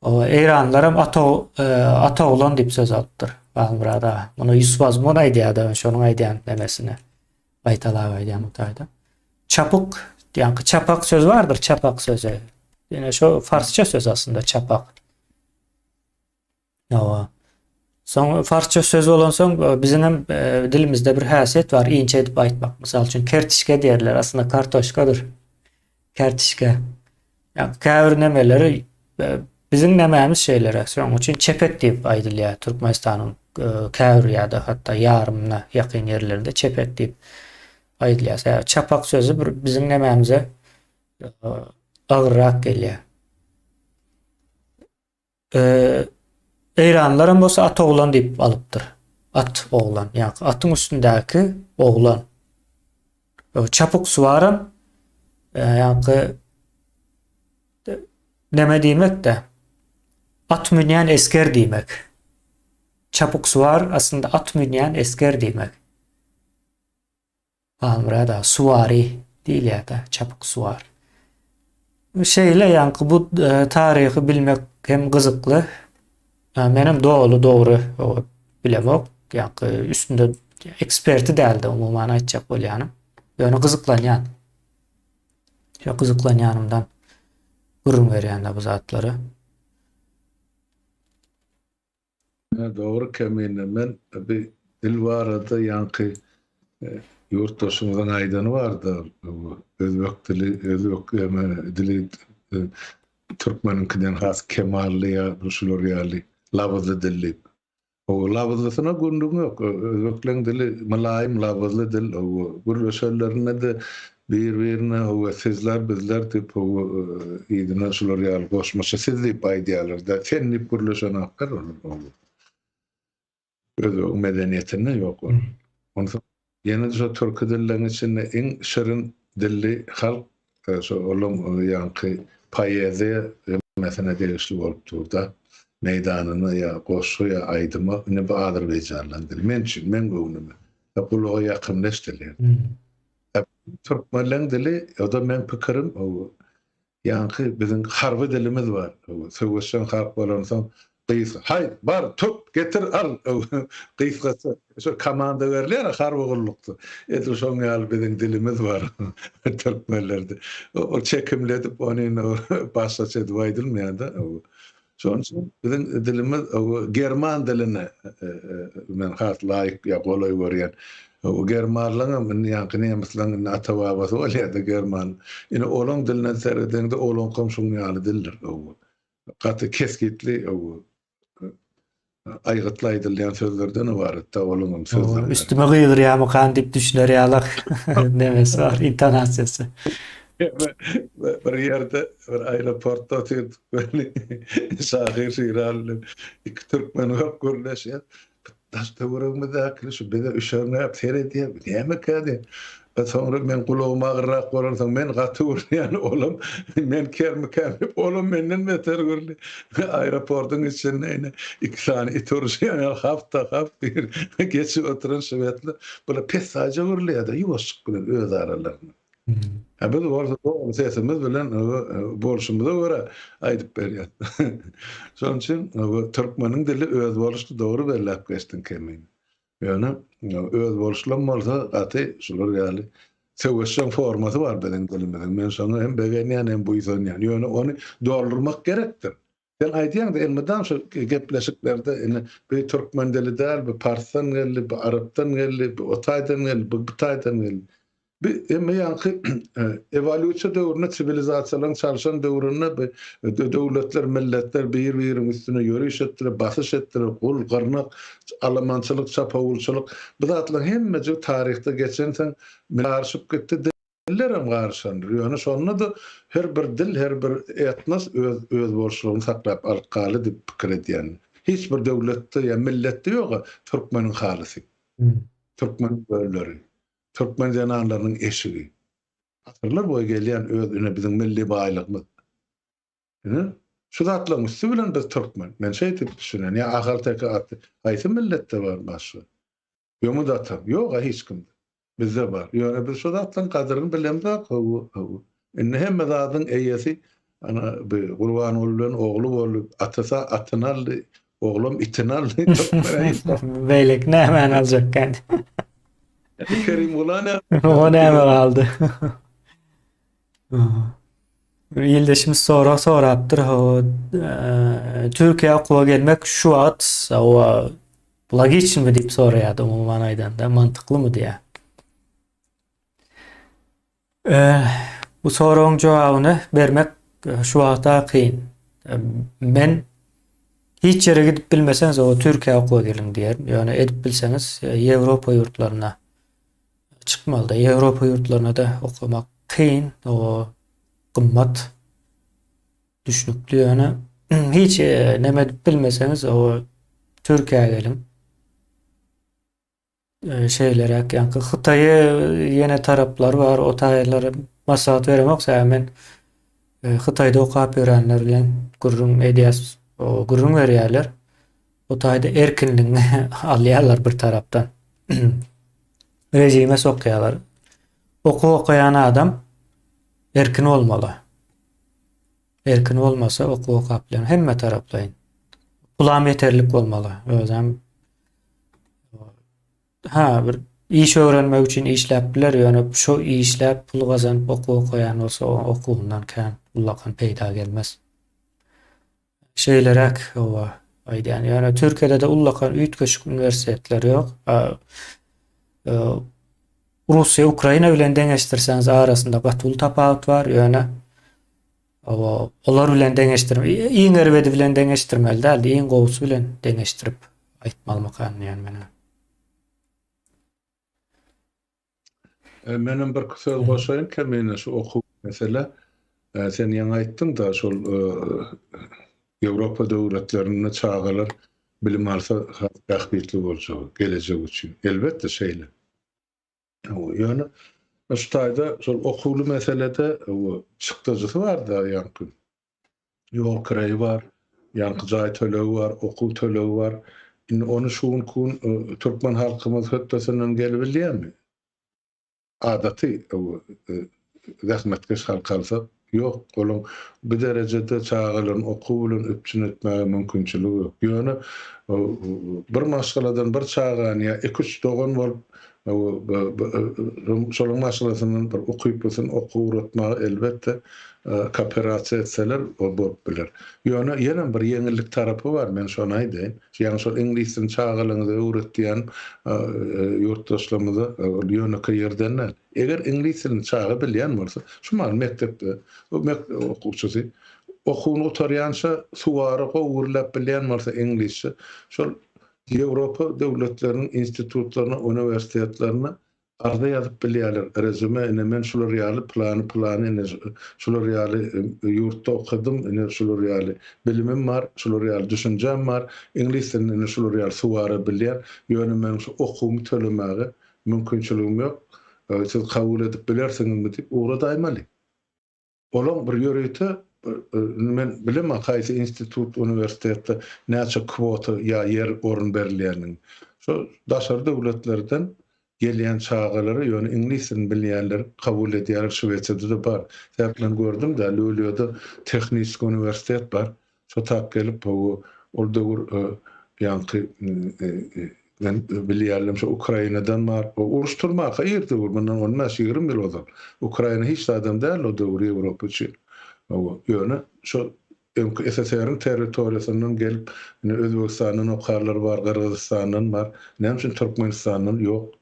O eýranlylar hem ata e, ata oglan diýip söz alypdyr. Halmyrat aga. Muny Ýusup Azmun aýdýar-da, şonuň aýdýan nemesini gaýtalap aýdýan bu taýda. Çapuk, ýaňky çapak söz bardyr, çapak sözi. Ýene şo farsça söz aslynda çapak. Hawa. Soň farsça söz bolansoň e, biziň hem e, dilimizde bir häsiýet bar, inçe edip aýtmak. Mysal üçin kertişke diýerler, aslynda kartoşkadyr. Kertişke. Ýa käbir nemeleri e, biziň nemämiz şeýlere. Şonuň üçin çepek diýip aýdylýar Türkmenistanyň käbir ýa-da hatda ýarymyna ýakyn ýerlerinde çepek diýip aýdylýar. Sebäbi çapak sözi bir biziň nemämize agyrrak gelýär. Eýranlylaram bolsa at oglan diýip alypdyr. At oglan, ýa atyň üstündäki oglan. Çapuk suwaram ýa neme diýmek-de? At münýän esger diýmek. Çapuk suwar aslynda at münýän esger diýmek. Halmyrat aga, suwary diýilýär-dä, çapyk suwar. Şeýle ýaňky bu e, taryhy bilmek hem gyzykly. Menem doly dogry bilemok. Ýaňky üstünde eksperti däldi umuman aýtjak bolýanym. Ýöne gyzyklanýan. Şo gyzyklanýanymdan gürrüň berýän-de bu zatlary. Dogry Kemine men bi dil barada ýaňky. Ýurtdaşymyzyň aýdany bardy, özbek dili, özbek dili türkmeniňkiden has kemally ýa şular ýaly labyzly dil diýip. O labyzlysyna gürrüň ýok. Özbekleň dili mylaýym labyzly dil. Gürleşenlerinde-de bir-birine sizler, bizler diýip, yzyna şular ýaly goşmaça siz diýip aýdýarlar-da, sen diýip gürleşenoklar olar. Özbegiň medeniýetinde ýok ol. Onsoň ýene-de şo türki dilleriň içinde iň şirin dilli halk şo olaň ýaňky poeziýa hemmesine degişli bolup dur-da. Meýdanyna ýa goşgy ýa aýdyma ine bu azerbaýjanlaryň dili. Men üçin, meň göwnüme. Gulaga ýakymly eşdilýär. Türkmenleň dili, o-da meň pikirim, Ýaňky biziň harby dilimiz bar. Söweşjeň halk bolansoň gysga, Haý, bar, tut, getir, al! Gysgaça şo komanda berilýär-ä harby gullukda. Edil şoň ýaly biziň dilimiz bar türkmenlerde. Ol çekimli edip, ony indi başgaça edip aýdylmaýar-da. Şonuň üçin biziň dilimiz german diline men has laýyk ýa golaý görýän. Germanlaryňam indi ýaňky nemisleň indi ata-babasy bolýar-da german. Indi olaň diline seredeňde olaňkam şuň ýaly dildir. Gaty kesgitli aýgytly aýdylýan sözlerden ybarat-da olaňam sözleri. Üstüme gygyrýarmykan diýip düşüner ýalak nemesi bar, intonasiýasy. Bir ýerde bir aeroportda otyrdyk weli şahyr Şiraly bilen iki türkmen bolup gürleşýär. Daş töweregimizdäkiler şu bize üşerňäp seredýär. Bu nämekä diýip. Soňra men gulagym agyrrak bolansoň men gaty gürleýän olam men kermikäm diýip olam menden beter gürli. Aeroportyň içinde ine iki sany it uruşýan ýaly hap-da hap bir geçip oturan şwedler bular pessaýja gürleýär-de ýuwaşjyk bilen öz aralarynda. Hä biz bolsa dogry sesimiz bilen bolşumyza görä aýdyp berýäs. Şonuň üçin türkmeniň dili özboluşly dogry belläp geçdiň Kemin. Ýöne özboluşlam bolsa gaty şular ýaly söweşjeň formasy bar biziň dilimiziň. Men şoňa hem begenýän hem buýsanýan. Ýöne ony doldurmak gerekdir. Sen aýdýaňda elmydam şu gepleşiklerde indi bu türkmen dili däl, bu parsdan geldi, bu arapdan geldi, bu o taýdan geldi, bu bu taýdan geldi. Bu emme ýaňky ewolýusiýa döwründe siwilizasiýalaryň çalşan döwründe bu döwletler, milletler bir-biriniň üstüne ýöriş etdiler, basyş etdiler, gul, gyrnak, alamançylyk, çapawulçylyk bu zatlaryň hemmejigi taryhda geçensoň garyşyp gitdi. Dillerem garyşandyr. Ýöne şonda-da her bir dil, her bir etnos öz özboluşlygyny saklap alyp galdy diýip pikir edýän. Hiç bir döwletde ýa milletde ýog-a türkmeniň halysy, türkmeniň gölleri, türkmen zenanlarynyň eşigi. Asyrlar boýy gelýän öz ine biziň milli baýlygymyz. Ine, şu zatlaryň üsti bilen biz türkmen. Men şeýdip düşünýän. Ýa ahalteke aty haýsy milletde bar başga? Ýomut atam, Ýog-a hiç kimde. Bizde bar. Ýöne biz şo zatlaryň gadyryny bilemzok, hawa, hawa. Indi hemme zadyň eýesi, ana, bi Gurbanguly bilen ogly boldy. Atasy atyny aldy, oglam itini aldy. Beýleki nämäni aljakkan? Kerimgula näme? O näme galdy? Bir ildeşimiz sorag sorapdyr. O, e, Türkiýä okuwa gelmek şu wagt o logiçnimi diýip soraýardy umuman aýdanda, mantyklymy diýýär. E, bu soragyň jogabyny bermek e, şu wagta kyn. E, men hiç ýere gidip bilmeseňiz, o Türkiýä okuwa geliň diýerin. Ýöne edip bilseňiz, e, Ýewropa ýurtlaryna Çykmalyda. Ýewropa ýurtlaryna-da okamak kyn, o gymmat. Düşnükli ýöne hiç e, neme edip bilmeseňiz o Türkiýä geliň. E, şeýleräk ýaňky Hytaýy ýene taraplar bar, o taýlary maslahat beremok, sebäbi men e, Hytaýda okap ýörenler bilen gürrüň edýäs, o gürrüň berýärler. O taýda erkinligiňi alýarlar bir tarapdan. Rejime sokýarlar. Okuw okaýan adam erkin bolmaly. Erkin bolmasa okuw okap bilen hemme taraplaýyn. Pulam ýeterlik bolmaly. Özem ha bir iş öwrenmek üçin işläp biler, ýöne şu işläp pul gazanyp okuw okaýan bolsa, okuwyndan kän ullakan peýda gelmez. Şeýleräk hawa aýdýan. Ýöne Türkiýede-de ullakan üýtgeşik uniwersitetler ýok. Russiýa Ukraina bilen deňeşdirseňiz arasynda gaty uly tapawut bar, ýöne olar bilen deňeşdirme, iň erbedi bilen deňeşdirmeli däl, iň gowusy bilen deňeşdirip aýtmalymykan diýen men. E, menem bir söz goşaýyn Kemine şu okuw mesele. E, sen ýaňy aýtdyň-da şol e, Ýewropa döwletlerinde çagalar bilim alsa has bähbitli boljagy gelejek üçin. Elbetde şeýle. Ýöne şu taýda şol okuwly meselede çykdajysy bar-da ýaňky. Ýol kireýi bar, ýaňky jaý tölegi bar, okuw tölegi bar. Indi ony şu günki gün türkmen halkymyz hötdesinden gelibilýärmi? Adaty zähmetkeş halk alsak, ýok, olaň bu derejede çagalaryny okuw bilen üpjün etmäge mümkinçiligi ýok. Ýöne bir maşgaladan bir çagany ýa iki-üç dogan bolup şolaryň maşgalasyndan bir ukyplysyny okuwa ugratmaga elbetde kooperasiýa etseler ol bolup biler. Ýöne ýenem bir ýeňillik tarapy bar, men şony aýdaýyn. Ýagny şol iňlis dilini çagalaryňyza öwretýän ýurtdaşlarymyza ol ýönekeý ýerden däl. Eger iňlis dilini çaga bilýän bolsa, şu mahal mekdepde mekdep okuwçysy okuwyny gutarýança suwara gowy gürläp bilýän bolsa iňlisçe, şol Ýewropa döwletleriniň institutlaryna, uniwersitetlerine Arza ýazyp bilýärler, rezüme, ine men şular ýaly pylany pylany ine şular ýaly ýurtda okadym, ine şular ýaly bilimim bar, şular ýaly düşünjäm bar, iňlis dilini ine şular ýaly suwara bilýän, ýöne meniň şu okuwymy tölemäge mümkinçiligim ýok, siz kabul edip bilersiňizmi diýip ugradaýmaly. Olaň bir ýörite indi men bilemok haýsy institut, uniwersitetde näçe kwota ýa ýer orun berilýänini. Şo daşary döwletlerden gelýän çagalary ýöne iňlis dilini bilýänleri kabul edýärler Şwesiýada-da bar. Sebäp men gördüm-dä Lulýoda tehniski uniwersitet bar. Şo tap gelip ol döwür ýaňky men bilýärdim şo Ukrainadan bar. O uruş turmaka ir döwür mundan on bäş-ýigrimi ýyl ozal. Ukraina hiç zadam däldi o döwür Ýewropa üçin. Hawa, ýöne şo öňki SSR-iň territoriýasyndan gelip indi Özbegistandan okarlar bar, Gyrgyzystandan bar. Näme üçin Türkmenistandan ýok?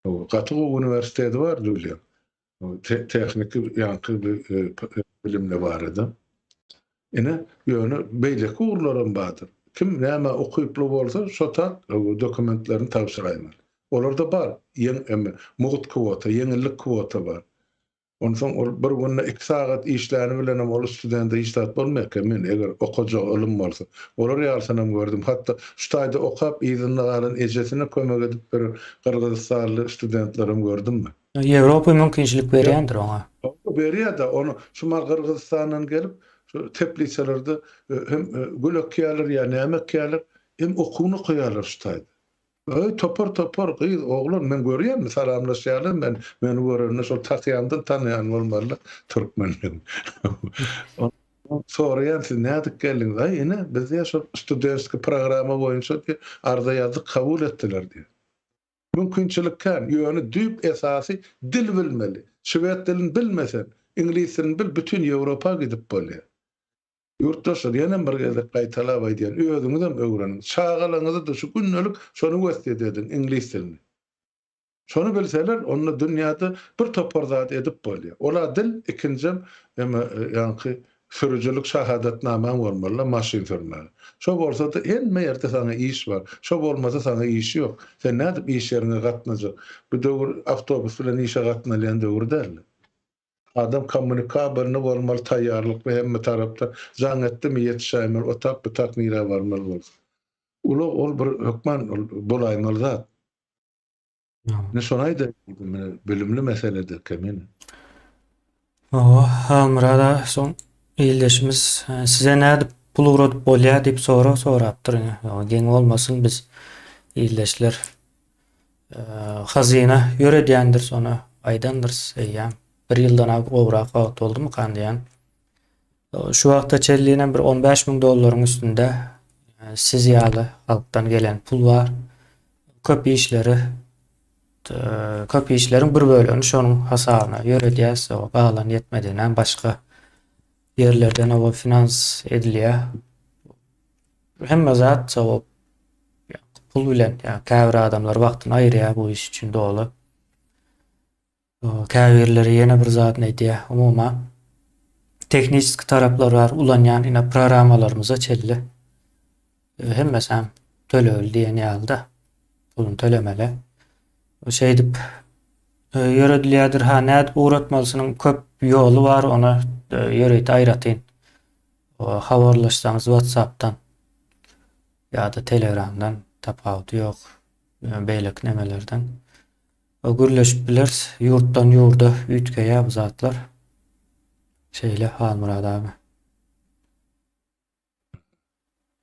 Hawa, gaty gowy uniwersiteti bar Julian. Tehniki ýaňky bilimler barada. Ine, ýöne beýleki ugurlaram bardyr. Kim nämä ukyply bolsa, şo tak dokumentlerini tabşyraýmaly. Olarda bar, ýeň, mugt kwota, ýeňillik kwota bar. Onsoň ol bir günde iki sagat işläni bilenem ol studente hiç zat bolmaýar eken, men eger okajagy ylym bolsa. Olar ýalysynam gördüm. Hatda şu taýda okap, yzynda galan ejesine kömek edip bir gyrgyzystanly studentlerem gördüm men. Ýewropa mümkinçilik berýändir oňa. Berýär-de, ony şu mal Gyrgyzystandan gelip, şu teplisalerde hem gül ekýärler ýa näme ekýärler, hem okuwyny okaýarlar şu taýda. Öý topar-topar gyz, oglan, men görýän, salamlaşýarlar, men meni görende şol tahýamdan tanaýan bolmalylar türkmenligimi. Soraýan siz nädip geldiňiz? Aý ine, biz diýýär şol studenskiý programma boýunça diýýär, arza ýazdyk, kabul etdiler diýýär. Mümkinçilik kän, ýöne düýp esasy dil bilmeli. Şwed dilini bilmesen, iňlis dilini bil, bütin Ýewropa gidip bolýar. Ýurtdaşlar, ýenem bir gezek gaýtalap aýdýan, özüňizem öwreniň, çagalaryňyzy-da şu gündelik şony wesýet ediň, iňlis dilini. Şony bilseler, onda dünýäde bir topar zat edip bolýar. Ol-a dil, ikinjem, eme, ýaňky sürüjilik şahadatnamaň bolmaly-da maşyn sürmäge. Şo bolsa-da hemme ýerde saňa iş bar. Şo bolmasa saňa iş ýok. Sen nädip iş ýeriňe gatnajak? Bu döwür awtobus bilen işe gatnalýan döwür däl. Adam kommunikabelny bolmaly taýýarlykly hemme tarapdan jaň etdimi ýetişäýmeli o tak bu tak nirä barmaly bolsa. Ulag ol bir hökman ol bolaýmaly zat. Ine şony aýdaýyn diýdim mine bilimli meselede kemine. Hawa Halmyrat aga soň ildeşimiz size nädip pul ugradyp bolýar diýip sorag sorapdyr ine geň bolmasyn biz ildeşler Hazyna ýöredýändiris ony aýdandyrys eýýäm. Bir ýyldan gowrak wagt boldumykan diýýän. Şu wagta çenlinem bir 15 müň dollaryň üstünde siz ýaly halkdan gelen pul bar. Köp işleri köp işleriň bir bölegini şonuň hasabyna ýöredýäs. O galan ýetmediginem başga ýerlerden o finans edilýär. Hemme zat o pul bilen, ýa käbir adamlar wagtyny aýyrýar bu iş üçin doly. Käbirleri ýene bir zadyny aýdýar. Umuman tehniçeski taraplar bar, ulanýan ine programmalarymyza çenli hemmesi hem tölegli diýen ýaly-da. Puluny tölemeli. Şeýdip ýöredilýärdir. Ha, nädip ugratmalysynyň köp ýoly bar, ony ýörite aýratyn habarlaşsaňyz WhatsApp-dan ýa-da Telegram-dan tapawudy ýok. Beýleki nemelerden. Gürleşip bileris. Ýurtdan ýurda üýtgeýär bu zatlar. Şeýle Halmyrat abi.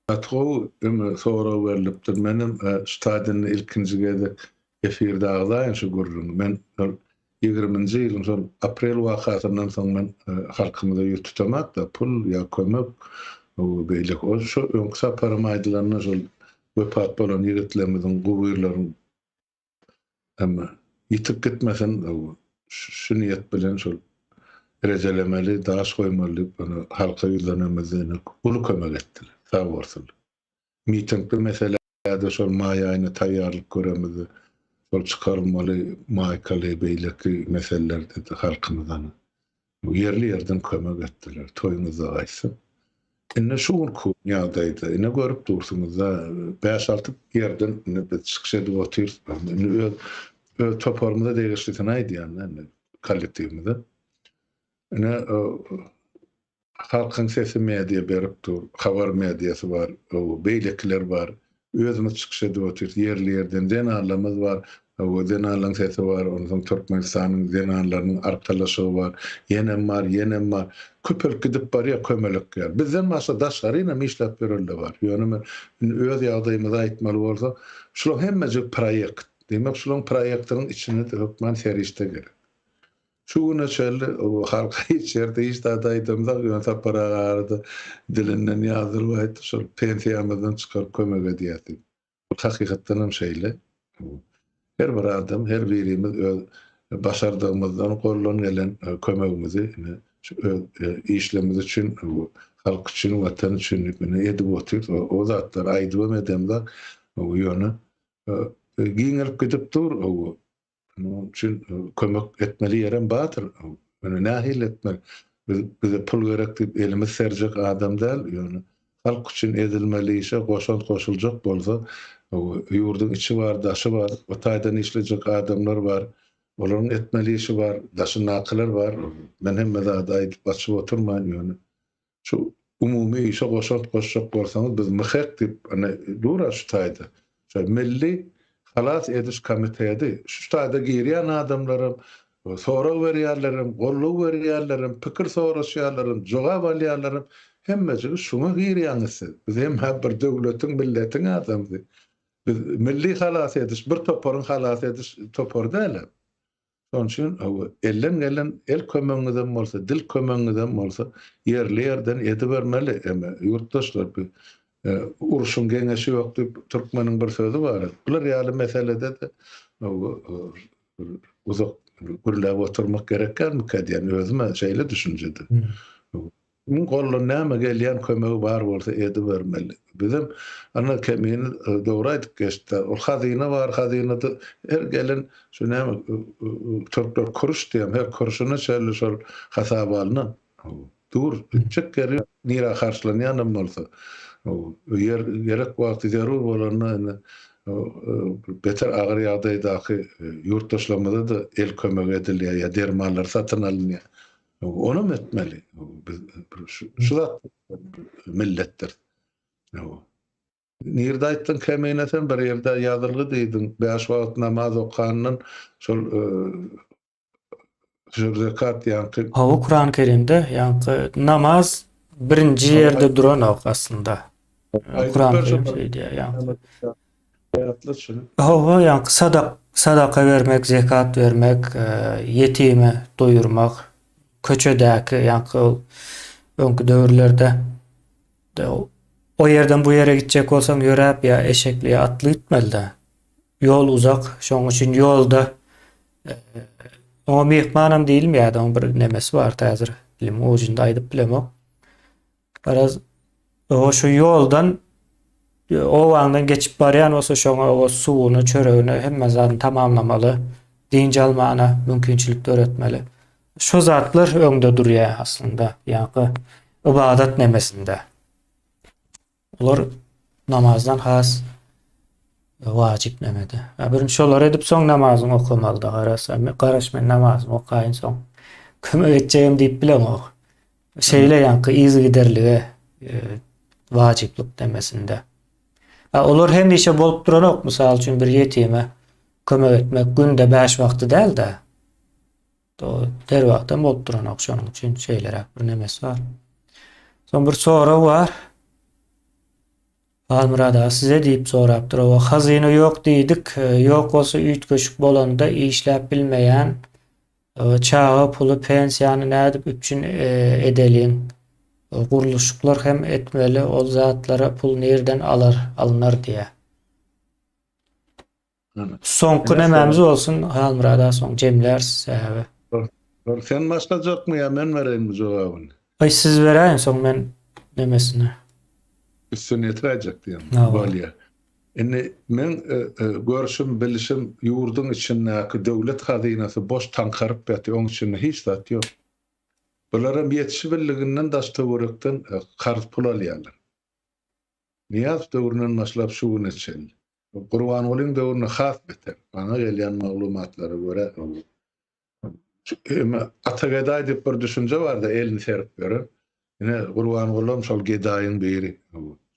Gaty gowy öňe sorag berlipdir. Menem şu taýdan ilkinji gezek efirde agzaýyn şu gürrüňi. Men şol ýigriminji ýylyň şol aprel wakasyndan soň men halkymyza ýüz tutamak-da pul ýa kömek beýleki. O şo öňki saparam aýdylanda şol wepat bolan ýigitlerimiziň gubyrlaryň Emma ýitip gitmesin, şu niýet bilen şol rejelemeli, daş goýmaly diýip, ony halka ýüzlenemizde ine uly kömek etdiler. Sag bolsunlar. Mitingli meselede şol maý aýyna taýýarlyk göremizde şol çykarylmaly maýkaly beýleki meselelerde-de halkymyz ana Ýerli-ýerden kömek etdiler. Toýuňyzda gaýtsyn. Indi şu günki ýagdaýda, ine görüp dursuňyz-da, bäş-alty ýerden indi biz çykyş edip otyrys. Indi öz öz toparymyza degişlisini aýdýan-da indi, kollektiwimize. Ine, Halkyň sesi media berip dur, habar mediasy bar, beýlekiler bar. Özümiz çykyş edip otyrys, ýerli-ýerden zenanlarymyz bar, zenanlaryň sesi bar, onsoň Türkmenistanyň zenanlarynyň arkalaşygy bar, ýenem bar, ýenem bar. Köpelip gidip barýar kömelek ýaly. Bizden başga daşgarynam işläp ýörenler bar. Ýöne men indi öz ýagdaýymyzy aýtmaly bolsa, şularyň hemmejigi proýekt. Diýmek, şularyň proýektiniň içinde-de hökman serişde gerek. Şu güne çenli halka hiç ýerde hiç zat aýdamzok, ýöne Sapar aga arada dilinden ýazdyryp aýtdy, şol pensiýamyzdan çykaryp kömek edýäs diýip. Bu hakykatdan hem şeýle. Her bir adam, her birimiz öz başardygymyzdan, goldan gelen kömegimizi ine şu öz işlerimiz üçin, halk üçin, Watan üçin diýip ine edip otyrys. O zatlary aýdybam edemzok. Ýöne giňelip gidip dur. Munuň üçin kömek etmeli ýerem bardyr. Ýöne nähili etmeli? Biz bize pul gerek diýip elimiz serjek adam däl, ýöne halk üçin edilmeli işe goşant goşuljak bolsa, ýurduň içi bar, daşy bar, o taýdan işlejek adamlar bar, olaryň etmeli işi bar, daşyndakylar bar. Men hemme zady aýdyp açyp oturman, ýöne Şu umumy işe goşant goşjak bolsaňyz biz MHEK diýip ine dur-a şu taýda. Şo Milli halas ediş komiteti şu taýda girýän adamlaram, sorag berýänlerem, goldaw berýänlerem, pikir soraşýanlaram, jogap alýanlaram hemmejigi şuňa girýäňiz siz. Biz hem-ä bir döwletiň, milletiň adamsy. Biz milli halas ediş bir toparyň halas ediş topary däl-ä. Şonuň üçin hawa, elden gelen el kömegiňizem bolsa, dil kömegiňizem bolsa ýerli-ýerden edibermeli. Eme, ýurtdaşlar, bu urşuň geňeşi ýok diýip türkmeniň bir sözi bar. Bular ýaly meselede-de hawa, uzak gürläp oturmak gerek dälmikä diýýän, özüm-ä şeýle düşünjede. Muň goldan näme gelýän kömegi bar bolsa edibermeli. Bizem ana kemini dogry aýdyp geçdi. Ol hazyna bar hazynada her gelen şu näme türkler kuruş diýen her kurşuna çenli şol hasaba alnan. Dur gitjek ýeri nirä harçlanýanam bolsa ýer gerek wagty zerur bolanda indi beter agyr ýagdaýdaky ýurtdaşlarymyza-da el kömegi edilýär ýa dermanlar satyn alynýar. Onam etmeli. Biz şu zat milletdir. Nirde aýtdyň Kemine sen bir ýerde ýazylgy diýdiň. Bäş wagt namaz okandan şol şol zekat ýaňky. Hawa Kuran Kerimde ýaňky namaz birinji ýerde duranok aslynda. Kuran Kerim şeý diýýär ýaňky. Ýatla şuny. Hawa, ýaňky sadak, sadaka bermek, zekat bermek, ýetimi doýurmak, köçedäki ýaňky ol öňki döwürlerde o ýerden bu ýere gitjek bolsaň ýöräp ýa eşekli ýa atly gitmeli-dä. Ýol uzak, şonuň üçin ýolda oňa myhmanam diýilmeýärdi, oň bir nemesi bardy häzir dilimiň ujunda aýdyp bilemok. Garaz, o şu ýoldan obaňdan geçip barýan bolsa şoňa o suwuny, çöregini, hemme zadyny tamamlamaly. dynç almana mümkinçilik döretmeli. Şu zatlar öňde durýar aslynda, ýaňky ybadat nemesinde. Olar namazdan has wajyp nemede. Birinji şolary edip soň namazyňy okamalyda garasa, garaş men namazymy okaýyn soň kömek etjegim diýip bilemok. Şeýle ýaňky yzygiderlige e, wajyplyk demesinde. Ha, olar hemişe bolup duranok, mysal üçin bir ýetime kömek etmek günde 5 wagty däl-de. Her wagtam bolup duranok, şonuň üçin şeýleräk bir nemesi bar. Soň bir sorag bar. Halmyrat aga size diýip sorapdyr. Owa, hazyna ýok diýdik. Ýok bolsa üýtgeşik bolanda işläp bilmeýän çaga puly, pensiýany nädip üpjün edeliň? Gurluşyklar hem etmeli, ol zatlara pul nirden alar, alnar diýýär. Soňky nämämiz bolsun Halmyrat aga soň jemläris sebäbi. Sen başlajakmy ýa men bereýinmi jogabyny? Aý siz beräýiň soň men nemesine. Üstüni ýetiräýjek diýen bolýa. Indi meň görşüm, bilşim ýurduň içindäki döwlet hazynasy boş taňkaryp ýatyr, oň içinde hiç zat ýok. Bularam ýetişibildiginden daş-töwerekden karz pul alýarlar. Nyýazow döwründen başlap şu güne çenli. Gurbangulyň döwründe has beter. Maňa gelýän maglumatlara görä, ata gedaý diýip bir düşünje bardy, elini serip ýören. Ine, Gurbangulam şol gedaýyň biri.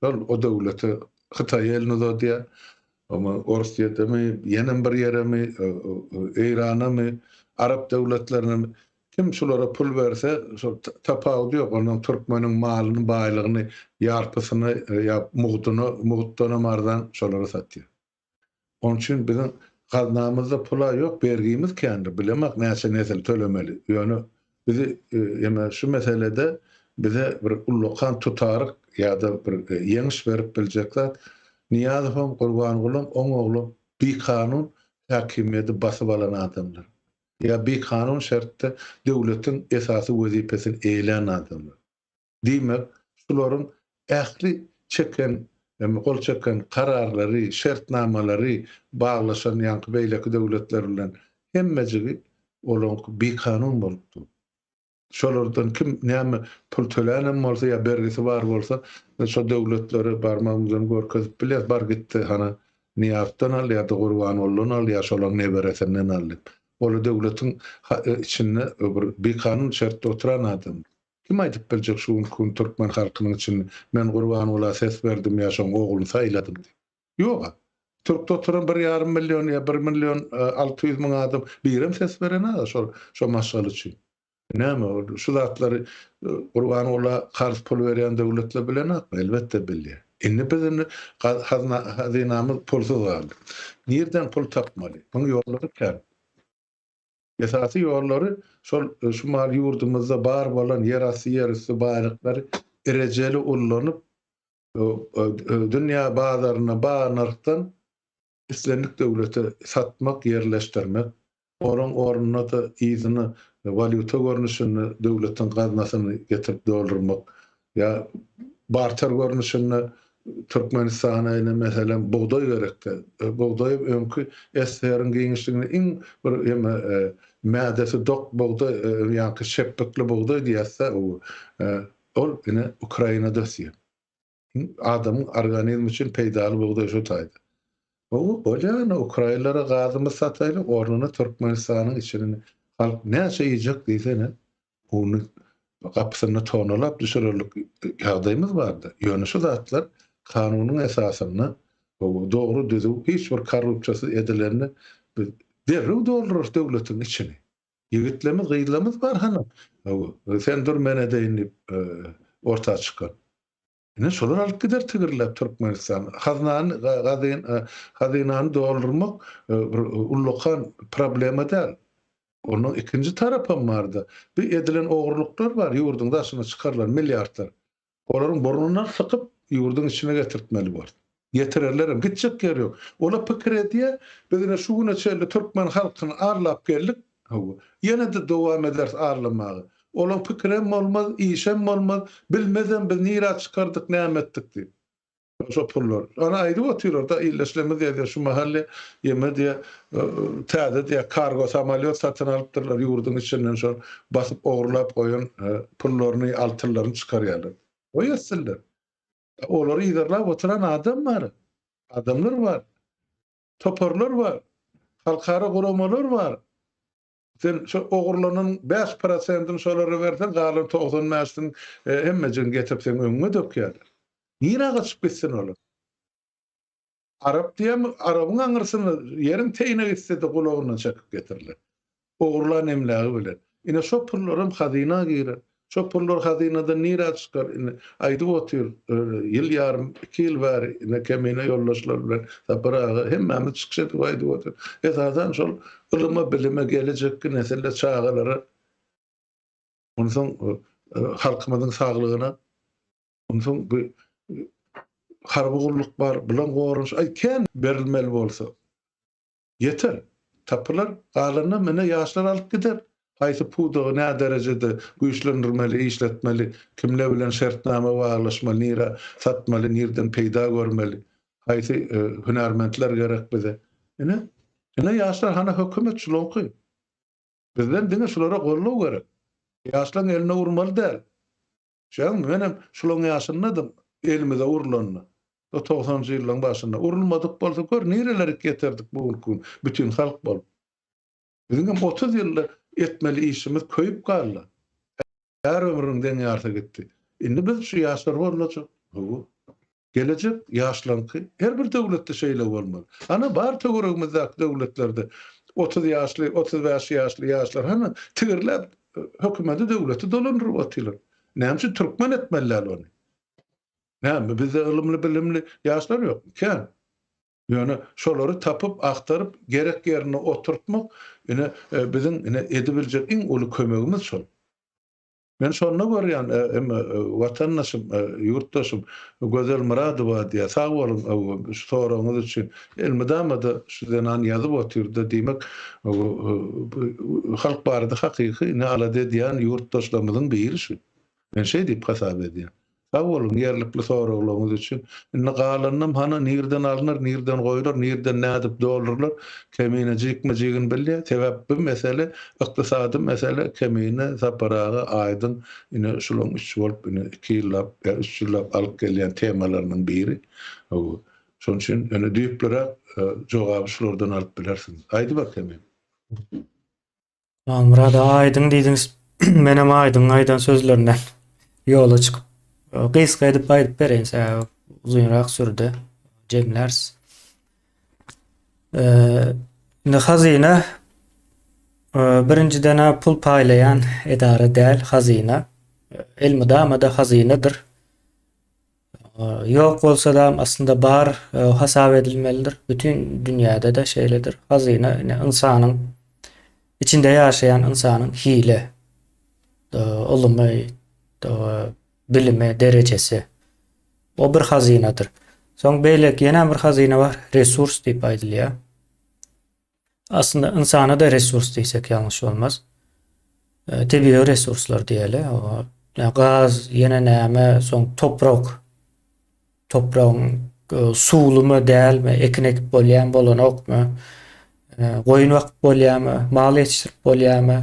Şol o döwlete Hytaý elini uzadýar. Oňa Orsýetemi, ýenem bir ýeremi, Eýranamy, Arap döwletlerinemi Kim şulara pul berse, şol tapawudy ýok, onuň türkmeniň malyny, baýlygyny ýarpysyna ýa mugduna, mugtdanam arzan şolara satýar. Onuň üçin biziň gaznamyzda pula ýok, bergimiz kändir, bilemok näçe nesil tölemeli. Ýöne bizi ýene şu meselede bize bir ullakan tutaryk ýa-da bir ýeňiş berip biljek zat Nyýazowam, Gurbangulam, oň oglam bikanun häkimiýeti basyp alan adamlar. Ýa bikanun şertde döwletiň esasy wezipesini eýelän adamlar. Diýmek, şularyň ähli çeken, gol çeken kararlary, şertnamalary, baglaşan ýaňky beýleki döwletler bilen hemmejigi olaňky bikanun bolup dur. Şolardan kim näme pul tölänem bolsa ýa bergisi bar bolsa, şo döwletlere barmagyň bilen görkezip bilýär, bar git-de hana Nyýazdan al ýa-da Gurbangulydan al ýa şolaň neberesinden al diýip. Ol-a döwletiň içinde bir bikanun şertde oturan adam. Kim aýdyp biljek şu günki gün türkmen halkynyň içinde men Gurbangula ses berdim ýa şoň ogluny saýladym diýip. Ýog-a. Türkde oturan bir ýarym million ýa bir million 600 müň adam birem ses berenok-a şol şo maşgala üçin. Näme ol şu zatlary Gurbangula karz pul berýän döwletler bilenokmy? Elbetde bilýär. Indi biz indi hazna hazynamyz pulsuz galdy. Nirden pul tapmaly? Muň ýollary kän. Esasy ýollary şol şu mal ýurdumyzda bar bolan ýerasty ýerüsti baýlyklary rejeli ullanyp dünýä bazarynda bar nyrhdan islendik döwlete satmak, ýerleşdirmek, olaryň ornuna-da yzyna walýuta görnüşinde döwletiň gaznasyny getirip doldurmak ýa barter görnüşinde Türkmenistana ine meselem bugdaý gerekdi. Bugdaý öňki SSR-iň giňişliginde iň bir eme mädesi dok bugdaý ýaňky şepbikli bugdaý diýýäs-de ol ine Ukrainada ösýär. Adamyň organizmi üçin peýdaly bugdaý şo taýda. Gowy bolýa indi ukrainlere gazymyzy sataýly ornuna Türkmenistanyň içini halk näçe iýjek diýsene uny gapysynda tonalap düşürerlik ýagdaýymyz barda. Ýöne şu zatlar kanunyň esasynda dogry düzüw hiç bir korrupsiýasyz edilende biz derrew doldurarys döwletiň içini. Ýigitlerimiz, gyzlarymyz bar hany. Sen dur men edeýin diýip orta çykan. Ine şolar alyp gider tigirläp Türkmenistany. Haznany gazyn hazynany doldurmak bir ullakan problema däl. Onuň ikinji tarapam barda. Bir edilen ogurlyklar bar ýurduň daşyna çykarylan milliardlar. Olaryň burnundan sykyp, ýurduň içine getirtmeli bor. Getirerlerem, gitjek ýeri ýok. Olar pikir edýär, biz ine şu güne çenli türkmen halkyny arlap geldik, hawa, ýene-de dowam ederis arlamaga. Olaň pikirem bolmaz, işem bolmaz, bilmezem biz nirä çykardyk, näme etdik diýip. Şo pullar. Ana aýdyp otyrlar-da, ildeşlerimiz diýýär, şu mahal ýeme diýýär, täze diýýär, kargo samolýot satyn alypdyrlar ýurduň içinden şol basyp ogurlap goýan pullaryny, altynlaryny çykarýarlar. Goý etsinler. Olary yzarlap oturan adam bar. Adamlar bar. Toparlar bar. Halkara guramalar bar. Sen şo ogurlanan 5 prosentini şolara berseň, galan 95-sini hemmejigini getirip seň öňüňe dökýärler. Nirä gaçyp gitsin olar? Arap diýýärmi? Arabyň aňyrsyna ýeriň teýine gitse-de gulagyndan çekip getiriler. Ogurlan emlägi bilen. Ine şo pullaram hazyna girer. Şo pullar hazynadan nirä çykar? Indi aýdyp otyr, ýyl ýarym, iki ýyl bäri ine Kemine ýoldaşlar bilen Sapar aga hemmämiz çykyş edip aýdyp otyr. Esasan şol ylyma, bilime, gelejekki nesille, çagalara, onsoň halkymyzyň saglygyna, onsoň bu harby gulluk bar, bulaň goranyş, aý kän berilmeli bolsa. Ýeter. Tapylar. Galanynam ine ýaşlar alyp gider. Haýsy pudagy nä derejede güýçlendirmeli, işletmeli, kimler bilen şertnama baglaşmaly, nirä satmaly, nirden peýda görmeli, haýsy hünärmentler gerek bize. Ine, ine ýaşlar hana hökümet şulaňky. Bizden diňe şulara goldaw gerek. Ýaşlaň eline urmaly däl. Şeýdip, menem şulaň ýaşyndadym, elimize urlanda. O togsanjy ýyllaň başynda. Urulmadyk bolsa, gör, nirelerik ýeterdik bu günki gün, bütin halk bolup. Biziňem 30 ýylda etmeli işimiz köýüp galdy. Är ömrüniň deň ýarsy gitdi. Indi biz şu ýaşlar bollajak. Hawa. Gelejek ýaşlaryňky. Her bir döwletde şeýle bolmaly. Ana, bar töweregimizdäki döwletlerde 30 ýaşly, 35 ýaşly ýaşlar hany tigirläp hökümeti, döwleti dolandyryp otyrlar. Näme üçin türkmen etmeli däl ony? Näme, bizde ylymly-bilimli ýaşlar ýokmy? Kän. Ýöne şolary tapyp, agtaryp, gerek ýerinde oturtmak, ine, biziň ine edibiljek iň uly kömegimiz şol. Men şonda görýän, hem watandaşym, ýurtdaşym Gözel Myradowa diýýär, sag boluň şu soragyňyz üçin. Elmydama-da şu zenan ýazyp otyrdy, diýmek, halk barada hakyky ine alada edýän ýurtdaşlarymyzyň biri şu. Men şeý diýip hasap edýän. Sag boluň ýerlikli soraglaryňyz üçin. Indi galanynam hany nirden alnar, nirden goýlar, nirden nädip doldurylar, Kemine jikme-jigini bilýär. Sebäp bu mesele ykdysady mesele, Kemine, Sapar aga, Aýdyň ine şulaň üç bolup ine iki ýyllap ýa üç ýyllap alyp gelýän temalarynyň biri. Hawa. Şonuň üçin ine düýplüräk jogaby şulardan alyp bilersiňiz. Aýdyber Kemine. Myrat aga aýdyň diýdiňiz. Menem Aýdyň aýdan sözlerinden ýola çykyp, gysga edip aýdyp bereýin, sebäbi uzynrak sürdi. Jemläris. Indi hazyna birinjiden pul paýlaýan edara däl, hazyna. Elmydama-da hazynadyr. Ýok bolsadam aslynda bar hasap edilmelidir. Bütin dünýäde-de şeýledir. Hazyna ine ynsanyň içinde ýaşaýan ynsanyň hili, ylymy, bilimi, derejesi. O bir hazynadyr. Soň beýleki ýene bir hazyna bar, resurs diýip aýdylýar. Aslynda ynsana-da resurs diýsek ýalňyş bolmaz. Tebigy resurslar diýeli. Gaz, ýene näme, soň toprak. Topragyň suwlumy, dälmi, ekin ekip bolýarmy, bolanokmy, goýun bakyp bolýarmy, mal ýetişdirip bolýarmy,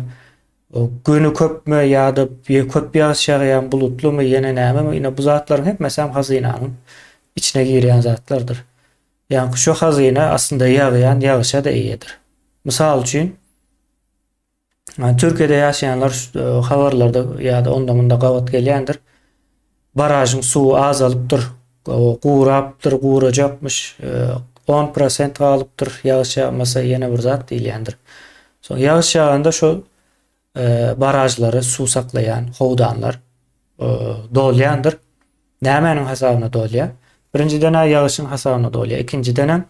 güni köpmi ýa-da köp ýagyş ýagýarmy, bulutlymy, ýene nämemi, ine bu zatlaryň hemmesi hem hazynanyň içine girýän zatlardyr. Ýaňky şu hazyna aslynda ýagýan ýagyşa-da eýedir. Mysal üçin, Türkiýede ýaşaýanlar habarlarda ýa-da onda-munda gabat gelýändir. Baražyň suwy azalypdyr, gurapdyr, gurajakmyş, 10 prosent galypdyr, ýagyş ýagmasa ýene bir zat diýilýändir. Soň ýagyş ýaganda şo baražlary suw saklaýan howdanlar dolýandyr. Nämäniň hasabyna dolýar? Birinjiden-ä ýagyşyň hasabyna dolýar. Ikinjidenem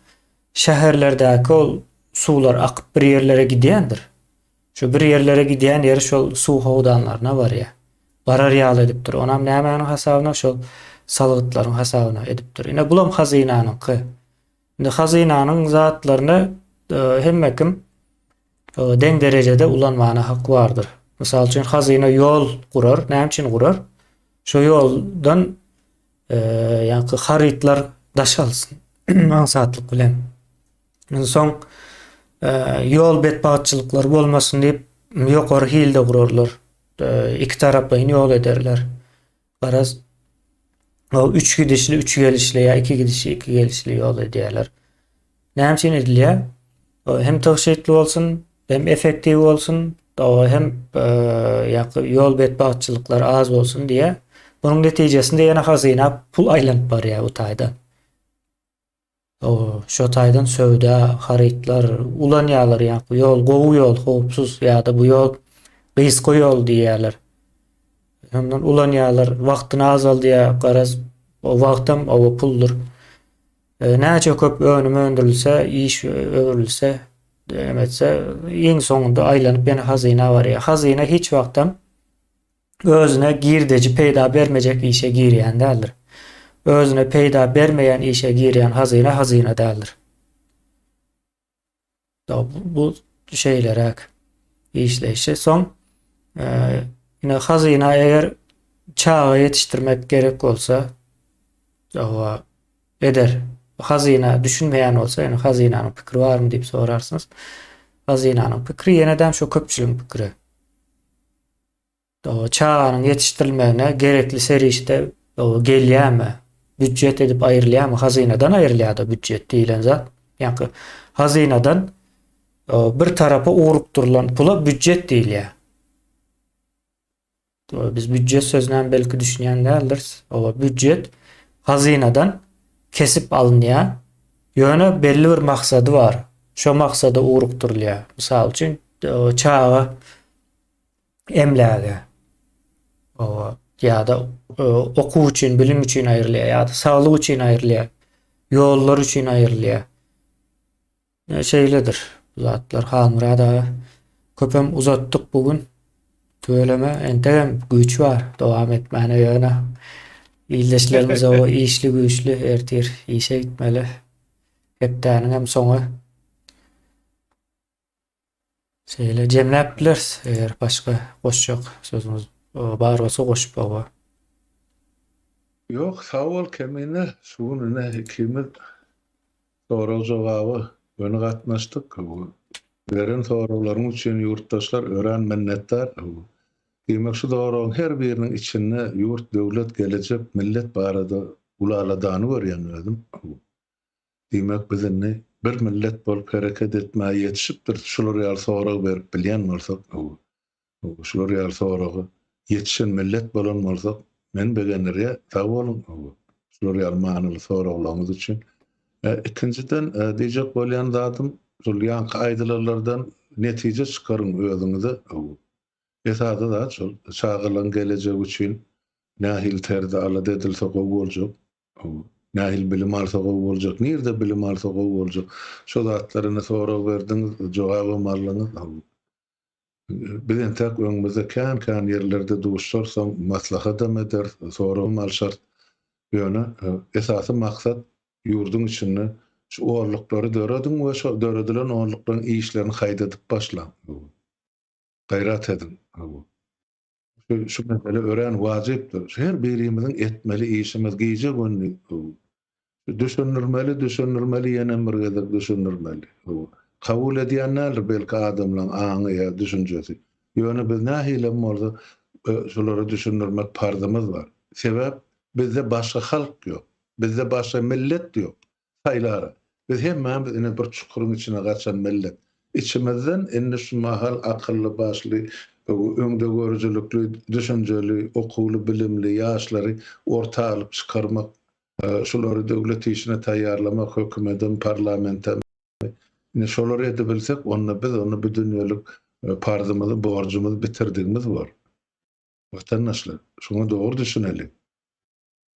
şäherlerdäki ol suwlar akyp bir ýerlere gidýändir. Şu bir ýerlere gidýän ýeri şol suw howdanlaryna barýar. Barar ýaly edipdir. Onam nämäniň hasabyna? Şol salgytlaryň hasabyna edipdir. Ine bulam hazynanyňky. Indi hazynanyň zatlaryny hemme kim deň derejede ulanmana haky bardyr. Mysal üçin hazyna ýol gurar. Näme üçin gurar? Şo ýoldan ýaňky harytlar Daşalsyn aňsatlyk bilen. Soň ýol betbagtçylyklary bolmasyn diýip ýokary hilde gurarlar. Iki taraplaýyn ýol ederler. Garaz o üç gidişli, üç gelişli ýa iki gidişli, iki gelişli ýol edýärler. Näme üçin edilýär? Hem tygşytly bolsun, hem effektiw bolsun, hem ýa ýol betbagtçylyklary az bolsun diýe. Bunuň netijesinde ýene hazyna pul aýlanyp barýar bu taýda. O şo taýdan söwda, harytlar ulanýarlar ýa ýol gowy ýol, howpsuz ýa-da bu ýol gysga ýol diýýärler. Ondan ulanýarlar, wagtyny azaldýar, garaz o wagtam oba puldur. E, näçe köp önüm öndürilse, iş öwrülse, etse, iň soňunda aýlanyp ýene hazyna barýar. Hazyna hiç wagtam özüne girdeji peýda bermejek işe girýän däldir. Özüne peýda bermeýän işe girýän hazyna hazyna däldir. Bu şeýleräk işleýşi. Soň e, ine hazyna eger çaga ýetişdirmek gerek bolsa, owa eder. Hazyna düşünmeýän bolsa, ýani hazynanyň pikiri barmy diýip sorarsyňyz. Hazynanyň pikiri ýene-de şu köpçüligiň pikiri. Çaganyň ýetişdirilmegine gerekli serişde gelýärmi? Býudjet edip aýrylýarmy? Hazynadan aýrylýar-da býudjet diýlen zat. Ýa-da hazynadan bir tarapa ugrukdyrylan pula býudjet diýilýär. Biz býudjet sözüne hem belki düşünýän däldiris. Oba býudjet hazynadan kesip alynýar. Ýöne belli bir maksady bar. Şo maksada ugrukdyrylýar. Mysal üçin, çaga emläge ýa-da okuw üçin, bilim üçin aýrylýar ýa-da saglyk üçin aýrylýar, ýollar üçin aýrylýar. Şeýledir bu zatlar. Halmyrat aga köpem uzatdyk bu gün. Tüweleme entegem güýç bar dowam etmäne ýöne ildeşlerimiz o işli güýçli ertir işe gitmeli. Hepdäniň hem soňy. Şeýle jemläp bileris, eger başga goşjak sözüňiz bar bolsa goşup oba. Ýok, sag bol Kemine, şu gün ine ikimiz sorag-jogaba göni gatnaşdyk. Beren soraglaryň üçin ýurtdaşlar örän minnetdar. Diýmek şu soragyň her biriniň içinde ýurt, döwlet, gelejek, millet barada uly aladany görýän özüm. Diýmek, biz indi bir millet bolup hereket etmäge ýetişipdiris, şular ýaly sorag berip bilýän bolsak, şular ýaly soraga ýetişen millet bolan bolsak, men begenirýä, sag boluň, şular ýaly manyly soraglaryňyz üçin. Ikinjiden, diýjek bolýan zadym, şol ýaňky aýdylanlardan netije çykaryň özüňize. Esasy zat şol, çagalaryň gelejegi üçin nähili terzde alada edilse gowy boljak. Nähili bilim alsa gowy boljak, nirde bilim alsa gowy boljak. Şo zatlara ine sorag berdiňiz, jogabam aldyňyz. Biz entek öňümizde kän-kän ýerlerde duşarsoň maslahatam ederis, soragam alşarys. Ýöne esasy maksat ýurduň içinde şu orluklary dörediň we şo döredilen orluklaryň işlerini haýdadyp başlaň. Gaýrat ediň. Şu, şu mesele örän wajypdyr. Şu her birimiziň etmeli işimiz gije-gündiz. Düşündirmeli, düşündirmeli, ýenem bir gezek düşündirmeli. Kabul edýän däldir belki adamlaň aňy ýa düşünjesi. Ýöne biz nähilem bolsa şulara düşündirmek parzymyz bar. Sebäp bizde başga halk ýok. Bizde başga millet ýok. Saýlara. Biz hemmämiz ine bir çukuryň içine gaçan millet. Içimizden indi şu mahal akylly-başly, öňdegörüjilikli, düşünjeli, okuwly-bilimli ýaşlary orta alyp çykarmak, şulary döwlet işine taýýarlamak hökümetem, parlamentem, ine şolary edibilsek, onda biz onda bu dünýelik parzymyzy, borjumyzy bitirdigimiz bor. Watandaşlar, şuňa dogry düşüneliň.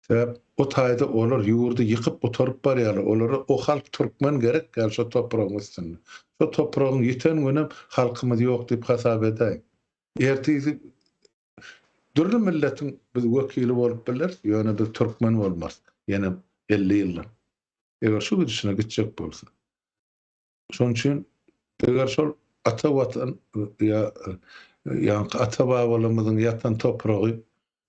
Sebäp o taýda olar ýurdy ýykyp gutaryp barýarlar. Olara o halk türkmen gerek däl şo topragyň üstünde. Şo topragyň ýiten günem halkymyz ýok diýip hasap edäýiň. Ertesi dürli milletiň biz wekili bolup bileris, ýöne biz türkmen bolmarys ýene 50 ýyldan. Eger şu gidişine gitjek bolsa. Şonuň üçin eger şol ata watan ýa ýaňky ata-babalarymyzyň ýatan topragy.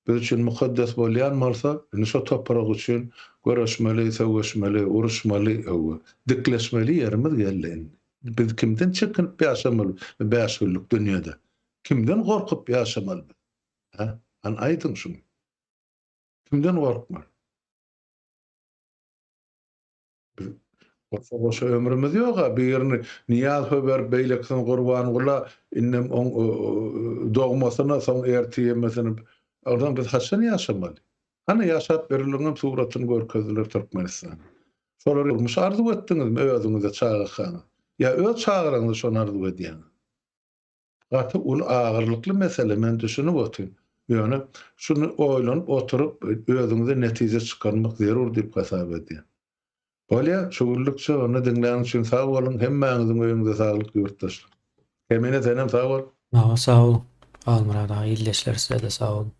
biz üçin mukaddes bolýan bolsa, indi şo toprak üçin göreşmeli, söweşmeli, uruşmaly, hawa, dikleşmeli ýerimiz geldi indi. Biz kimden çekinip ýaşamaly bu bäş günlük dünýede? Kimden gorkup ýaşamaly biz? Hä? Hany aýdyň şuny. Kimden gorkmaly? Biz goşa-goşa ömrümiz ýog-a, birini Nyýazowa berip, beýlekisini Gurbangula, indem oň dogmasyna, soň ertirmesini. Onsoň biz haçan ýaşamaly? Hany, ýaşap ýörenleriňem suratyny görkezdiler Türkmenistanda. Şolary durmuş arzuw etdiňizmi özüňize çagakaňyz? Ýa öz çagalaryňyza şony arzuw edýäňiz? Gaty uly agyrlykly mesele men düşünip otyryn. Ýöne şuny oýlanyp oturyp özüňize netije çykarmak zerur diýip hasap edýän. Bolýa şu günlükçe onda diňläniň üçin sag boluň hemmäňiziň öýüňize saglyk ýurtdaşlar. Kemine senem sag bol. Aga sag boluň. Halmyrat aga ildeşler sizede sag boluň.